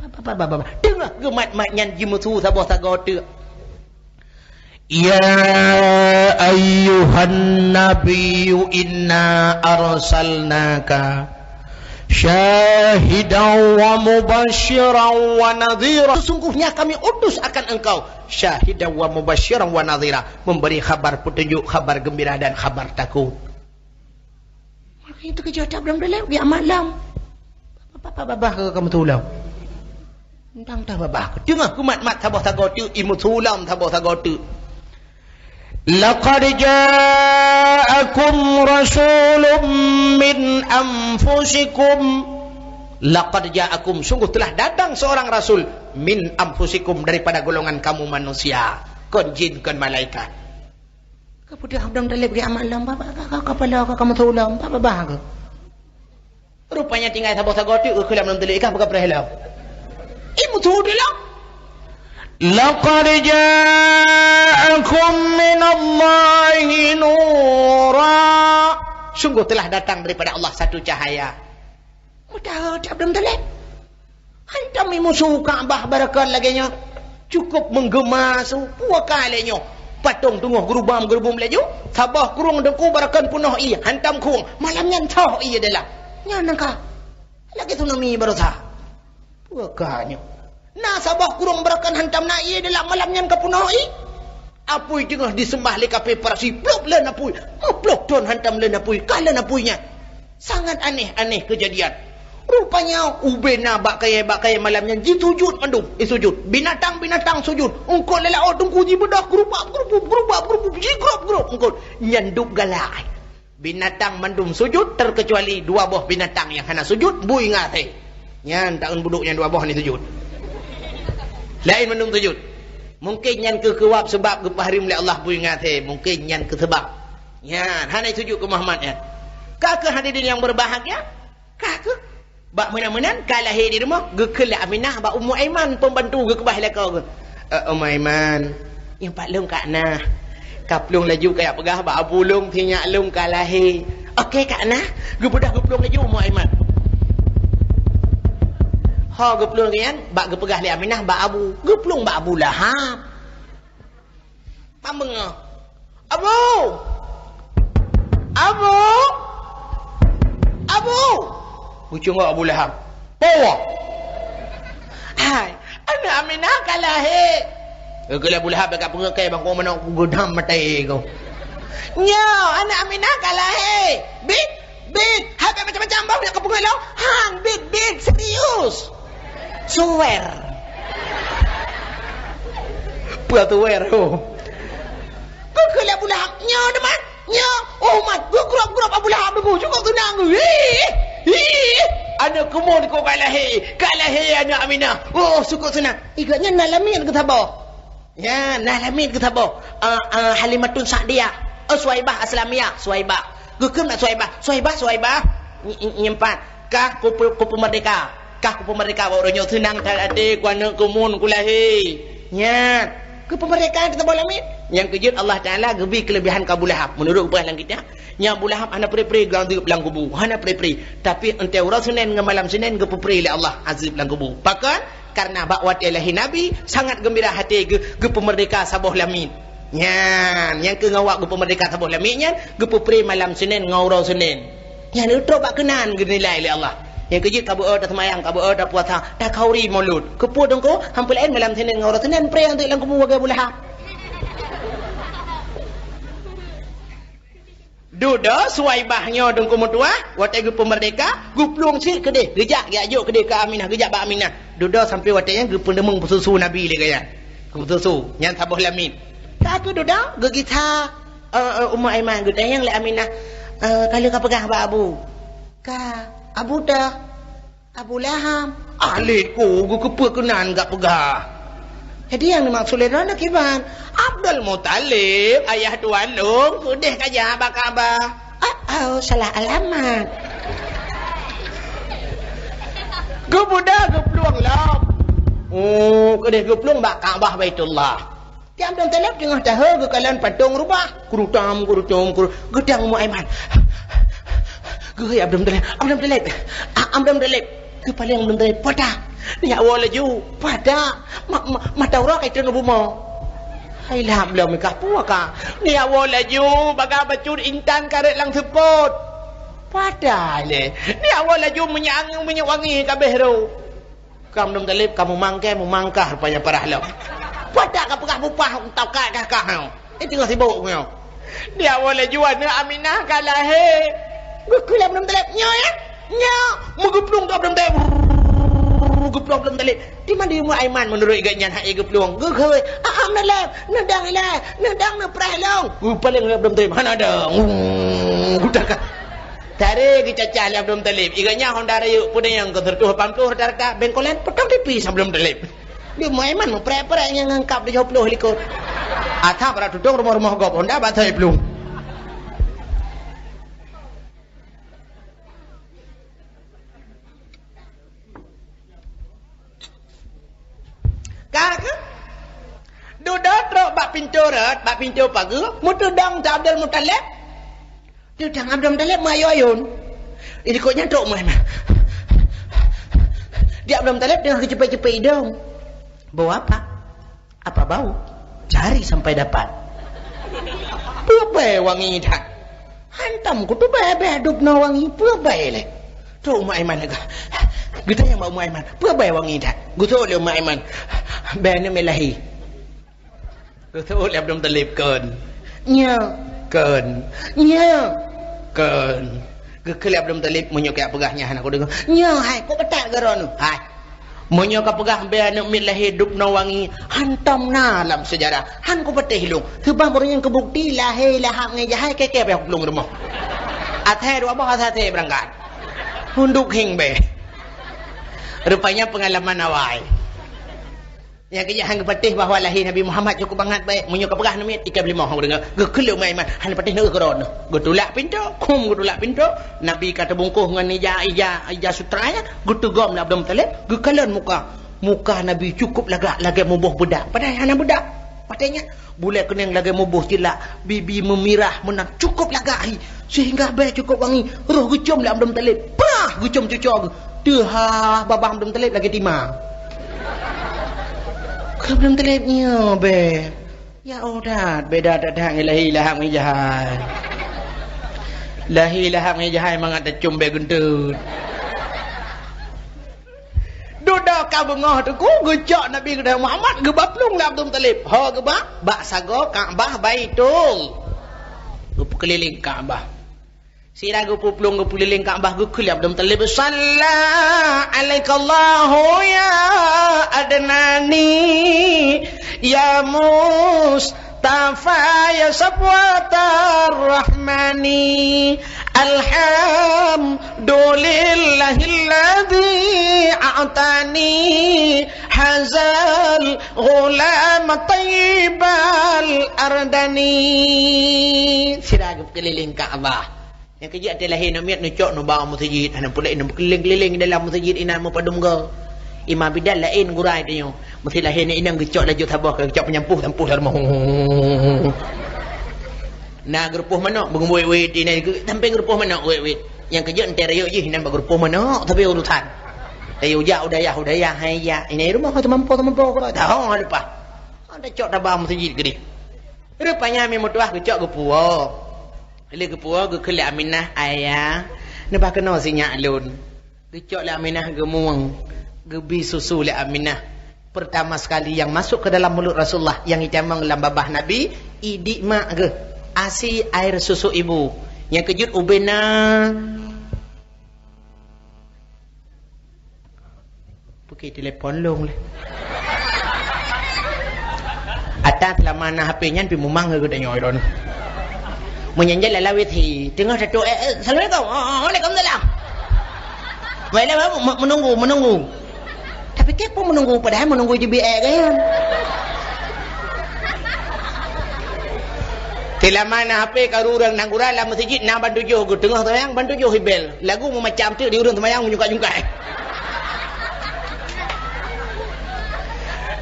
Pat, pat, pat babah. Teungoh geumat-mat nyan jimusu saboh sagoe teuk. Ya ayyuhan nabiyyu inna arsalnaka syahidan wa mubasyiran wa nadhira. Sesungguhnya kami utus akan engkau syahidan wa mubasyiran wa nadhira, memberi khabar petunjuk, khabar gembira dan khabar takut. Maka itu keuh jeuet tablang dalam, ya malam. Apa babah keu kamoe tulông? Tang tah babah keu. Teungoh geumat-mat saboh sagoe teuk, imusu lom saboh sagoe teuk. Laqad ja'akum rasulun min anfusikum. Laqad ja'akum, sungguh telah datang seorang rasul, min anfusikum, daripada golongan kamu manusia. Kon jin, kon malaikat. Keu peudeuh Abdul Muthalib geuamat lom, babah ka, ka, kapala ka, kamoe tulông, babah ka. Rupanya tinggai saboh sagoe teuk keu lam teuleuh ikan peugah preh lom. Imusu lom. Laqad ja'akum minallahi nura. Sungguh telah datang daripada Allah satu cahaya. Meudaha Abdul Muthalib. Hantom imusu Ka'bah barakon lagée nyoe. Cukup menggema su, peue ka lé nyoe. Patong teungoh geurubam-geurubum laju, saboh krueng deungku barakon peunoh ié, hantom krueng. Malam nyan tho ié dalam. Nyan ka. Lagée tsunami baroesa. Peue ka nyoe. Na saboh krueng barakon hantom na ié dalam, malam nyan ka peunoh ié. Apui teungoh diseumbah lé kafé Parsi, plôp lôn apui, meuplôh thon hantom lôn apui, ka lôn apui nyan. Sangat aneh-aneh keujadian. Rupanya ubé na bak kayée, bak kayée malam nyan jisujut mandum, eh, sujut. Binatang-binatang sujut. Eungkôt lé laôt teungku jibeudôh geurubab-geurubub, geurubab-geurubub, jigrôb-grôb eungkôt. Nyan dub galak. Binatang mandum sujut, terkecuali dua boh binatang nyang hana sujut, bui ngon asèe. Nyan taeun budok nyang dua boh nyan sujut. Laén mandum sujut. Mungkin nyan keuh keuwab seubab geupeuhareuem lé Allah bui ngon asèe. Mungkin nyan keuh seubab. Nyan, hana sujut keu Muhammad nyan. Ka keuh hadirin nyang berbahagia, ka keuh. Bak meunan-meunan ka lahé di rumoh, geukheun lé Aminah bak Ummu Aiman, pembantu geukeubah lakoe geuh. "Eh, Ummu Aiman, nyoe pat lôn Kak Nah. Kaplueng laju kajak peugah bak abu lôn, si nyak lôn ka lahé." "Oke, Kak Nah." Geubeudôh geuplueng laju Ummu Aiman. Ho geuplueng nyan, bak geupeugah lé Aminah bak abu, geuplueng bak Abu Lahab. Pambeungoh. "Abu! Abu! Abu!" Geucungok Abu Lahab. "Peue?" "Hai, aneuk Aminah ka lahé." Geukheun lé Abu Lahab, "Bèk kapeungeukai bangkong meunan, kugeudam maté kau." "Nyoe, aneuk Aminah ka lahé." "Bit, bit, hai bèk macam-macam boh nyang kapeungeuet lôn." "Han bit-bit, serius." "Suwer." "Peue suwer, oh?" Geukheun lé Abu Lahab, "Nyoe teuma, nyoe." Oh, mat, geugrôb-grôb Abu Lahab deungoe, cukôp teunang. "Hih! Hih! Aneuk keumuen kau ka lahé, ka lahé aneuk Aminah. Oh, cukôp teunang." Iga nyan na lamiet geusaboh. Nyan, na lamiet geusaboh. Ah, ah, Halimatun Sa'diyah. Oh, Suwaibah Aslamiyah, Suwaibah. Geukheun bak Suwaibah, "Suwaibah, Suwaibah." Ny-, ny-, nyeumpat. "Kah kupeu-, kupeumerdeka. Kah kupeumerdeka bak uroe nyoe, seunang that até ku, aneuk keumuen ku lahé." Nyan. Kupeumerdeka keu saboh lamiet. Nyang keujeuet Allah Taala geubri keuleubihan keu Abu Lahab. Meunurot geupeugah lam kitab, nyan Abu Lahab hana pre-pre geuazeueb lam kubu. Hana pre-pre. Tapi, 'oh uroe Senin ngon malam Senin geupeupré lé Allah azeueb lam kubu. Pakon? Karena bak watèe lahé Nabi, sangat geumbira até geu-, geupeumerdeka saboh lamiet. Nyan, nyang keu ngon awak geupeumerdeka saboh lamiet nyan, geupeupré malam Senin ngon uroe Senin. Nyan trok bak keunan geunilai lé Allah. Nyang keujeuet ka beu-o taseumayang, ka beu-o tapuasa, takhauri Maulud. Keupeue teungku? Han peue laén malam Senin ngon uroe Senin pré anteuk lam kubu lagèe Abu Lahab. Dudoe Suwaibah nyoe teungku meutuah, watèe geupeumerdeka, geuplueng cit keudeh, geujak, geujak jok keudeh keu Aminah, geujak bak Aminah. Dudoe sampoe watèe nyan geupeuneumeung peususu Nabi lé geuh nyan. Geupeususu, nyan saboh lamiet. Ka keuh dudoe, geugisa, eh, eh, Ummu Aiman, geutanyong lé Aminah, eh, "Ka lheueh kapeugah bak Abu?" "Ka." "Abu teuh?" "Abu Lahab." "Alet ku, geukeupeue keunan gak peugah." "Jadi nyang dimaksud lé droeneuh kiban?" "Abdul Muthalib, ayah tuan lôn, keudeh kajak bak Ka'bah." "Oh, oh, salah alamat." Geubeudôh geuplueng lom. Oh, keudeh geuplueng bak Ka'bah Baitullah. Tiep dong teuleb teungoh tahe geukalon patong rubah. Kurutam, kurutum, kuru-, geudang Ummu Aiman. Geuhôi Abdul Muthalib, Abdul Muthalib, A-, Abdul Muthalib. Geupaleng Abdul Muthalib, "Peue that?" Nyak woe laju, "Peue that? Ma-, ma-, mata uroe ka iteueng u bumoe." Hai lham lom ka, peue ka? Nyak woe laju, bagaih bacut intan ka rhot lam seupôt. Peue that lé? Nyak woe laju, minyeuk angén, minyeuk wangi ka abéh rhot. Ka Abdul Muthalib ka meumangkai, meumangkah rupanya parah lom. Peue that ka peugah bupah, taukat kah-kah nyoe. Eh, teungoh sibok nyoe. Di awai laju aneuk Aminah ka lahé. Geukheun lé Abdul Muthalib, "Nyoe ya? Nyoe." Meugeuplueng keu Abdul Muthalib. Geuplueng Abdul Muthalib. Di mana Ummu Aiman menurut gobnyan hak geuplueng? Geukheun, "Ah, Abdul Muthalib, neudong ilée, neudong neupreh lôn." Geupaleng lé Abdul Muthalib, "Hana dong." Geutakah. Taré geucacah lé Abdul Muthalib. Iga nyan honda rayeuk peudeueng keu seratus lapan puluh rata-rata, bengkolan peutong tipis Abdul Muthalib. Di Muaiman meupreh-preh nyang ngeungkab tujoh ploh likot. Atap brat tutong rumoh-rumoh gob honda bak thai plueng. Ka, ka? Dudoe trok bak pintoe rot, bak pintoe pageue, meuteudong Abdul Muthalib. Teudong Abdul Muthalib meuayôn-ayôn. Di likot nyan trok meuh. Di Abdul Muthalib teungoh geuceupet-ceupet idong. Bau apa? Apa bau? Cari sampai dapat. Peue bèe wangi that. Hantom kuteubèe bèe dub na wangi, peue bèe lé. Trok Ummu Aiman lagèe. Geutanyong bak Ummu Aiman, "Peue bèe wangi that?" Geuseuôt lé Ummu Aiman, "Bèe aneuk miet lahé." Geuseuôt lé Abdul Muthalib, "Kon." "Nyo." "Kon." "Nyo." "Kon." Geukheun lé Abdul Muthalib, "Meunyoe kajak peugah nyan hana kudeungö." "Nyo hai, kok beutat keu droeneuh." "Hai. Meunyoe kapeugah bèe aneuk miet lahé dub na wangi, hantom na lam seujarah. Han kupatéh lôn. Seubab ureueng nyang keubukti lahé Lahab ngon Jahai kèe-kèe bèe kuplueng rumoh. Athèe dua boh athèe beurangkat. Hunduk hieng bèe." Rupanya peungalaman awai. Nyang keujak han geupatéh bahwa lahé Nabi Muhammad cukup bangat baik. Meunyoe kapeugah aneuk miet, ikai beulimong han kudeungö. Geukheun lé Ummu Aiman, "Hana patéh neueu keu droeneuh." Geutulak pintoe, khum geutulak pintoe. Nabi ka teubungkôh ngon ija, ija, ija sutra nyan, geuteugom lé Abdul Muthalib, geukalon muka. Muka Nabi cukup lagak lagèe muboh beudak, padahai hana beudak. Watèe nyan, bulèe keunèng lagèe muboh cilak, bibi meumirah meunan, cukup lagak hi, sehingga bèe cukup wangi. Roh geucom lé Abdul Muthalib, prah geucom cucoe geuh. Teuhah babah Abdul Muthalib lagèe timang. Keu Abdul Muthalib nyoe bèe. Ya oh that, beda that-that ngon lahé Lahab ngon Jahai. Lahé Lahab ngon Jahai mangat tacom bèe geunteut. Dudoe ka beungoh teungku, geucok Nabi geutanyoe Muhammad geuba plueng lé Abdul Muthalib. Ho geuba, bak sagoe Ka'bah Baitul. Geupeukeulileng Ka'bah. Sira geupeuplong geupeuliléng Ka'bah geukheun lé Abdul Muthalib, "Shalla alaikallahu ya Adnani, ya Mustafa, ya Safwatar Rahmani. Alhamdulillahilladzi a'tani hazal ghulam tayyibal ardani." Sira geupeuliléng Ka'bah. Nyang keujeuet até lahé aneuk miet neucok neuba u meuseujid, hana peureulèe neubeukeulileng-keuliléng dalam meuseujid inan meupadum goe. Imam bidan laén gura tanyoe. Meusé lahé aneuk inong geucok laju saboh ka geucok peunyampoh sampôh lam rumoh. Na geurupoh manok beugeuwét-wét inan geu-, sampoe geurupoh manok wét-wét. Nyang keujeuet até rayeuk jih inan bak geurupoh manok tapi urusan. Rayeuk jak u dayah, u dayah hai jak. Inan rumoh ka teumampoh-teumampoh ka. Dah ho leupah. Ada cok taba meuseujid keudéh. Rupanya mi meutuah geucok geupuwoe. Lé geupuwoe geukheun lé Aminah, "Ayah, neuba keunoe sinyak lôn." Geucok lé Aminah geumueng, geubi susu lé Aminah. Pertama sekali yang masuk ke dalam mulut Rasulullah, yang itamong lam babah Nabi, idik mak geuh, asi air susu ibu. Nyang keujeuet ubena. Peuki telepon lôn lé. Ata seulama na H P nyan pi mumang keu geutanyoe droeneuh. Meunyan jan lalawét hi, teungoh tatoe, eh, eh, "Assalamualaikum." "Oh, oh, waalaikumsalam." Baiklah, me-, menunggu, menunggu. Tapi kèe pun menunggu, padahai menunggu jibi ék gaya. Seulama na H P ka ureueng na gura lam meuseujid na ban tujoh geuh, teungoh seumayang ban tujoh ibel. Lagu meumacam teuk di ureueng seumayang meujungkai-jungkai.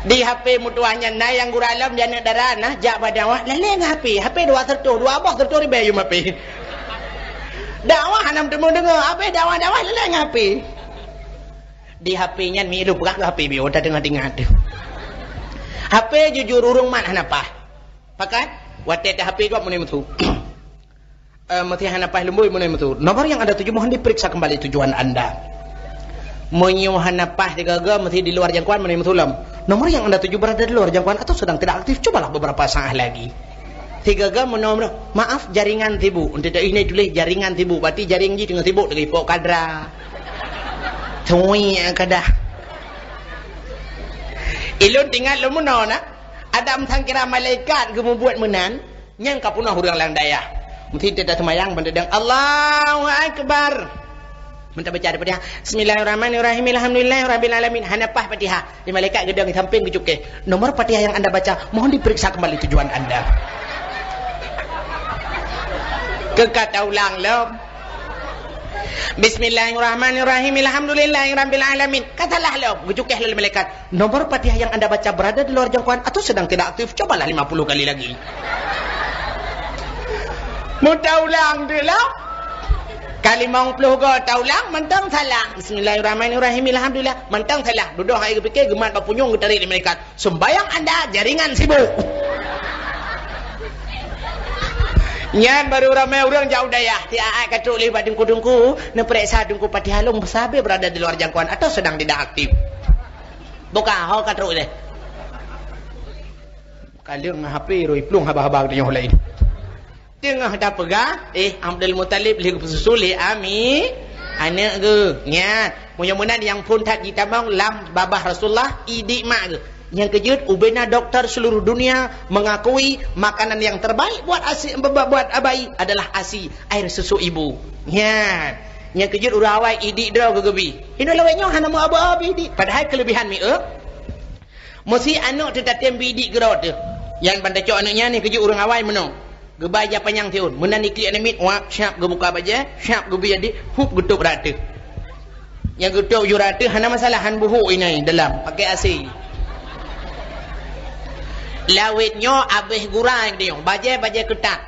Di H P meutuah nyan na nyang gura lom di aneuk dara na jak bak dakwah laleng H P. H P dua seratus, dua boh seratus ribèe yum H P. Dakwah hana teumeudeungoe, habéh dakwah-dakwah lé ngon H P. Di H P nyan mi lôn peugah keu H P bio, tadeungoe-deungoe teuh. H P jujur ureuëng mat hana paih. Pakat, watée ta H P gob meunoe meusu. Eh, meusi hana paih lumbôi meunoe meusu. Nomor yang anda tuju mohon diperiksa kembali tujuan anda. Meunyoe hana paih sigaga meusi di luar jangkauan meunoe meusu lom. Nomor yang anda tuju berada di luar jangkauan atau sedang tidak aktif, cobalah beberapa saat lagi. Sigaga meunoe, meunoe, "Maaf, jaringan sibuk." Untuk ini tulis jaringan sibuk, berarti jaring jih teungoh sibuk lagée ipok kadra. Tui kadah. Ilôn teuingat lôn meunoe na. Adam sangkira malaikat geumubuet meunan, nyang ka peunoh ureuëng lam dayah. Meusi teuta seumayang ban teudeung, "Allahu Akbar." Meunan baca di Fatihah, "Bismillahirrahmanirrahim, alhamdulillahirabbil alamin." Hana paih Fatihah. Di malaikat geudong di samping geucukeh. "Nomor Fatihah yang anda baca, mohon diperiksa kembali tujuan anda." Keu ka taulang lom. "Bismillahirrahmanirrahim, alhamdulillahirabbil alamin." Ka salah lom. Geucukeh lé malaikat. "Nomor Fatihah yang anda baca berada di luar jangkauan atau sedang tidak aktif. Cobalah lima puluh kali lagi." Meutaulang deuh lah. Ka limong ploh go taulang, mantong salah. "Bismillahirrahmanirrahim, alhamdulillah." Mantong salah. Dudoe hai geupike, geumat bak punyueng, geutarék lé malaikat. "Sembayang anda jaringan sibuk." Nyan baru ramé ureuëng jak u dayah. Si Aat ka trok lé bak teungku-teungku, neupereksa teungku Fatihah lôn sabe berada di luar jangkauan atau sedang tidak aktif. Buka, ho ka trok lé. Kaleueng H P roi plueng haba-haba geutanyoe laén. Teungoh tapeugah, eh, Abdul Muthalib lheueh geupeususu lé Ami, aneuk geuh. Nyan, meunyoe meunan nyang phon that jitamong lam babah Rasulullah, idik mak geuh. Nyang keujeuet, ubena doktor seluruh dunia mengakui makanan yang terbaik buat asi, buat, buat bayi adalah asi, air susu ibu. Nyan. Nyang keujeuet ureuëng awai idik droe geuh geubi. Inoe lawét nyoe hana meu aba-abi idik. Padahai kelebihan mieuh. Meusi aneuk teutatém bi idik keudroe teuh. Nyan ban tacok aneuk nyan nyang keujeuet ureuëng awai meunoe. Geuba ija panyang siôn. Meunan iklik aneuk miet, wap, syap geubuka bajée, syap geubi idik, hup geutôb rata. Nyang geutôb ujoe rata hana masalah, han buhok inan dalam, pakai A C. Lawét nyoe abéh gura nyang diyong, bajée-bajée keutat.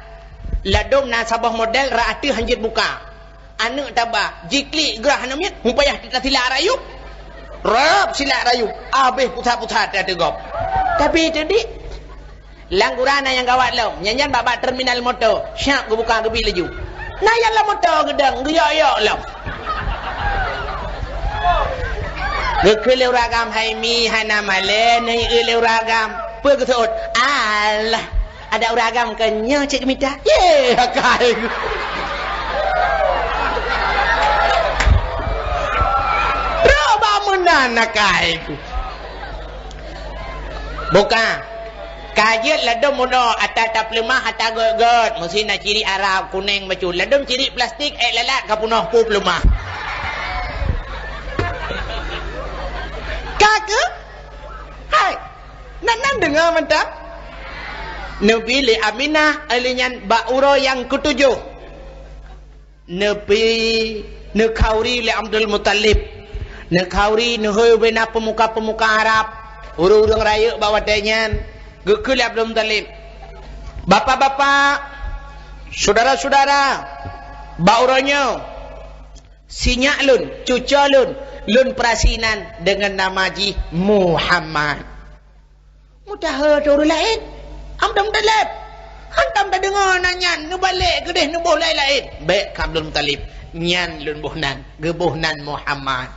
Ladôm na saboh model rata han jeuet buka. Aneuk taba, jiklik grah aneuk miet, hupayah teuta silak rayup. Rab silak rayup, abéh pusat-pusat teuka gob. Tapi teudik, lam gura na nyang gawat lom. Nyan-nyan bak-bak terminal moto, syap geubuka geubi laju. Na nyang lam moto geudong, geuyok-yok lom. Geukheun lé ureuëng agam, "Hai mi, hana malée neuié lé ureuëng agam." Peue geuseuôt? Alah. Adak ureuëng agam keu nyoe cit geumita. Ye, akai. Rok bak meunan akai. Buka. Ka jeuet ladôm unoe ata tapeuleumah ata gét-gét. Meusi na cirik Arab, kuneng bacut. Ladôm cirik plastik, ék lalat ka peunoh peue peuleumah. Ka keuh? Hai. Nan, nan deungoe mantong? Neubi lé Aminah, lheueh nyan bak uroe nyang keutujôh. Neubi, neukhauri lé Abdul Muthalib. Neukhauri neuhôi ubena peumuka-peumuka Arab. Ureuëng-ureuëng rayeuk bak watée nyan. Geukheun lé Abdul Muthalib, "Bapak-bapak, syedara-syedara, bak uroe nyoe, si nyak lôn, cucoe lôn, lôn peurasi nan deungon nama jih Muhammad." Meudaha teuh ureuëng laén, Abdul Muthalib. Hantom tadeungoe nan nyan, neubalek keudeh neuboh laén-laén. Bék keu Abdul Muthalib, nyan lôn boh nan, geuboh nan Muhammad.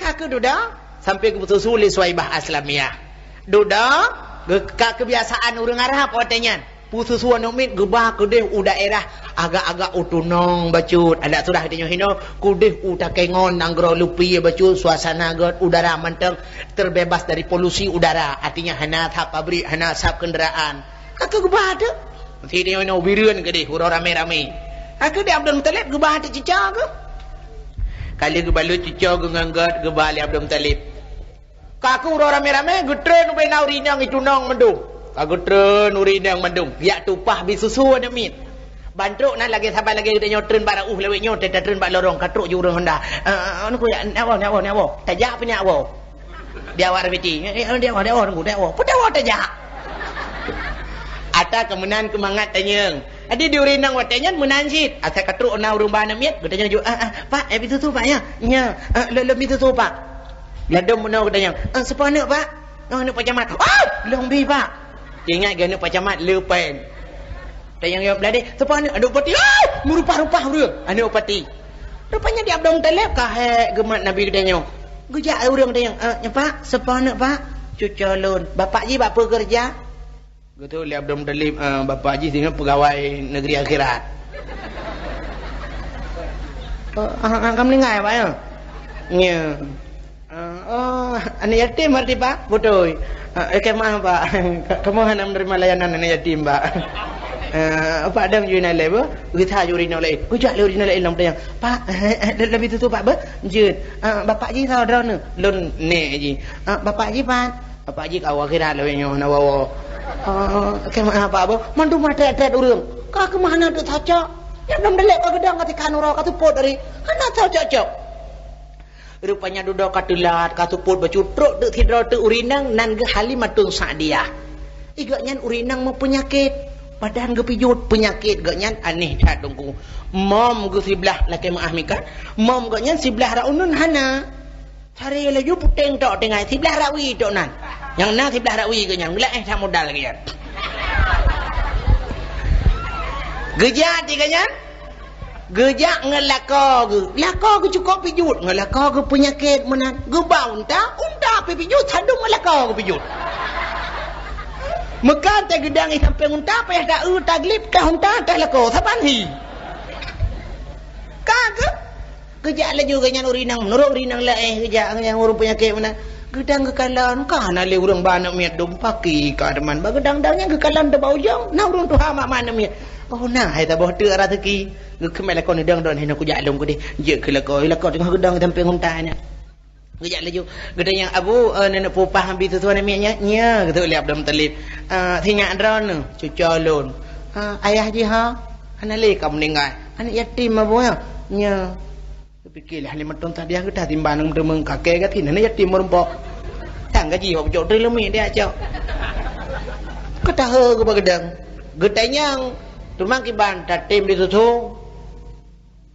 Ka keuh dudoe, sampoe geupeususu lé Suwaibah Aslamiyah. Dudoe, geu-, ka keubiasaan ureuëng Arab watée nyan. Peususu aneuk miet geuba keudeh u daerah agak-agak u tunong bacut. Adak surah geutanyoe hinoe, keudeh u takengon nanggroe leupie bacut, suasana gét, udara mantong terbebas dari polusi udara. Artinya hana asap pabrik, hana asap kenderaan. Ka keuh geuba teuh. Sideh nyoe u Bireuen keudeh, uroe ramé-ramé. Ka keuh di Abdul Muthalib geuba teuh cucoe keuh. Ka lheueh geubalot cucoe geuh ngon gét, geuba lé Abdul Muthalib. Ka keuh uroe ramé-ramé, geutreun ubena ureuëng inong itunong mandum. Ka geutreun ureuëng inong mandum, jak tumpah bi susu aneuk miet. Ban trok nan lagée saban lagée geutanyoe treun bak rot lawét nyoe, teuka treun bak lorong, ka trok ju ureuëng Honda. "Eh, eh, eh, neuku jak, neuk woe, neuk woe, neuk woe. Tajak pih neuk woe." Di awak reupiti, "Eh, eh, neuk woe, neuk woe, neuk woe." Peue neuk woe tajak? Ata keu meunan keu mangat tanyong. Jadi di ureueng inong watèe nyan meunan cit. Asai ka trok na ureueng ba aneuk miet, geutanyong laju, "Ah, ah, Pak, eh, bi susu, Pak, ya?" "Nya." "Ah, lôn, lôn bi susu, Pak." Ladôm bunoe geutanyong, "Ah, soe po aneuk, Pak?" "Oh, aneuk Pak Camat." "Ah, lôn bi, Pak." Ingat geuh aneuk Pak Camat le pen. Tanyong yôh bladé, "Soe po aneuk?" "Aneuk bupati." "Ah, meurupah-rupah ureueng, aneuk bupati." Rupanya di Abdul Muthalib ka hék geumat Nabi geutanyoe. Geujak ureueng geutanyong, "Eh, nyoe Pak, soe po aneuk Pak?" "Cuco lôn." "Bapak jih bak peue keureuja?" Geutanyong lé Abdul Muthalib, "Eh, bapak jih singoh peugawai negeri akhirat." "Oh, ah, ah, ka meuninggai, Pak, ya?" "Nya." "Ah, oh, aneuk yatim berarti, Pak?" "Beutôi." "Ah, oke, maaf, Pak. Ka-, kamoe hana menerima layanan aneuk yatim, Pak." "Ah, Pak, dong ju inan lé, beuh?" Geutanyong laju ureueng inong laén. Geujak lé ureueng inong laén lom geutanyong, "Pak, lôn bi susu, Pak, beuh?" "Jeuet." "Ah, bapak jih soe droeneuh?" "Lôn nèk jih." "Ah, bapak jih pat?" "Bapak jih ka u akhirat lagèe nyoe hana woe-woe." "Ah, oke, maaf, Pak, beuh." Mandum trét-trét ureueng. Ka keumah hana teuk tacok. Nyan lom dalek ka geudong ka tikhan uroe ka seupôt hari. Hana tacok-cok. Rupanya dudoe ka teulat, ka seupôt bacut trok teuk sidroe teuk ureueng inong nan geuh Halimatun Sa'diyah. Gobnyan ureueng inong meupeunyakét, badan geupijuet, peunyakét gobnyan aneh that, Teungku. Mom geuh siblah, lakèe meu'ah mika, mom gobnyan siblah rot uneun hana. Cari laju puténg tok tinggai, siblah rot wie tok nan. Nyang na siblah rot wie gobnyan, geulaéh that modal gobnyan. Geujak di gobnyan, geujak ngon lakoe geuh. Lakoe geuh cukôp pijuet, ngon lakoe geuh peunyakét meunan. Geuba unta, unta pih pijuet, sadum ngon lakoe geuh pijuet. Meuka teuh geudong i sampéng unta, payah ta-eu, taglib, tah unta, tah lakoe, saban hi. Ka geuh, geujak laju gobnyan ureueng inong, meunurot ureueng inong laén, geujak ngon nyang ureueng peunyakét meunan. Geudong geukalon, ka na lé ureueng ba aneuk miet dum paki ka teuma. Bak geudong-dong nyan geukalon teuk bak ujong, na ureueng tuha mak-mak aneuk miet. "Oh, na hai saboh teuk raseuki." Geukheun bak lakoe, "Neudong droeneuh, hinoe kujak lom keudeh." Jeuet keu lakoe, lakoe teungoh geudong sampéng unta nyan. Geujak laju, geutanyong, "Abu, eh, neuneuk peupah bi susu aneuk miet nyan?" "Nya," geutanyong lé Abdul Muthalib. "Eh, sinyak droeneuh?" "Cuco lôn." "Eh, ayah jih ho?" "Hana lé, ka meuninggai." "Aneuk yatim, Abu, ya?" "Nya." Geupike lé Halimatun Sa'diyah, geudah timbang ngon teumeung kakée gaki, na yatim meurumpok. Sang gaji awak pucok teuleumi dia cok. Geutahe geuba geudang. Geutanyong, teuma kiban tatem di susu.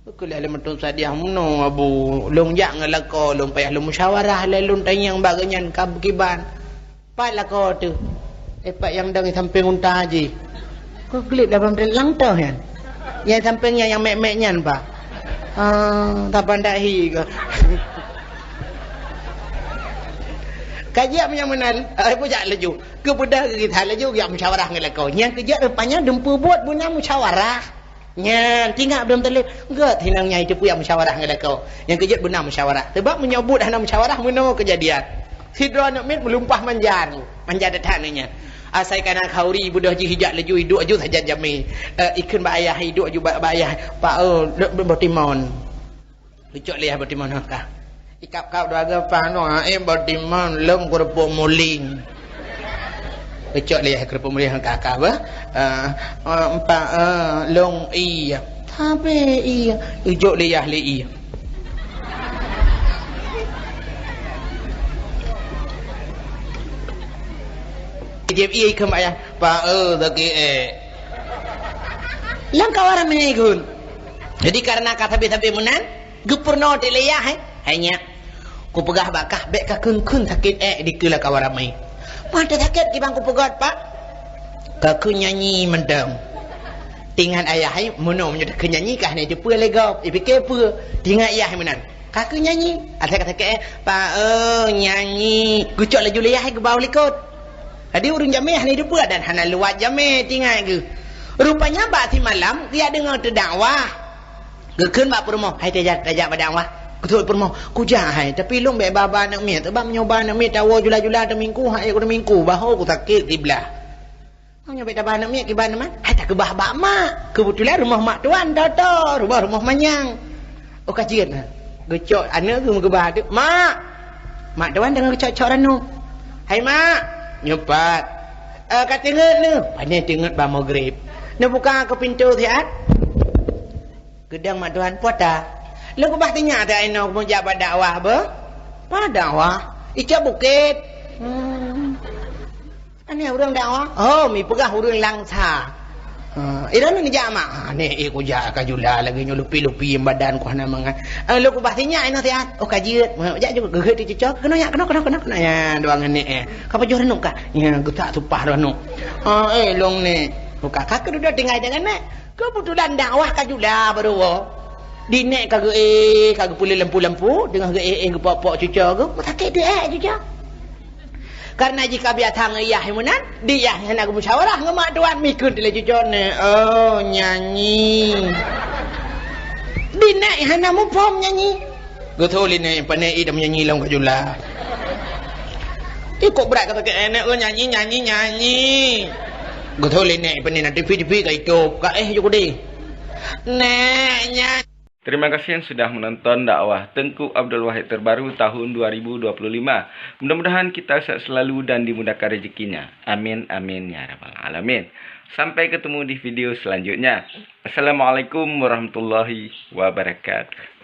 Keu lé Halimatun Sa'diyah, "Meunoe, Abu, lôn jak ngon lakoe lôn, payah lôn musyawarah lé lôn tanyong bak geuhnyan ka kiban." Pat lakoe teuh? Eh, pat nyang dong sampéng unta jih. Kok glib dah bang lang toh nyan. Nyang sampéng nyan nyang mek-mek nyan, Pak. Ah, tapan dak hi ke. Ka jeuet meunyan meunan, eh, bujak laju. Keu peugah geuh laju jak musyawarah ngon lakoe. Nyang keujeuet rupanya dumpeue buet beuna musyawarah. Nyan, tinggai Abdul Muthalib, gét hinang nyang jiteupeue musyawarah ngon lakoe. Nyang keujeuet beuna musyawarah. Sabab meunyoe buet hana musyawarah, meunoe keujadian. Sidroe aneuk miet meulumpah manja, manja that-that aneuk nyan. Asai ka na khauri beudôh jih ijak laju iduek aju sajan jamé. Eh, ikheun bak ayah, iduek aju bak, bak ayah, "Pak, eh, lôn boh timon." Geucok lé yah boh timon hangka. Ikab-kab dua geuh pah noe, eh, boh timon lôn keureupok muling. Geucok lé yah keureupok muling hangka ka bah. Eh, eh, empat, eh, lôn ie. Tapi ie. Geucok lé yah lé ie. Jieb ie keu mak yah. Pak, eh, sakét, eh. Lam kawan ramé ikheun. Jadi, karena ka sabe-sabe meunan, geupeurunoe teuk lé yah, eh. Hai nyak, kupeugah bak kah, bék kakheun-kheun sakét, eh, dikeue lam kawan ramé. Mata sakét kiban kupeugah, Pak. Kakheun nyanyi mantong. Tingat ayah, eh, meunoe meunyoe takheun nyanyi kah hana jiteupeue lé gob. Ipike peue? Tingat yah meunan. Kakheun nyanyi. Asai ka sakét, eh, Pak, eh, nyanyi. Geucok laju lé yah, eh, geuba u likot. Jadi, ureueng jamé hana jiteupeue dan hana luwat jamé, tingat geuh. Rupanya bak simalam, geujak deungoe teudakwah. Geukheun bak peurumoh, "Hai tajak, tajak bak dakwah." Geutanyong peurumoh, "Kujak hai, tapi lôn bék ba-ba aneuk miet, sabab meunyoe ba aneuk miet tawoe jula-jula teumingku, hai teumingku, bahu kusakét siblah." "Meunyoe bék taba aneuk miet, kiban teuma?" "Hai takeubah bak mak. Keubeutulan rumoh mak tuan, toto, rumoh-rumoh manyang." Oh, ka jeuet na. Geucok aneuk geuh meukeubah teuk, "Mak!" Mak tuan deungoe geucok-cok ranub. "Hai, Mak!" "Nyoe pat." "Eh, ka teungeut neuh?" "Pane teungeut ban Maghrib." "Neubuka keu pintoe siat." Geudong mak tuan, "Peue ata?" "Lôn keubah teunyak ata inoe keumeujak bak dakwah beuh." "Pat dakwah?" "Icok bukét." Hmm. "Aneuëk ureuëng dakwah?" "Oh, mi peugah ureuëng Langsa." Ha, eh, lalu neujak mak. Ha, neh, eh, kujak ka Jula lagèe nyoe lupi-lupi badan ku hana mangat. Eh, lôn kubah sinyak inoe siat. Oh, ka jeuet. Ha, jak jeuet geuheuet cuco. Keunoe nyak, keunoe, keunoe, keunoe, keunoe. Ya, dua ngon neh, eh. Ka pajoh ranub ka? Ya, geutak tupah ranub. Ha, eh, lôn neh. Buka ka keududoe tinggai dengan neh. Keubeutulan dakwah ka Jula baroe. Di neh ka geuéh, ka geupeuleueh lampu-lampu, teungoh geuéh-éh geupok-pok cuco geuh, sakét teuh ék cuco. Karena jih ka biasa ngon yah meunan, di yah hana geumusyawarah ngon mak tuan, mikheun lé cuco neh. Oh, nyanyi. Di neh hana muphom nyanyi. Geuthô lé neh, pane i dah meunyanyi lom ka Jula. Ih, kok brat ka sakét, eh, neh, oh, nyanyi, nyanyi, nyanyi. Geuthô lé neh, pane na tivi-tivi ka itôp, ka éh ju keudeh. Neh, nyan. Terima kasih yang sudah menonton dakwah Teuku Abdul Wahid terbaru tahun dua ribu dua puluh lima. Mudah-mudahan kita sehat selalu dan dimudahkan rezekinya. Amin, amin, ya rabbal alamin. Sampai ketemu di video selanjutnya. Assalamualaikum warahmatullahi wabarakatuh.